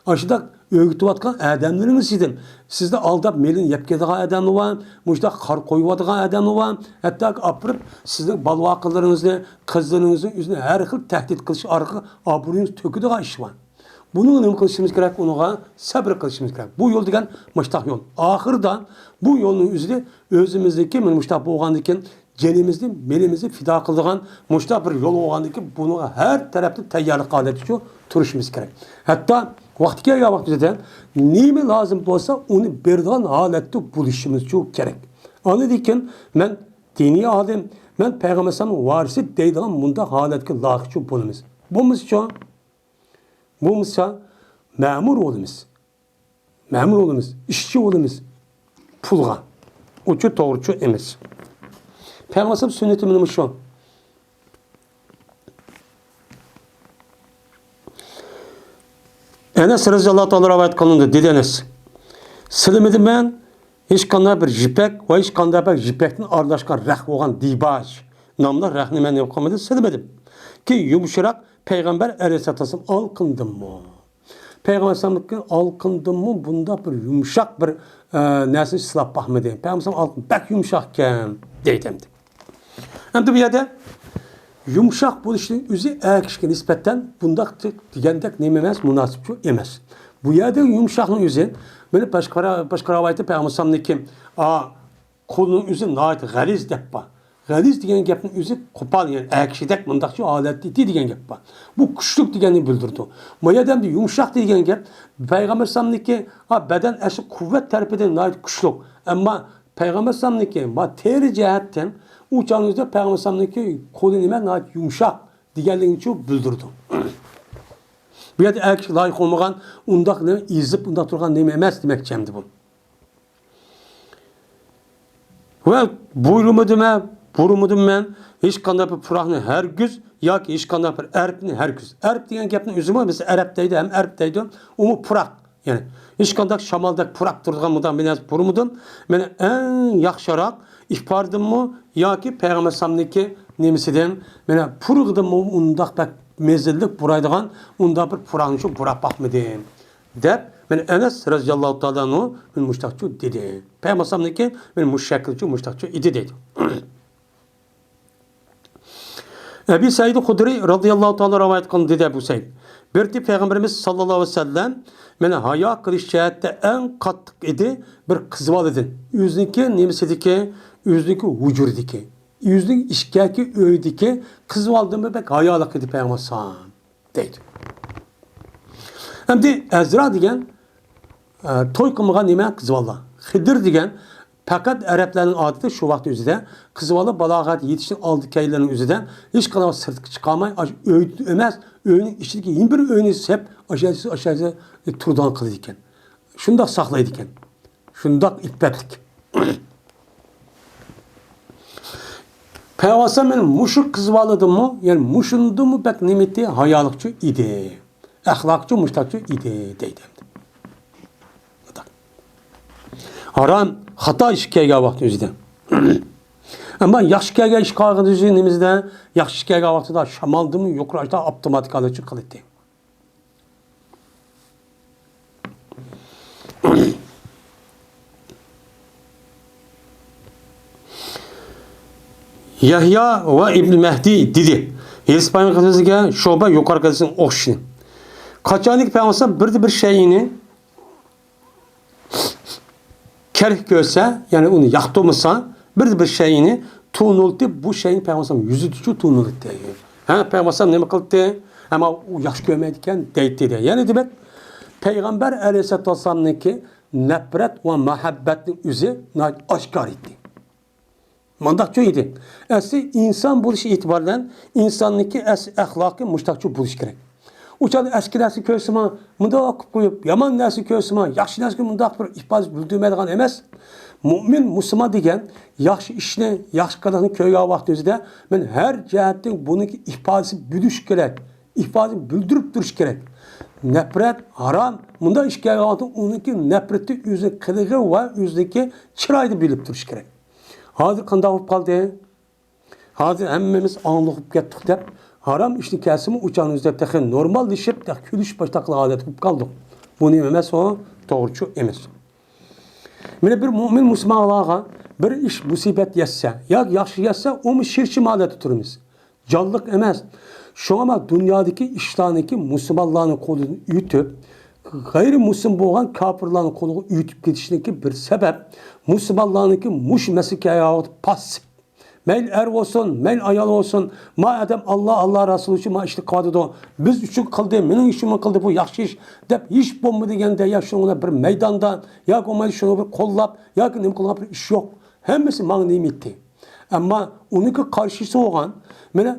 ئاشۇنداق ئۆگىتىۋاتقان ئادەملىرىڭىز ئىدىم. سىزنى ئالداپ مېلىنى يەپ كېتىدىغان ئادەملەر بار، مۇشۇنداق قارا قويۇۋاتىدىغان ئادەملەر بار، ھەتتاكى ئاپىرىپ سىزنىڭ بالا-ۋاقىلىرىڭىزنى، قىزلىرىڭىزنى ئۆزىنى ھەر خىل تەھدىت قىلىش ئارقىلىق ئابرۇيىڭىزنى تۆكىدىغان ئىش بار. بۇنىڭغا نېمە قىلىشىمىز كېرەك؟ ئۇنىڭغا سەبرى قىلىشىمىز كېرەك. بۇ يول دېگەن مۇشتاق يول. ئاخىرىدا بۇ يولنىڭ ئۆزىدە ئۆزىمىزنىڭكى مانا مۇشتاق بولغاندىن كېيىن جېنىمىزنى، مېلىمىزنى پىدا قىلىدىغان مۇشۇنداق بىر يول بولغاندىكىن، بۇنىڭغا ھەر تەرەپتىن تەييارلىق ھالەتتىچۇ تۇرۇشىمىز كېرەك. ھەتتا ۋاقتى كەلگەن ۋاقتىدا نېمە لازىم بولسا، ئۇنى بېرىدىغان ھالەتتە بولۇشىمىزچۇ كېرەك. ئاندىن كېيىن مەن دىنىي ئالىم، مەن پەيغەمبەر ئەلەيھىسسالامنىڭ ۋارىسى دەيدىغان مۇنداق ھالەتكە لايىقچۇ بولىمىز. بولمىسىچۇ؟ بولمىسا مەمۇر بولىمىز. مەمۇر بولىمىز، ئىشچى بولىمىز پۇلغا. ئۇچۇ توغرىچۇ ئەمەس. پەيغەمبەر سۈننىتى مانا مۇشۇ. ئەنەس رەزىياللاھۇ تائالا رىۋايەت قىلىنىدۇ، دېدى ئەنەس، سىلىمىدىم مەن ھېچقانداق بىر يىپەك ۋە ھېچقانداق بىر يىپەكتىن ئارىلاشقان رەخ بولغان دىباج ناملىق رەخنى مەن نېمە قىلمىدىم، سىلىمىدىم. كېيىن يۇمشىراق پەيغەمبەر ئەلەيھىسسالاتۇ ۋەسسالام ئالقىندىممۇ؟ پەيغەمبەر ئەلەيھىسسالامدىن ئالقىندىممۇ بۇنداق بىر يۇمشاق بىر، ئە، نەرسىنى سىلاپ باقمىدى. پەيغەمبەر ئەلەيھىسسالام ئالقىن بەك يۇمشاق ئىكەن دەيدۇ ئەمدى. ئەمدى بۇ يەردە يۇمشاق بولۇشنىڭ ئۆزى ئەر كىشىگە نىسبەتەن بۇنداق دېگەندەك نېمە ئەمەس، مۇناسىپچۇ ئەمەس. بۇ يەردە يۇمشاقنىڭ ئۆزى، مانا باشقا، باشقا رىۋايەتتە پەيغەمبەر ئەلەيھىسسالامنىڭكى، ئا، قولىنىڭ ئۆزى ناھايىتى غەلىز دەپ بار. غەلىز دېگەن گەپنىڭ ئۆزى قوپال، يەنى ئەر كىشىدەك مۇنداقچە ھالەتتە دېگەن گەپ بار. بۇ كۈچلۈك دېگەننى بىلدۈرىدۇ. ما يەردە ئەمدى يۇمشاق دېگەن گەپ پەيغەمبەر ئەلەيھىسسالامنىڭكى، ھا، بەدەن ئەسلى قۇۋۋەت تەرىپىدىن ناھايىتى كۈچلۈك. ئەمما پەيغەمبەر ئەلەيھىسسالامنىڭكى، ما، تېرە جەھەتتىن ئۇ چاغنىڭ ئۆزىدە پەيغەمبەر ئەلەيھىسسالامنىڭكى قولى نېمە ناھايىتى يۇمشاق دېگەنلىكىنىچۇ بىلدۈرىدۇ. بۇ يەردە ئەر كىشىگە لايىق بولمىغان ئۇنداق نېمە، ئېزىپ ئۇنداق تۇرغان نېمە ئەمەس دېمەكچى ئەمدى بۇ. ۋە بۇيرۇمىدىم ھە، بۇيرۇمىدىم مەن ھېچقانداق بىر پۇراقنى ھەرگىز ياكى ھېچقانداق بىر ئەرپنى ھەرگىز. ئەرپ دېگەن گەپنىڭ ئۆزىمۇ بىز ئەرەب دەيدۇ، ھەم ئەرپ دەيدۇ، ئۇمۇ پۇراق. يەنى ھېچقانداق شامالدەك پۇراپ تۇرىدىغان مۇنداق بىر نەرسە بۇيرۇمىدىم. مانا ئەڭ ياخشىراق ئىپارىدىنمۇ ياكى پەيغەمبەر ئەلەيھىسسالامنىڭكى نېمىسىدىن، مانا پۇرىقىدىنمۇ ئۇنداق بەك مەززىلىك پۇرايدىغان ئۇنداق بىر پۇراقنى شۇ پۇراپ باقمىدىم. دەپ، مانا ئەنەس رەزىياللاھۇ تائالا ئەنھۇ مانا مۇشتاقچۇ دېدى. پەيغەمبەر ئەلەيھىسسالامنىڭكى مانا مۇشۇ شەكىلچۇ، مۇشتاقچۇ ئىدى دەيدۇ. ئەبى سەئىد خۇدرىي رەزىياللاھۇ تائالا رىۋايەت قىلغان دېدى ئەبۇ سەئىد. بىر قېتىم پەيغەمبىرىمىز ساللاللاھۇ ئەلەيھى ۋەسەللەم مانا ھايا قىلىش جەھەتتە ئەڭ قاتتىق ئىدى، بىر قىز بالىدىن. ئۆزىنىڭكى نېمىسىدىكى، ئۆزىنىڭكى ھۇجرىدىكى، ئۆزىنىڭ ئىچكەركى ئۆيىدىكى قىز بالىدىنمۇ بەك ھايالىق ئىدى پەيغەمبەر ئەلەيھىسسالام. دەيدۇ. ئەمدى ئەزرا دېگەن، ئە، توي قىلمىغان نېمە قىز بالىلار. خىدىر دېگەن پەقەت ئەرەبلەرنىڭ ئادىتى شۇ ۋاقىت ئۆزىدە قىز بالا بالاغەت يېتىشتىن ئالدى كەينىلەرنىڭ ئۆزىدە ھېچقانداق سىرتقا چىقارماي، ئاشۇ ئۆيدە ئەمەس، ئۆينىڭ ئىچىدىكى يەنە بىر ئۆينى سېپ، ئاشۇ يەردە، ئاشۇ يەردە تۇرىدىغان قىلىدىكەن. شۇنداق ساقلايدىكەن. شۇنداق ئىپپەتلىك. پەيغەمبەر مانا مۇشۇ قىز بالىدىنمۇ، يەنى مۇشۇندىنمۇ بەك نېمىتى ھايالىقچۇ ئىدى. ئەخلاقچۇ، مۇشتاقچۇ ئىدى دەيدۇ ئەمدى. ھارام، خاتا ئىشقا كەلگەن ۋاقتى ئۆزىدە. ئەمما ياخشى كەلگەن ئىشقا قالغان ئۆزى نېمىسىدە، ياخشى ئىش كەلگەن ۋاقتىدا شامالدىنمۇ يۇقىرى ئاشتا ئاپتوماتىك ھالەتچە قىلاتتى. يەھيا ۋە ئىبن مەھدى دېدى. ھېلىسى پەيغەمبەرگە شۇبە يۇقىرىقى ھەدىسنىڭ ئوخشىشىنى. قاچانكى پەيغەمبەر بىردە بىر شەيئىنى كەرك كۆرسە، يەنى ئۇنى ياقتۇرمىسا، بىردە بىر شەيئىنى تونۇلتى، بۇ شەيئىنى پەيغەمبەر يۈزىدىچۇ تونۇلتى. ھە، پەيغەمبەر نېمە قىلدى؟ ئەمما ئۇ ياخشى كۆرمەيدىكەن دەيتتى دە. يەنى دېمەك، پەيغەمبەر ئەلەيھىسسالاتۇ ۋەسسالامنىڭكى نەپرەت ۋە مۇھەببەتنىڭ ئۆزى ناھايىتى ئاشكارا ئىدى. مۇنداقچۇ ئىدى. ئەسلى ئىنسان بولۇش ئېتىبارى بىلەن ئىنساننىڭكى ئەسلى ئەخلاقى مۇشتاقچۇ بولۇش كېرەك. ئۇ چاغدا ئەسكى نەرسە كۆرسىمۇ مۇنداق قىلىپ قويۇپ، يامان نەرسە كۆرسىمۇ، ياخشى نەرسىگە مۇنداق بىر ئىپادە بىلدۈرمەيدىغان ئەمەس. مۆمىن مۇسۇلمان دېگەن ياخشى ئىشنى، ياخشى قىلىقنى كۆرگەن ۋاقتى ئۆزىدە مەن ھەر جەھەتتىن بۇنىڭكى ئىپادىسى بىلدۈرۈش كېرەك. ئىپادە بىلدۈرۈپ تۇرۇش كېرەك. نەپرەت، ھارام، مۇنداق ئىش كەلگەن ۋاقىتتا ئۇنىڭكى نەپرىتى ئۆزىنىڭ قىلىقى ۋە ئۆزىنىڭكى چىرايىدا بىلىپ تۇرۇش كېرەك. ھازىر قانداق بولۇپ قالدى؟ ھازىر ھەممىمىز ئاڭلىق بولۇپ كەتتۇق دەپ، ھارام ئىشنى كەلسىمۇ ئۇ چاغنىڭ ئۆزىدە تېخى نورماللىشىپ، تېخى كۈلۈشۈپ باشلاق قىلغان ھالەتتە بولۇپ قالدۇق. بۇ نېمە ئەمەس ئۇ؟ توغرىچۇ ئەمەس. مانا بىر مۆمىن مۇسۇلمانلارغا بىر ئىش مۇسىبەت يەتسە ياكى ياخشى يەتسە، ئۇمۇ شىرچىم ھالەتتە تۇرىمىز. جانلىق ئەمەس. شۇڭا ما دۇنيادىكى ئىشلارنىكى مۇسۇلمانلارنىڭ قولىدىن ئۆتۈپ، غەيرىي مۇسۇلمان بولغان كاپىرلارنىڭ قولىغا ئۆتۈپ كېتىشنىكى بىر سەۋەب، مۇسۇلمانلارنىڭكى مۇشۇ مەسىلىگە پاسسىپ. مەيلى ئەر بولسۇن، مەيلى ئايال بولسۇن، ما ئادەم ئاللا، ئاللا رەسۇلى ئۈچۈن ما ئىشنى قىلىۋاتىدۇ. بىز ئۈچۈن قىلدى، مېنىڭ ئۈچۈنمۇ قىلدى، بۇ ياخشى ئىش، دەپ ھېچ بولمىدى دېگەندە يا شۇنىڭ بىلەن بىر مەيداندا، ياكى بولمىسا شۇنى بىر قوللاپ، ياكى نېمە قىلغان بىر ئىش يوق. ھەممىسى ماڭا نېمە ئېيتتى. ئەمما ئۇنىڭكى قارشىسى بولغان، مانا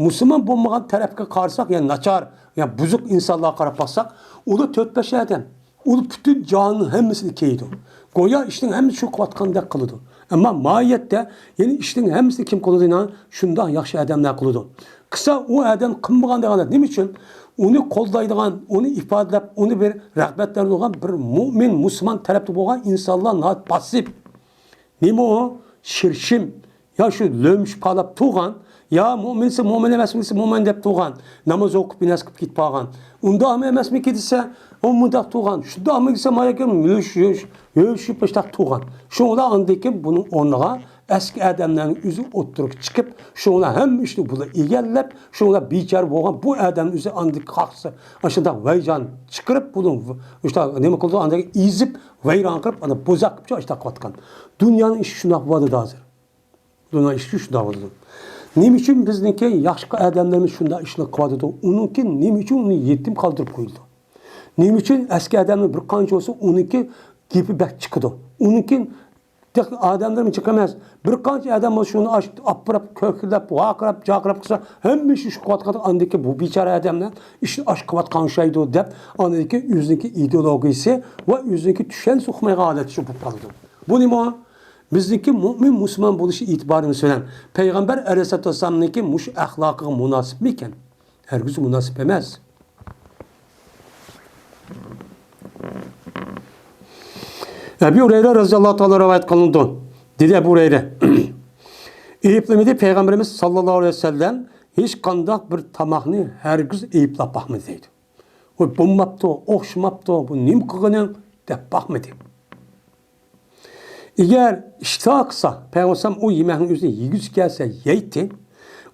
مۇسۇلمان بولمىغان تەرەپكە قارىساق، يا ناچار، يا بۇزۇق ئىنسانلارغا قاراپ باقساق، ئۇلار تۆت-بەش ئادەم. ئۇلار پۈتۈن جاھاننىڭ ھەممىسىنى كىيىدۇ. گويا ئىشنىڭ ھەممىسى شۇ قىلىۋاتقاندەك قىلىدۇ. ئەمما ماھىيەتتە يەنە ئىشنىڭ ھەممىسىنى كىم قىلىدۇ؟ يەنە شۇنداق ياخشى ئادەملەر قىلىدۇ. قىلسا ئۇ ئادەم قىلمىغان دېگەن نېمە ئۈچۈن؟ ئۇنى قوللايدىغان، ئۇنى ئىپادىلەپ، ئۇنى بىر رىغبەتلەندۈرىدىغان بىر مۆمىن، مۇسۇلمان تەرەپتە بولغان ئىنسانلار ناھايىتى پاسسىپ. نېمە ئۇ؟ شىرشىم. يا شۇ لۆمۈش پالاپ تۇرغان، يا مۆمىنسە مۆمىن، ئەمەسمىسە مۆمىن دەپ تۇرغان، ناماز ئوقۇپ، بىر نەرسە قىلىپ كېتىپ قالغان. ئۇنداقمۇ ئەمەسمۇ دېسە، ئۇ مۇنداق تۇرغان، شۇنداقمۇ دېسە، ماياكى يۆش، يۆش، يۆشۈپ باشلاپ تۇرغان. شۇڭا ئاندىن كېيىن بۇنىڭ ئورنىغا ئەسكى ئادەملەرنىڭ ئۆزى ئوتتۇرىغا چىقىپ، شۇڭا ھەممە ئىشنى بۇلار ئىگىلەپ، شۇڭا بىچارە بولغان بۇ ئادەم ئۆزى ئاندىن قاقسا، ئاشۇنداق ۋەيجان چىقىرىپ، بۇنى شۇنداق نېمە قىلىدۇ، ئاندىن ئېزىپ، ۋەيران قىلىپ، ئانا بوزاق قىلىپ ئاشۇنداق قىلىۋاتقان. دۇنيانىڭ ئىشى شۇنداق بولۇۋاتىدۇ ھازىر. دۇنيا ئىشى شۇنداق بولىدۇ. نېمە ئۈچۈن بىزنىڭكى ياخشى ئادەملىرىمىز شۇنداق ئىشلار قىلىۋاتىدۇ؟ ئۇنىڭكى نېمە ئۈچۈن ئۇنى يېتىم قالدۇرۇپ قويىدۇ؟ نېمە ئۈچۈن ئەسكى ئادەمنىڭ بىر قانچە بولسا ئۇنىڭكى گېپى بەك چىقىدۇ؟ ئۇنىڭكى تېخى ئادەملەرمۇ جىق ئەمەس. بىر قانچە ئادەم بولسا شۇنى ئاش-، ئاپپىراپ، كۆكلەپ، ۋارقىراپ، جارقىراپ قىلسا، ھەممە ئىش ئىش قىلىۋاتقان، ئاندىكى بۇ بىچارە ئادەملەر ئىشنى ئاش قىلىۋاتقان ئوخشايدۇ دەپ، ئاندىكى ئۆزىنىڭكى ئىدېئولوگىيىسى ۋە ئۆزىنىڭكى چۈشەنچىسى ئۇقمايدىغان ھالەتتە شۇ بولۇپ قالىدۇ. بۇ نېمە؟ بىزنىڭكى مۆمىن مۇسۇلمان بولۇش ئېتىبارىمىز بىلەن پەيغەمبەر ئەلەيھىسسالاتۇ ۋەسسالامنىڭكى مۇشۇ ئەخلاقىغا مۇناسىپمىكەن؟ ھەرگىز مۇناسىپ ئەمەس. ئەبۇ ھۇرەيرە رەزىياللاھۇ تائالا رىۋايەت قىلىنىدۇ. دېدى ئەبۇ ھۇرەيرە، ئەيىبلىمىدى، پەيغەمبىرىمىز ساللاللاھۇ ئەلەيھى ۋەسەللەم ھېچقانداق بىر تاماقنى ھەرگىز ئەيىبلەپ باقمىدى دەيدۇ. ۋاي بولماپتۇ، ئوخشىماپتۇ، بۇ نېمە قىلغىنىڭ دەپ باقمىدى. ئەگەر ئىشتىھا قىلسا، پەيغەمبەر ئۇ يېمەكنىڭ ئۆزىنى يېگۈسى كەلسە يەيتتى.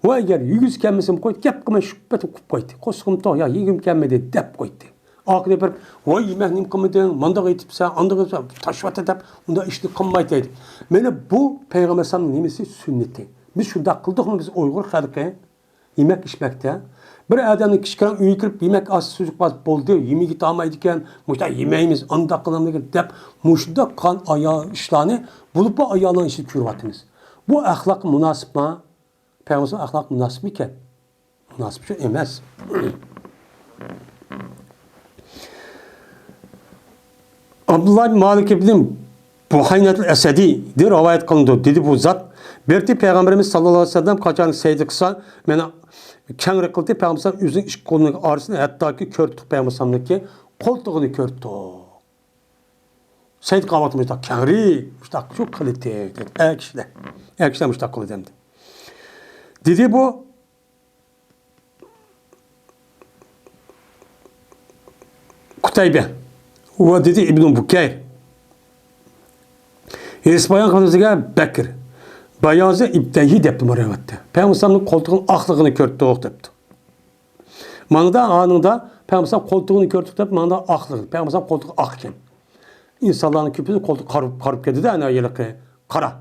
ۋە ئەگەر يېگۈسى كەلمىسىمۇ قويدى، گەپ قىلماي شۇ پېتى قويۇپ قويدى. قورسىقىم توق، يا يېگۈم كەلمىدى دەپ قويدى. ئاخىرى بېرىپ، ۋاي يېمەك نېمە قىلمىدىڭ، مانداق ئېيتىپسەن، ئانداق ئېيتىپسەن، تاشلىۋەت دەپ ئۇنداق ئىشنى قىلمايتتى. مانا بۇ پەيغەمبەر ئەلەيھىسسالامنىڭ نېمىسى؟ سۈننىتى. بىز شۇنداق قىلدۇقمۇ بىز ئۇيغۇر خەلقى؟ يېمەك ئىچمەكتە. بىر ئادەمنىڭ كىچىككىنە ئۆيگە كىرىپ يېمەك ئاز سۈزۈك باز بولدى، يېمىگە تامايدىكەن، مۇشۇنداق يېمەيمىز، ئانداق قىلامدىكەن دەپ مۇشۇنداق قىلغان ئايال ئىشلارنى بولۇپمۇ ئايالنىڭ ئىچىدە كۆرۈۋاتىمىز. بۇ ئەخلاققا مۇناسىپمۇ؟ پەيغەمبەر ئەخلاققا مۇناسىپمىكەن؟ مۇناسىپ شۇ ئەمەس. ئابدۇللا ئىبن مالىك ئىبن بۇھەينەتىل ئەسەدىدىن رىۋايەت قىلىنىدۇ. دېدى بۇ زات، بىر رېتى پەيغەمبىرىمىز ساللاللاھۇ ئەلەيھى ۋەسەللەم قاچان سەجدە قىلسا، مېنى كەڭرى قىلدى، پەيغەمبەر ئۆزىنىڭ ئىككى قولىنىڭ ئارىسىنى ھەتتاكى كۆرتۈك پەيغەمبەرنىڭكى قولتۇقىنى كۆرتۈك. سەجدە قىلغان ۋاقتى مۇشتاق كەڭرى، مۇشتاق شۇ قىلىتى. ئەر كىشىلەر، ئەر كىشىلەر مۇشتاق قىلىدۇ ئەمدى. دېدى بۇ، قۇتەيبە ۋە دېدى ئىبنۇ بۇكەير. ھېدىس بايان قىلغان بەكر، بەيازى ئىبتەيھى دەپتۇ بۇ رىۋايەتتە. پەيغەمبەرنىڭ قولتۇقىنىڭ ئاقلىقىنى كۆرتۈق دەپتۇ. ماڭدا، ئانىڭدا پەيغەمبەر قولتۇقىنى كۆرتۈق دەپ، ماڭدا ئاقلىقى، پەيغەمبەر قولتۇقى ئاق ئىكەن. ئىنسانلارنىڭ كۆپىسى قولتۇقى قارىپ، قارىپ كېتىدۇ، ئەنە ھېلىقى قارا.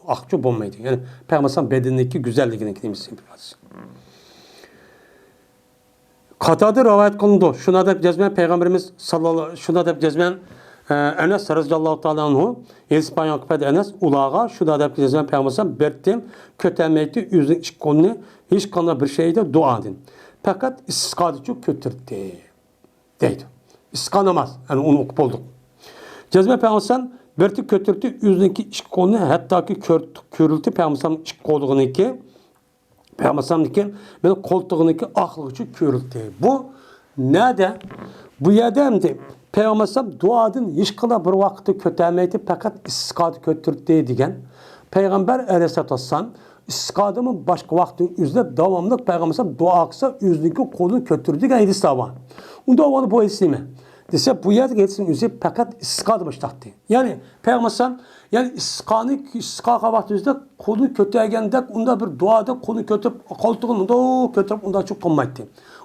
ئاقچۇ بولمايدۇ. يەنى پەيغەمبەر بەدىنىدىكى گۈزەللىكىنىڭكى نېمىسى ئىپادىسى. قاتادە رىۋايەت قىلىنىدۇ. شۇنداق دەپ جەزمەن پەيغەمبىرىمىز ساللاللاھۇ، شۇنداق دەپ جەزمەن، ئە، ئەنەس رەزىياللاھۇ تائالا ئەنھۇ، ھەدىس بايان قىلىپ بەردى ئەنەس ئۇلارغا، شۇنداق دەپ جەزمەن پەيغەمبىر بىر تىم كۆتەرمەيتتى ئۆزىنىڭ ئىككى قولىنى ھېچقانداق بىر شەيدە دۇئادىن. پەقەت ئىستىسقادىچۇ كۆتۈردى. دەيدۇ. ئىستىسقا ناماز، يەنى ئۇنى ئوقۇپ بولدۇق. جەزمەن پەيغەمبەر بىرتى كۆتۈردى ئۆزىنىڭكى ئىككى قولىنى، ھەتتاكى كۆر-، كۆرۈلدى پەيغەمبەر ئىككى قولىنىڭكى، پەيغەمبەرنىڭكى مېنىڭ قولتۇقىنىڭكى ئاقلىقىچە كۆرۈلدى. بۇ نەدە؟ بۇ يەردە ئەمدى پەيغەمبەر دۇئادىن ھېچقانداق بىر ۋاقىتتا كۆتەرمەيتتى، پەقەت ئىستىسقادا كۆتۈردى دېگەن. پەيغەمبەر ئەلەيھىسسالاتۇ ۋەسسالام ئىستىسقادىمۇ باشقا ۋاقىتنى ئۆزلەپ داۋاملىق پەيغەمبەر دۇئا قىلسا ئۆزىنىڭكى قولىنى كۆتۈرىدۇ دېگەن ھەدىسلەر بار. ئۇنداق بولغاندا بۇ ھەدىس نېمە؟ دېسە، بۇ يەردىكى ھەدىسنىڭ ئۆزى پەقەت ئىستىسقادا مۇشتاقتى. يەنى پەيغەمبەر ئەلەيھىسسالام، يەنى ئىستىسقانى، ئىستىسقا قىلغان ۋاقتىمىزدا قولىنى كۆتەرگەندەك، ئۇنداق بىر دۇئادا قولىنى كۆتۈرۈپ، قولتۇقىنى مۇنداق كۆتۈرۈپ، ئۇنداق چوقۇنمايتتى.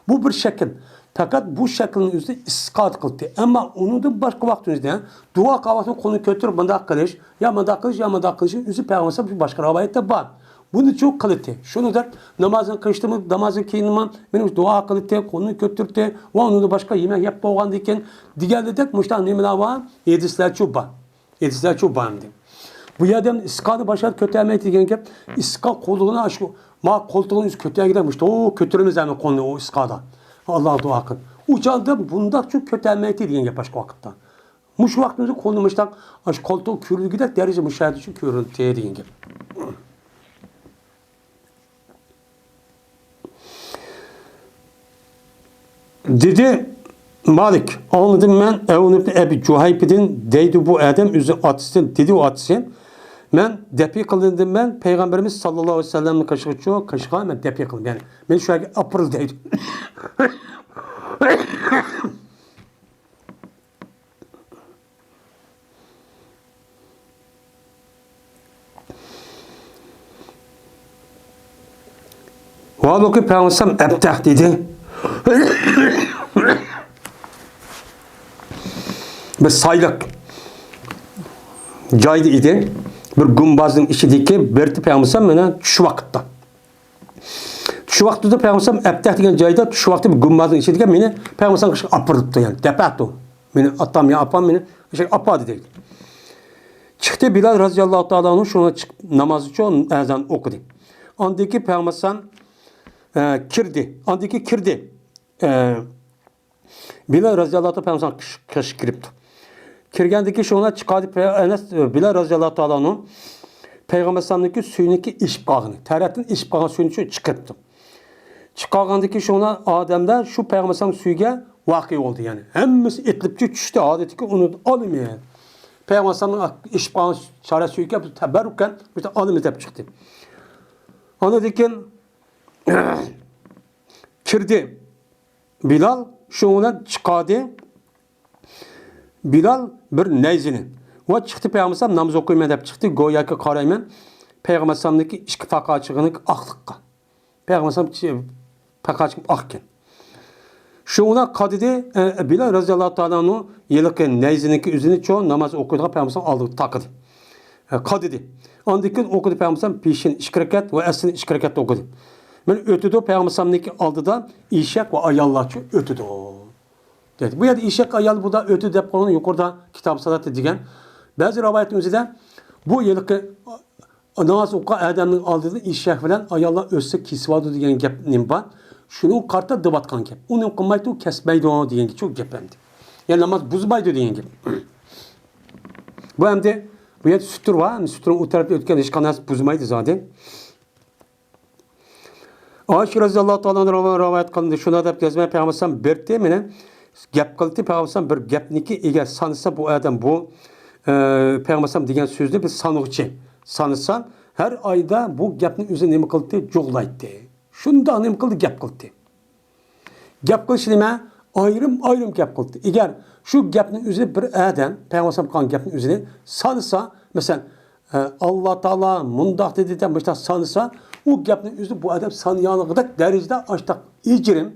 بۇ بىر شەكىل. پەقەت بۇ شەكىلنىڭ ئۆزى ئىستىسقا قىلدى. ئەمما ئۇنىڭدىن باشقا ۋاقتىمىزدا دۇئا قىلغان ۋاقتىدا قولىنى كۆتۈرۈپ مۇنداق قىلىش، يا مۇنداق قىلىش، يا مۇنداق قىلىشنىڭ ئۆزى پەيغەمبەر ئەلەيھىسسالام باشقا رىۋايەتتە بار. بۇنى چۇ قىلدى. شۇنىڭدەك نامازنى قىلىشتىمۇ، نامازدىن كېيىنمۇ مېنى دۇئا قىلدى، قولىنى كۆتۈردى ۋە ئۇنىڭدىن باشقا يېمەك يەپ بولغاندىن كېيىن دېگەنلىدەك مۇشۇنداق نېمىلەر بار؟ ھەدىسلەرچۇ بار. ھەدىسلەرچۇ بار ئەمدى. بۇ يەردە ئىستىسقانى باشقا كۆتەرمەيتتى دېگەن گەپ، ئىستىسقا قولىغىنى شۇ، ما قولتۇقىنى ئۆزى كۆتەرگۈدەك مۇشۇنداق كۆتۈرىمىز ئەمدى قولنى ئۇ ئىستىسقادا. ئاللاغا دۇئا قىلىپ. ئۇ چاغدا بۇنداقچۇ كۆتەرمەيتتى دېگەن گەپ باشقا ۋاقىتتا. مۇشۇ ۋاقىتتا ئۆزى قولىنى مۇشۇنداق، ئاشۇ قولتۇق كۆرۈلگۈدەك دەرىجە مۇشۇ يەردىچۇ كۆرۈندى دېگەن گەپ. دېدى مالىك، ئاڭلىدىم مەن ئەۋن ئىبن ئەبى جۇھەيپىدىن، دەيدۇ بۇ ئادەم ئۆزى ئاتىسىدىن، دېدى ئۇ ئاتىسى، مەن دەپئى قىلىندىم، مەن پەيغەمبىرىمىز ساللاللاھۇ ئەلەيھى ۋەسەللەمنىڭ قېشىغىچۇ، قېشىغا مەن دەپئى قىلدىم، يەنى مېنى شۇ يەرگە ئاپىرىلدى دەيدۇ. ھالبۇكى پەيغەمبەر ئەبتەھ دېدى. بىر سايلىق جايدا ئىدى. بىر گۇمبازنىڭ ئىچىدىكى بىر پەيغەمبەر مانا چۈش ۋاقىتتا. چۈش ۋاقتىدا پەيغەمبەر ئەبتەھ دېگەن جايدا چۈش ۋاقتى بىر گۇمبازنىڭ ئىچىدىكى مېنى پەيغەمبەر قېشىغا ئاپىرىپتۇ، يەنى دەپەتۇ. مېنى ئاتام يا ئاپام مېنى ئاشۇ يەرگە ئاپاردى دەيدۇ. چىقتى بىلال رەزىياللاھۇ تائالا ئەنھۇ شۇڭا چىقىپ ناماز ئۈچۈن ئەزان ئوقۇدى. ئاندىن كېيىن پەيغەمبەر ئەلەيھىسسالام، ئە، كىردى. ئاندىن كېيىن كىردى. ئە، بىلال رەزىياللاھۇ تائالا پەيغەمبەر ئەلەيھىسسالام قېشىغا كىرىپتۇ. كىرگەندىن كېيىن شۇڭا چىقاردى پەي-، ئەنەس، بىلال رەزىياللاھۇ تائالا ئەنھۇ پەيغەمبەر ئەلەيھىسسالامنىڭكى سۈيىنىڭكى ئېشىپ قالغىنى، تەرەتتىن ئېشىپ قالغان سۈيىنى شۇ چىقىرىپتۇ. چىقارغاندىن كېيىن شۇڭا ئادەملەر شۇ پەيغەمبەر ئەلەيھىسسالام سۈيىگە ۋەقە بولدى، يەنى ھەممىسى ئېتىلىپ چۈشتى، ئادەتتىكى ئۇنى ئالىمەن. پەيغەمبەر ئەلەيھىسسالامنىڭ ئېشىپ قالغان چارە سۈيىگە بىز تەبەررۇكەن، بىز ئالىمىز دەپ چىقتى. ئاندىن كېيىن كىردى بىلال، شۇنىڭ بىلەن چىقاردى بىلال بىر نەيزىنى ۋە چىقتى، پەيغەمبەر ئەلەيھىسسالام ناماز ئوقۇيمەن دەپ چىقتى، گوياكى قارايمەن پەيغەمبەر ئەلەيھىسسالامنىڭكى ئىككى پاقاچىقىنىڭ ئاقلىققا. پەيغەمبەر ئەلەيھىسسالام چى-، پاقاچىقى ئاقكەن. شۇنىڭ بىلەن قادىدى، ئە، بىلال رەزىياللاھۇ تائالا ئەنھۇ ھېلىقى نەيزىنىڭكى ئۆزىنى چۇ ناماز ئوقۇيدىغان پەيغەمبەر ئەلەيھىسسالام ئالدىغا تاقىدى. ئە، قادىدى. ئاندىن كېيىن ئوقۇدى پەيغەمبەر ئەلەيھىسسالام پېشىن ئىككى رەكەت ۋە ئەسلىنى ئىككى رەكەت ئوقۇدى. مانا ئۆتىدۇ پەيغەمبەر ئەلەيھىسسالامنىڭكى ئالدىدا ئېشەك ۋە ئاياللارچۇ ئۆتىدۇ. دېدى. بۇ يەردە ئېشەك ئايال بۇدا ئۆتىدۇ دەپ قويغان يۇقىرىدا كىتاب سالاتى دېگەن. بەزى رىۋايەتنىڭ ئۆزىدە بۇ ھېلىقى ناماز ئوقۇغان ئادەمنىڭ ئالدىدا ئېشەك بىلەن ئاياللار ئۆتسە كېسىۋالىدۇ دېگەن گەپ نېمە بار؟ شۇنىڭغا قارىتا دەۋاتقان گەپ. ئۇ نېمە قىلمايدۇ، كەسمەيدۇ دېگەن گەپ ئەمدى. يەنى ناماز بۇزمايدۇ دېگەن گەپ. بۇ ئەمدى بۇ يەردە سۈتۈر بار، سۈتۈرنىڭ ئۇ تەرەپتە ئۆتكەن ھېچقانداق نەرسە بۇزمايدۇ زادى. ئائىشە رەزىياللاھۇ تائالا ئەنھا رىۋايەت قىلىندى، شۇنداق دەپ يازماي پەيغەمبەر ئەلەيھىسسالام بەردى مېنى گەپ قىلدى، پەيغەمبەر ئەلەيھىسسالام بىر گەپنىكى ئەگەر سانىسا بۇ ئادەم بۇ، ئە، پەيغەمبەر ئەلەيھىسسالام دېگەن سۆزنى بىر سانىغۇچى سانىسا، ھەر ئايدا بۇ گەپنى ئۆزى نېمە قىلدى؟ جۇغلايتتى. شۇنداق نېمە قىلدى؟ گەپ قىلدى. گەپ قىلىش نېمە؟ ئايرىم-ئايرىم گەپ قىلدى. ئەگەر شۇ گەپنى ئۆزى بىر ئادەم، پەيغەمبەر ئەلەيھىسسالام قىلغان گەپنى ئۆزىنى سانىسا، مەسىلەن، ئە، ئاللا تائالا مۇنداق دېدى دەپ مۇشۇنداق سانىسا، ئۇ گەپنى ئۆزى بۇ ئادەم سانىيالىغۇدەك دەرىجىدە ئاشتاق ئېجىرىم،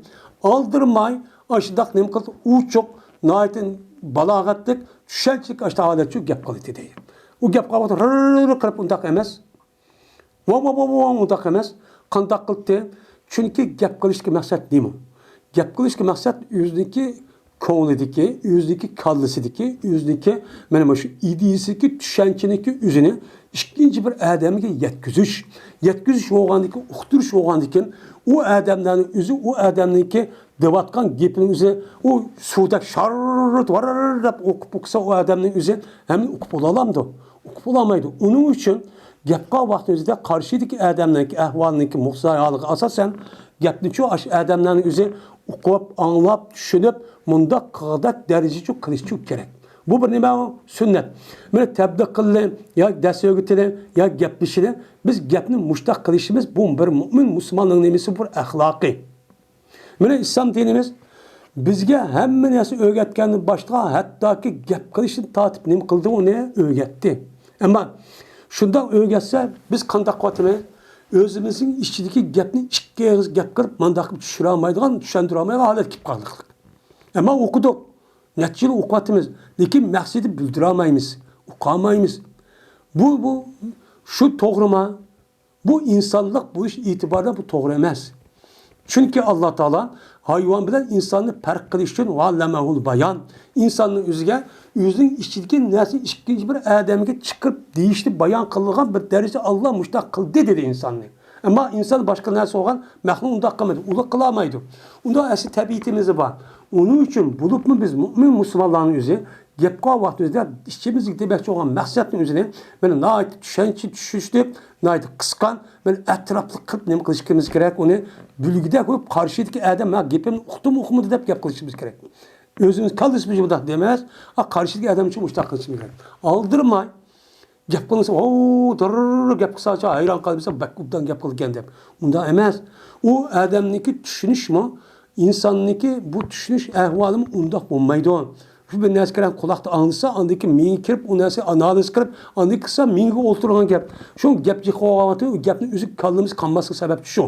ئالدىرىماي، ئاشتاق نېمە قىلدى؟ ئوچۇق، ناھايىتى بالاغەتلىك، چۈشەنچىلىك ئاشتاق ھالەتچۇ گەپ قىلدى دەيدۇ. ئۇ گەپ قىلغان ۋاقىتتا رىر قىلىپ ئۇنداق ئەمەس. ۋاڭ ۋاڭ ۋاڭ ۋاڭ ئۇنداق ئەمەس. قانداق قىلدى؟ چۈنكى گەپ قىلىشتىكى مەقسەت نېمە؟ گەپ قىلىشتىكى مەقسەت ئۆزىنىڭكى كۆڭلىدىكى، ئۆزىنىڭكى كاللىسىدىكى، ئۆزىنىڭكى مانا مۇشۇ ئىدىيىسىدىكى، چۈشەنچىنىڭكى ئۆزىنى ئىككىنچى بىر ئادەمگە يەتكۈزۈش. يەتكۈزۈش بولغاندىكىن، ئۇقتۇرۇش بولغاندىكىن، ئۇ ئادەملەرنىڭ ئۆزى، ئۇ ئادەمنىڭكى دەۋاتقان گېپىنىڭ ئۆزى، ئۇ سۇدەك شاررىت ۋاررىت دەپ ئوقۇپ ئوقۇسا، ئۇ ئادەمنىڭ ئۆزى ھەممىنى ئۇقۇپ بولالامدۇ؟ ئۇقۇپ بولالمايدۇ. ئۇنىڭ ئۈچۈن گەپ قىلغان ۋاقتىمىزدا قارشىدىكى ئادەمنىڭكى ئەھۋالىنىڭكى مۇقتەزايىلىقىغا ئاساسەن، گەپنىچۇ ئاشۇ ئادەملەرنىڭ ئۆزى ئۇقۇپ، ئاڭلاپ، چۈشىنىپ، مۇنداق قىلغۇدەك دەرىجىچۇ قىلىشچۇ كېرەك. بۇ بىر نېمە؟ سۈننەت. مانا تەبلىغ قىلىلى، يا دەرس ئۆگىتىلى، يا گەپلىشىلى. بىز گەپنى مۇشتاق قىلىشىمىز، بۇ بىر مۆمىن مۇسۇلماننىڭ نېمىسى، بىر ئەخلاقى. مانا ئىسلام دىنىمىز بىزگە ھەممە نەرسە ئۆگەتكەندىن باشقا، ھەتتاكى گەپ قىلىشتىن تارتىپ نېمە قىلدى، ئۇنى ئۆگەتتى. ئەمما شۇنداق ئۆگەتسە، بىز قانداق قىلىۋاتىمىز؟ ئۆزىمىزنىڭ ئىچىدىكى گەپنى ئىككى ئېغىز گەپ قىلىپ، مانداق قىلىپ چۈشۈرەلمەيدىغان، چۈشەندۈرەلمەيدىغان ھالەتكە كېلىپ قالدۇق. ئەمما ئوقۇدۇق، نەچچە يىل ئوقۇۋاتىمىز، لېكىن مەقسىتى بىلدۈرەلمەيمىز، ئۇقالمايمىز. بۇ، بۇ، شۇ توغرىما؟ بۇ ئىنسانلىق بولۇش ئېتىبارىدا بۇ توغرا ئەمەس. چۈنكى ئاللا تائالا ھايۋان بىلەن ئىنساننى پەرق قىلىش ئۈچۈن ۋەئەللەمەھۇل بايان. ئىنساننىڭ ئۆزىگە ئۆزىنىڭ ئىچىدىكى نەرسىنى ئىككىنچى بىر ئادەمگە چىقىرىپ دېيىشنى بايان قىلغان بىر دەرىجە ئاللا مۇشتاق قىلدى دېدى ئىنساننى. ئەمما ئىنسان باشقا نەرسە بولغان مەخلۇق ئۇنداق قىلمايدۇ. ئۇلار قىلالمايدۇ. ئۇنداق ئەسلى تەبىئىتىمىزدە بار. ئۇنىڭ ئۈچۈن بولۇپمۇ بىز مۆمىن مۇسۇلمانلارنىڭ ئۆزى گەپ قىلغان ۋاقتىمىزدا ئىچىمىزدىكى دېمەكچى بولغان مەقسەتنىڭ ئۆزىنى مانا ناھايىتى چۈشەنچە چۈشىنىشتۈرۈپ، ناھايىتى قىسقا، مانا ئەتراپلىق قىلىپ نېمە قىلىشىمىز كېرەك؟ ئۇنى بۈلگىدەك قويۇپ، قارشىدىكى ئادەم مانا گېپىمنى ئۇقتىمۇ ئۇقمىدى دەپ گەپ قىلىشىمىز كېرەك. ئۆزىمىز كاللىسى بىر مۇنداق دېمەس، ئا، قارشىدىكى ئادەم ئۈچۈن مۇشۇنداق قىلىشىمىز كېرەك. ئالدىرىماي گەپ قىلسا، ھو، دۇرر گەپ قىلسا، ھەيران قالىسەن، بەك ئوبدان گەپ قىلىدىكەن دەپ. ئۇنداق ئەمەس. ئۇ ئادەمنىڭكى چۈشىنىشمۇ، ئىنساننىڭكى بۇ چۈشىنىش ئەھۋالىمۇ ئۇنداق بولمايدۇ. شۇ بىر نەرسە كىرگەن قۇلاقتا ئاڭلىسا، ئاندىن كېيىن مېڭىگە كىرىپ، ئۇ نەرسىنى ئانالىز قىلىپ، ئاندىن كېيىن قىلسا مېڭىگە ئولتۇرغان گەپ. شۇ گەپ جىق بولغان ۋاقتى ئۇ گەپنى ئۆزى كاللىمىزغا قالماسلىقى سەۋەبچى شۇ.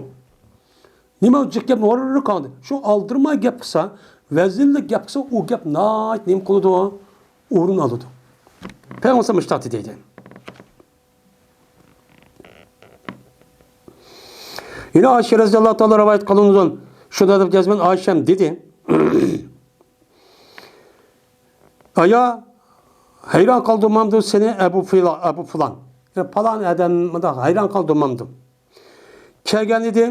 نېمە جىق گەپنى ۋاررىراق قالدى. شۇ ئالدىرىماي گەپ قىلسا، ۋەزىنلىك گەپ قىلسا، ئۇ گەپ ناھايىتى نېمە قىلىدۇ؟ ئورۇن ئالىدۇ. پەيغەمبەر مۇشۇنداق دېدى. يەنە ئائىشە رەزىياللاھۇ تائالا رىۋايەت قىلىنىدۇ. شۇنداق دەپ جەزمەن ئائىشەم دېدى. ئايا، ھەيران قالدۇرمامدۇ سېنى ئەبۇ فىلا-، ئەبۇ فۇلان؟ يەنى پالان ئادەم مۇنداق ھەيران قالدۇرمامدۇ؟ كەلگەن ئىدى،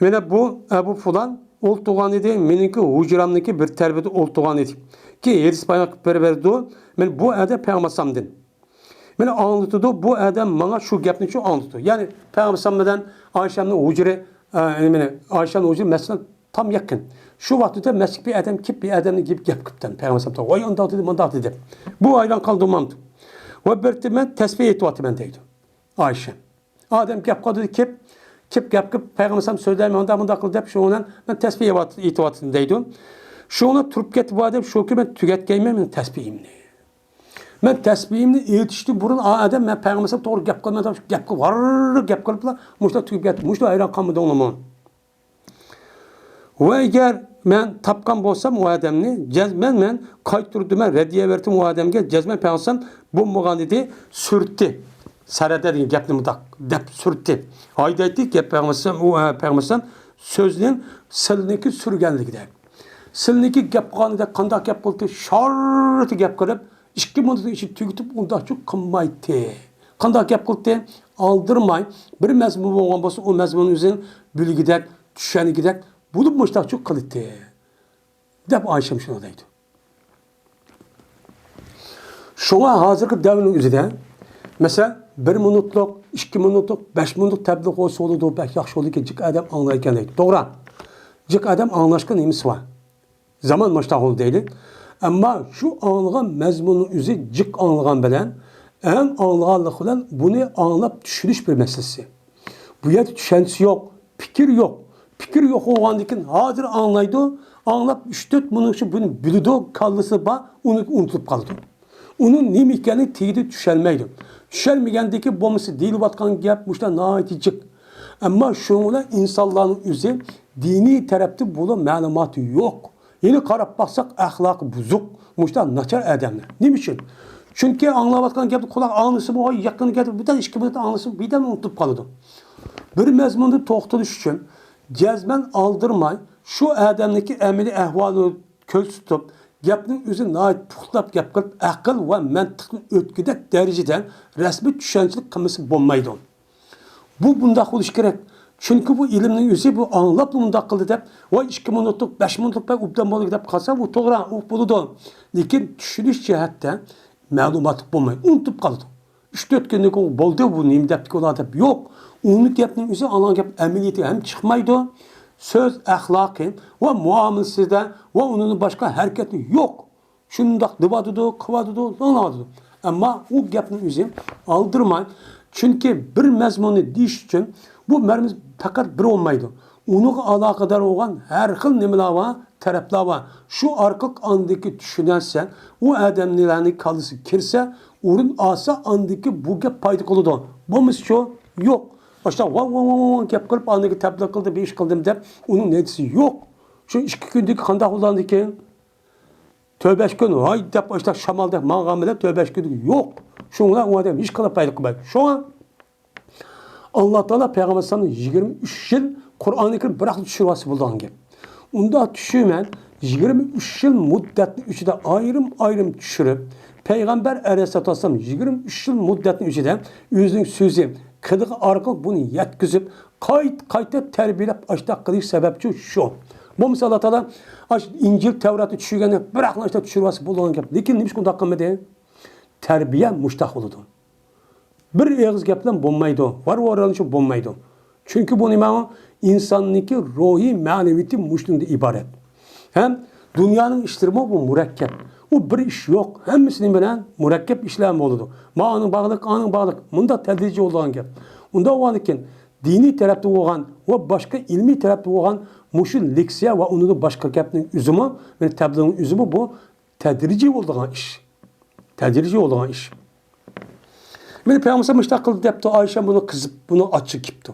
مانا بۇ ئەبۇ فۇلان ئولتۇرغان ئىدى، مېنىڭكى ھۇجرامنىڭكى بىر تەرىپىدە ئولتۇرغان ئىدى. كېيىن ھەدىس بايان قىلىپ بېرىۋەردى، مانا بۇ ئادەم پەيغەمبەر ئەلەيھىسسالامدىن. مانا ئاڭلىتىدۇ، بۇ ئادەم ماڭا شۇ گەپنى شۇ ئاڭلىتىدۇ. يەنى پەيغەمبەر ئەلەيھىسسالام بىلەن ئائىشەمنىڭ ھۇجرى، ئە، مانا ئائىشەمنىڭ ھۇجرى مەسچىتتىن تام يېقىن. شۇ ۋاقىتتا مەسچىتكە بىر ئادەم كېلىپ، بىر ئادەمنى گېپىگە گەپ قىپتىكەن. پەيغەمبەر ئەلەيھىسسالام، ۋاي ئۇنداق دېدى، مۇنداق دېدى. بۇ ھەيران قالدۇرمامدۇ؟ ۋە بىر مەن تەسبىھ ئېيتىۋاتىمەن دەيدۇ ئائىشە. ئادەم گەپ قىلدى، كېلىپ، كېلىپ گەپ قىلىپ، پەيغەمبەر ئەلەيھىسسالام سۆزلەيمەن، مۇنداق، مۇنداق قىل دەپ، شۇنىڭ بىلەن مەن تەسبىھ ئېيتىۋاتىمەن دەيدۇ. شۇڭا تۇرۇپ كەتتى بۇ ئادەم، شۇ كۈنى مەن تۈگەتكەيمەن مېنىڭ تەسبىھىمنى. مەن تەسبىھىمنى ئېيتىشتىن بۇرۇن ئا-، ئادەم مەن پەيغەمبەر ئەلەيھىسسالام توغرا گەپ قىلمايدۇ دەپ، گەپ قىلىپ، ۋاررىق گەپ قىلىپلا، مۇشۇنداق تۈگەپ كەتتى. مۇشۇنداق ھەيران قالمىدىڭلارمۇ؟ ۋە ئەگەر مەن تاپقان بولسام ئۇ ئادەمنى، جەزمەن مەن قايتۇردۇم، رەددىيە بەردىم ئۇ ئادەمگە، جەزمەن پەيغەمبەر بولمىغان ئىدى، سۈرتتى. سەرەدە دېگەن گەپنى مۇنداق دەپ سۈرتتى. ھايدايتتى، گەپ پەيغەمبەر ئۇ، پەيغەمبەر سۆزنىڭ سىلنىڭكى سۈرگەنلىكىدەك. سىلنىڭكى گەپ قىلغانىدەك قانداق گەپ قىلدى؟ شاررىتى گەپ قىلىپ، ئىككى مىنۇتنىڭ ئىچىدە تۈگىتىپ، ئۇنداقچۇ قىلمايتتى. قانداق گەپ قىلدى؟ ئالدىرىماي، بىر مەزمۇن بولغان بولسا، ئۇ مەزمۇننى ئۆزىنىڭ بىلگۈدەك، چۈشەنگۈدەك بولۇپ مۇشتاقچۇ قىلىتتى، دەپ ئائىشەم شۇنى دەيدۇ. شۇڭا ھازىرقى دەۋرنىڭ ئۆزىدە، مەسىلەن، بىر مىنۇتلۇق، ئىككى مىنۇتلۇق، بەش مىنۇتلۇق تەبلىغ بولسا بولىدۇ، بەك ياخشى بولىدىكەن، جىق ئادەم ئاڭلايدىكەن دەيدۇ. توغرا، جىق ئادەم ئاڭلاشقا نېمىسى بار؟ زامان مۇشتاق بولدى دەيلى. ئەمما شۇ ئاڭلىغان مەزمۇننىڭ ئۆزى جىق ئاڭلىغان بىلەن، ئەڭ ئاڭلىغانلىق بىلەن بۇنى ئاڭلاپ چۈشىنىش بىر مەسىلىسى. بۇ يەردە چۈشەنچىسى يوق، پىكىر يوق. پىكىر يوق بولغاندىن كېيىن ھازىر ئاڭلايدۇ، ئاڭلاپ ئۈچ تۆت مىنۇت ئىچىدە بۇنى بىلىدۇ، كاللىسى بار، ئۇنى ئۇنتۇلۇپ قالىدۇ. ئۇنىڭ نېمە ئىكەنلىكىنى تېگىدە چۈشەنمەيدۇ. چۈشەنمىگەندىكىن بولمىسا دېيىلىۋاتقان گەپ مۇشۇنداق ناھايىتى جىق. ئەمما شۇنىڭ بىلەن ئىنسانلارنىڭ ئۆزى دىنىي تەرەپتە بۇلا مەلۇماتى يوق. ھېلى قاراپ باقساق، ئەخلاقى بۇزۇق، مۇشۇنداق ناچار ئادەملەر. نېمە ئۈچۈن؟ چۈنكى ئاڭلاۋاتقان گەپنى قۇلاق ئاڭلىسىمۇ، ھاي، يېقىن گەپ، بىردەم ئىككى مىنۇت ئاڭلىسىمۇ، بىردەم ئۇنتۇپ قالىدۇ. بىر مەزمۇندا توختىلىش ئۈچۈن جەزمەن ئالدىرىماي، شۇ ئادەمنىڭكى ئەمەلىي ئەھۋالىنى كۆز تۇتۇپ، گەپنىڭ ئۆزى ناھايىتى پۇختىلاپ گەپ قىلىپ، ئەقىل ۋە مەنتىقنى ئۆتكۈدەك دەرىجىدە رەسمىي چۈشەنچىلىك قىلمىسا بولمايدۇ. بۇ بۇنداق بولۇشى كېرەك. چۈنكى بۇ ئىلىمنىڭ ئۆزى بۇ ئاڭلاپلا مۇنداق قىلدى دەپ، ۋاي، ئىككى مىنۇتلۇق، بەش مىنۇتلۇق بەك ئوبدان بولدى دەپ قالسا، بۇ توغرا، ئۇ بولىدۇ. لېكىن چۈشىنىش جەھەتتە مەلۇماتلىق بولماي، ئۇنتۇپ قالىدۇ. ئۈچ تۆت كۈندىن كېيىن بولدى، بۇ نېمە دەپتىكى ئۇلار دەپ. يوق. ئۇنىڭ گەپنىڭ ئۆزى ئاڭلىغان گەپ ئەمەلىيىتى ھەم چىقمايدۇ. سۆز ئەخلاقى ۋە مۇئامىلىسىدە ۋە ئۇنىڭدىن باشقا ھەرىكەتى يوق. شۇنداق دېۋاتىدۇ، قىلىۋاتىدۇ، ئاڭلىۋاتىدۇ. ئەمما ئۇ گەپنىڭ ئۆزى ئالدىرىماي. چۈنكى بىر مەزمۇننى دېيىش ئۈچۈن بۇ مەرمىز پەقەت بىر بولمايدۇ. ئۇنىڭغا ئالاقىدار بولغان ھەر خىل نېمىلەر بار، تەرەپلەر بار. شۇ ئارقىلىق ئاندىكى چۈشىنەرسەن، ئۇ ئادەملەرنىڭ كاللىسىغا كىرسە، ئورۇن ئالسا، ئاندىكى بۇ گەپ پايدا قىلىدۇ. بولمىسىچۇ؟ يوق. ئاشۇنداق ۋاڭ، ۋاڭ، ۋاڭ، ۋاڭ گەپ قىلىپ، ئاندىكى تەبلىغ قىلدىم، بىر ئىش قىلدىم دەپ، ئۇنىڭ نەتىجىسى يوق. شۇ ئىككى كۈندىكى قانداق بولغاندىكىن؟ تۆت بەش كۈن ۋاي دەپ ئاشۇنداق شامالدەك ماڭغان بىلەن تۆت بەش كۈندىكى يوق. شۇنىڭ بىلەن ئۇ ئادەم ھېچقانداق پايدا قىلمايدۇ. شۇڭا ئاللا تائالا پەيغەمبەر ئەلەيھىسسالامنى يىگىرمە ئۈچ يىل قۇرئانى كەرىم بىراقلا چۈشۈرۈۋالسا بولىدىغان گەپ. ئۇنداق چۈشۈرمەي، يىگىرمە ئۈچ يىل مۇددەتنىڭ ئىچىدە ئايرىم-ئايرىم چۈشۈرۈپ، پەيغەمبەر ئەلەيھىسسالاتۇ ۋەسسالام يىگىرمە ئۈچ يىل مۇددەتنىڭ ئىچىدە ئۆزىنىڭ سۆزى، قىلىقى ئارقىلىق بۇنى يەتكۈزۈپ، قايتا-قايتا تەربىيەلەپ ئاشۇنداق قىلىش سەۋەبچۇ شۇ. بولمىسا ئاللا تائالا ئاشۇ ئىنجىل، تەۋراتنى چۈشۈرگەندە بىراقلا ئاشۇنداق چۈشۈرۈۋالسا بولىدىغان گەپ. لېكىن نېمىشقا ئۇنداق قىلمىدى؟ تەربىيە مۇشۇنداق بولىدۇ. بىر ئېغىز گەپ بىلەن بولمايدۇ، ۋار-ۋارانچۇ بولمايدۇ. چۈنكى بۇ نېمە؟ ئىنساننىڭكى روھىي مەنىۋىيىتى مۇشۇنىڭدىن ئىبارەت. ھەم دۇنيانىڭ ئىشلىرىمۇ بۇ مۇرەككەپ. ئۇ بىر ئىش يوق، ھەممىسى نېمە بىلەن؟ مۇرەككەپ ئىشلار بولىدۇ. مانا ئانىڭ باغلىق، ئانىڭ باغلىق، مۇنداق تەدرىجىي بولىدىغان گەپ. ئۇنداق بولغاندىكىن دىنىي تەرەپتە بولغان ۋە باشقا ئىلمىي تەرەپتە بولغان مۇشۇ لېكسىيە ۋە ئۇنىڭدىن باشقا گەپنىڭ ئۆزىمۇ، مەن تەبلىغنىڭ ئۆزىمۇ بۇ تەدرىجىي بولىدىغان ئىش. تەدرىجىي بولىدىغان ئىش. مانا پەيغەمبەر مۇشۇنداق قىلدى دەپتۇ، ئائىشە بۇنى قىزىپ، بۇنى ئاچچىقى كېپتۇ.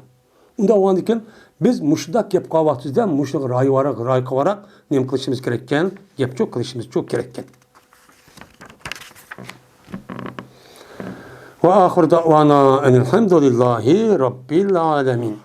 ئۇنداق بولغاندىكىن بىز مۇشۇنداق گەپ قىلغان ۋاقتىمىزدا مۇشۇنىڭغا رايى بارراق، رايى قىلىۋاراق نېمە قىلىشىمىز كېرەككەن؟ گەپچۇ قىلىشىمىزچۇ كېرەككەن. وآخر دعوانا أن الحمد لله رب العالمين.